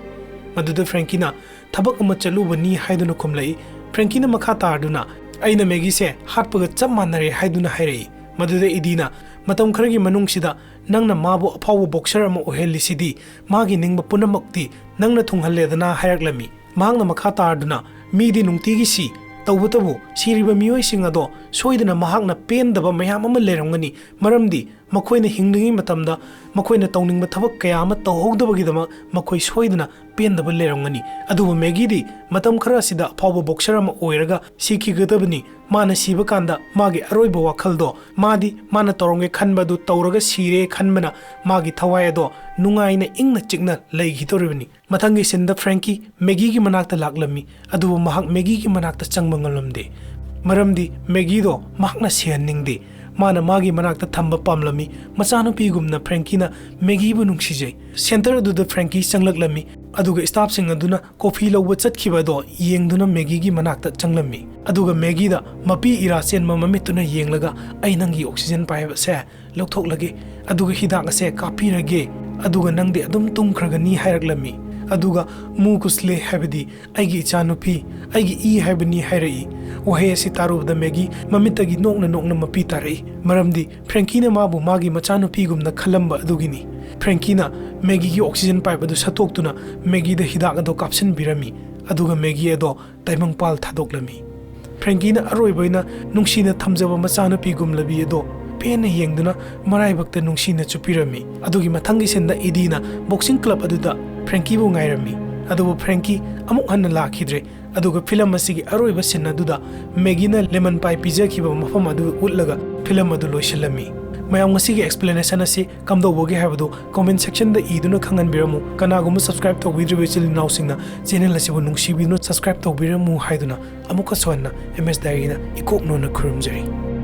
ꯃꯗꯨꯗ ꯐ꯭ꯔꯦꯡꯀꯤꯅ, "ꯊꯕꯛ ꯑꯃ ꯆꯠꯂꯨꯕꯅꯤ" ꯍꯥꯏꯗꯨꯅ ꯈꯨꯝꯂꯛꯏ꯫ ꯐ꯭ꯔꯦꯡꯀꯤꯅ ꯃꯈꯥ ꯇꯥꯔꯗꯨꯅ, "ꯑꯩꯅ ꯃꯦꯒꯤꯁꯦ ꯍꯥꯠꯄꯒ ꯆꯞ ꯃꯥꯟꯅꯔꯦ" ꯍꯥꯏꯗꯨꯅ ꯍꯥꯏꯔꯛꯏ꯫ ꯃꯗꯨꯗ ꯏꯗꯤꯅ, "ꯃꯇꯝ ꯈꯔꯒꯤ ꯃꯅꯨꯡꯁꯤꯗ ꯅꯪꯅ ꯃꯥꯕꯨ ꯑꯐꯥꯎꯕ ꯕꯣꯛꯁꯔ ꯑꯃ ꯑꯣꯏꯍꯜꯂꯤꯁꯤꯗꯤ, ꯃꯥꯒꯤ ꯅꯤꯡꯕ ꯄꯨꯝꯅꯃꯛꯇꯤ ꯅꯪꯅ ꯊꯨꯡꯍꯜꯂꯦꯗꯅ" ꯍꯥꯏꯔꯛꯂꯝꯃꯤ꯫ ꯃꯍꯥꯛꯅ ꯃꯈꯥ ꯇꯥꯔꯗꯨꯅ, "ꯃꯤꯗꯤ ꯅꯨꯡꯇꯤꯒꯤ ꯁꯤ, ꯇꯧꯕꯇꯕꯨ ꯁꯤꯔꯤꯕ ꯃꯤꯑꯣꯏꯁꯤꯡ ꯑꯗꯣ ꯁꯣꯏꯗꯅ ꯃꯍꯥꯛꯅ ꯄꯦꯟꯗꯕ ꯃꯌꯥꯝ ꯑꯃ ꯂꯩꯔꯝꯒꯅꯤ, ꯃꯔꯝꯗꯤ ꯃꯈꯣꯏꯅ ꯍꯤꯡꯂꯤꯉꯩ ꯃꯇꯝꯗ ꯃꯈꯣꯏꯅ ꯇꯧꯅꯤꯡꯕ ꯊꯕꯛ ꯀꯌꯥ ꯑꯃ ꯇꯧꯍꯧꯗꯕꯒꯤꯗꯃꯛ ꯃꯈꯣꯏ ꯁꯣꯏꯗꯅ ꯄꯦꯟꯗꯕ ꯂꯩꯔꯝꯒꯅꯤ꯫ ꯑꯗꯨꯕꯨ ꯃꯦꯒꯤꯗꯤ ꯃꯇꯝ ꯈꯔ ꯑꯁꯤꯗ ꯑꯐꯥꯎꯕ ꯕꯣꯛꯁꯔ ꯑꯃ ꯑꯣꯏꯔꯒ ꯁꯤꯈꯤꯒꯗꯕꯅꯤ꯫ ꯃꯥꯅ ꯁꯤꯕ ꯀꯥꯟꯗ ꯃꯥꯒꯤ ꯑꯔꯣꯏꯕ ꯋꯥꯈꯜꯗꯣ, ꯃꯥꯗꯤ ꯃꯥꯅ ꯇꯧꯔꯝꯒꯦ ꯈꯟꯕ ꯑꯗꯨ ꯇꯧꯔꯒ ꯁꯤꯔꯦ ꯈꯟꯕꯅ ꯃꯥꯒꯤ ꯊꯋꯥꯏ ꯑꯗꯣ ꯅꯨꯡꯉꯥꯏꯅ ꯏꯪꯅ ꯆꯤꯛꯅ ꯂꯩꯈꯤꯗꯧꯔꯤꯕꯅꯤ"꯫ ꯃꯊꯪꯒꯤ ꯁꯤꯟꯗ ꯐ꯭ꯔꯦꯡꯀꯤ ꯃꯦꯒꯤꯒꯤ ꯃꯅꯥꯛꯇ ꯂꯥꯛꯂꯝꯃꯤ, ꯑꯗꯨꯕꯨ ꯃꯍꯥꯛ ꯃꯦꯒꯤꯒꯤ ꯃꯅꯥꯛꯇ ꯆꯪꯕ ꯉꯝꯂꯝꯗꯦ, ꯃꯔꯝꯗꯤ ꯃꯦꯒꯤꯗꯣ ꯃꯍꯥꯛꯅ ꯁꯤꯍꯟꯅꯤꯡꯗꯦ꯫ ꯃꯥꯅ ꯃꯥꯒꯤ ꯃꯅꯥꯛꯇ ꯊꯝꯕ ꯄꯥꯝꯂꯝꯃꯤ, ꯃꯆꯥꯅꯨꯄꯤꯒꯨꯝꯅ ꯐ꯭ꯔꯦꯡꯀꯤꯅ ꯃꯦꯒꯤꯕꯨ ꯅꯨꯡꯁꯤꯖꯩ꯫ ꯁꯦꯟꯇꯔ ꯑꯗꯨꯗ ꯐ꯭ꯔꯦꯡꯀꯤ ꯆꯪꯂꯛꯂꯝꯃꯤ, ꯑꯗꯨꯒ ꯁ꯭ꯇꯥꯐꯁꯤꯡ ꯑꯗꯨꯅ ꯀꯣꯐꯤ ꯂꯧꯕ ꯆꯠꯈꯤꯕ ꯑꯗꯣ ꯌꯦꯡꯗꯨꯅ ꯃꯦꯒꯤꯒꯤ ꯃꯅꯥꯛꯇ ꯆꯪꯂꯝꯃꯤ, ꯑꯗꯨꯒ ꯃꯦꯒꯤꯗ ꯃꯄꯤ ꯏꯔꯥ ꯆꯦꯟꯕ ꯃꯃꯤꯠꯇꯨꯅ ꯌꯦꯡꯂꯒ, "ꯑꯩ ꯅꯪꯒꯤ ꯑꯣꯛꯁꯤꯖꯦꯟ ꯄꯥꯏꯞ ꯑꯁꯦ ꯂꯧꯊꯣꯛꯂꯒꯦ, ꯑꯗꯨꯒ ꯍꯤꯗꯥꯛ ꯑꯁꯦ ꯀꯥꯞꯄꯤꯔꯒꯦ, ꯑꯗꯨꯒ ꯅꯪꯗꯤ ꯑꯗꯨꯝ ꯇꯨꯝꯈ꯭ꯔꯒꯅꯤ" ꯍꯥꯏꯔꯛꯂꯝꯃꯤ꯫ ꯑꯗꯨꯒ "ꯃꯨ ꯀꯨꯁꯂꯦ" ꯍꯥꯏꯕꯗꯤ "ꯑꯩꯒꯤ ꯏꯆꯥꯅꯨꯄꯤ, ꯑꯩꯒꯤ ꯏ" ꯍꯥꯏꯕꯅꯤ ꯍꯥꯏꯔꯛꯏ꯫ ꯋꯥꯍꯩ ꯑꯁꯤ ꯇꯥꯔꯨꯕꯗ ꯃꯦꯒꯤ ꯃꯃꯤꯠꯇꯒꯤ ꯅꯣꯛꯅ ꯅꯣꯛꯅ ꯃꯄꯤ ꯇꯥꯔꯛꯏ, ꯃꯔꯝꯗꯤ ꯐ꯭ꯔꯦꯡꯀꯤꯅ ꯃꯥꯕꯨ ꯃꯥꯒꯤ ꯃꯆꯥꯅꯨꯄꯤꯒꯨꯝꯅ ꯈꯜꯂꯝꯕ ꯑꯗꯨꯒꯤꯅꯤ꯫ ꯐ꯭ꯔꯦꯡꯀꯤꯅ ꯃꯦꯒꯤꯒꯤ ꯑꯣꯛꯁꯤꯖꯦꯟ ꯄꯥꯏꯞ ꯑꯗꯨ ꯁꯠꯇꯣꯛꯇꯨꯅ ꯃꯦꯒꯤꯗ ꯍꯤꯗꯥꯛ ꯑꯗꯨ ꯀꯥꯞꯁꯤꯟꯕꯤꯔꯝꯃꯤ, ꯑꯗꯨꯒ ꯃꯦꯒꯤ ꯑꯗꯣ ꯇꯥꯏꯕꯪꯄꯥꯜ ꯊꯥꯗꯣꯛꯂꯝꯃꯤ꯫ ꯐ꯭ꯔꯦꯡꯀꯤꯅ ꯑꯔꯣꯏꯕ ꯑꯣꯏꯅ ꯅꯨꯡꯁꯤꯅ ꯊꯝꯖꯕ ꯃꯆꯥꯅꯨꯄꯤꯒꯨꯝꯂꯕꯤ ꯑꯗꯣ ꯄꯦꯟꯅ ꯌꯦꯡꯗꯨꯅ ꯃꯔꯥꯏꯕꯛꯇ ꯅꯨꯡꯁꯤꯅ ꯆꯨꯞꯄꯤꯔꯝꯃꯤ꯫ ꯑꯗꯨꯒꯤ ꯃꯊꯪꯒꯤ ꯁꯤꯟꯗ ꯏꯗꯤꯅ ꯕꯣꯛꯁꯤꯡ ꯀ꯭ꯂꯕ ꯑꯗꯨꯗ ꯐ꯭ꯔꯦꯡꯀꯤꯕꯨ ꯉꯥꯏꯔꯝꯃꯤ꯫ ꯑꯗꯨꯕꯨ ꯐ꯭ꯔꯦꯡꯀꯤ ꯑꯃꯨꯛ ꯍꯟꯅ ꯂꯥꯛꯈꯤꯗ꯭ꯔꯦ꯫ ꯑꯗꯨꯒ ꯐꯤꯂꯝ ꯑꯁꯤꯒꯤ ꯑꯔꯣꯏꯕ ꯁꯤꯟ ꯑꯗꯨꯗ ꯃꯦꯒꯤꯅ ꯂꯦꯃꯟ ꯄꯥꯏ ꯄꯤꯖꯈꯤꯕ ꯃꯐꯝ ꯑꯗꯨ ꯎꯠꯂꯒ ꯐꯤꯂꯝ ꯑꯗꯨ ꯂꯣꯏꯁꯤꯜꯂꯝꯃꯤ꯫ ꯃꯌꯥꯝ, ꯉꯁꯤꯒꯤ ꯑꯦꯛꯁꯄ꯭ꯂꯦꯅꯦꯁꯟ ꯑꯁꯤ ꯀꯝꯗꯧꯕꯒꯦ ꯍꯥꯏꯕꯗꯨ ꯀꯣꯃꯦꯟ ꯁꯦꯛꯁꯟꯗ ꯏꯗꯨꯅ ꯈꯪꯍꯟꯕꯤꯔꯝꯃꯨ꯫ ꯀꯅꯥꯒꯨꯝꯕ ꯁꯕꯁꯀ꯭ꯔꯥꯏꯕ ꯇꯧꯕꯤꯗ꯭ꯔꯤꯕ ꯏꯆꯤꯜ ꯏꯅꯥꯎꯁꯤꯡꯅ ꯆꯦꯅꯦꯜ ꯑꯁꯤꯕꯨ ꯅꯨꯡꯁꯤꯕꯤꯗꯨꯅ ꯁꯕꯁꯀ꯭ꯔꯥꯏꯕ ꯇꯧꯕꯤꯔꯝꯃꯨ ꯍꯥꯏꯗꯨꯅ ꯑꯃꯨꯛꯀꯁꯨ ꯍꯟꯅ ꯑꯦꯝ ꯑꯦꯁ ꯗꯥꯏꯔꯤꯅ ꯏꯀꯣꯛ ꯅꯣꯟꯅ ꯈꯨꯔꯨꯝꯖꯔꯤ꯫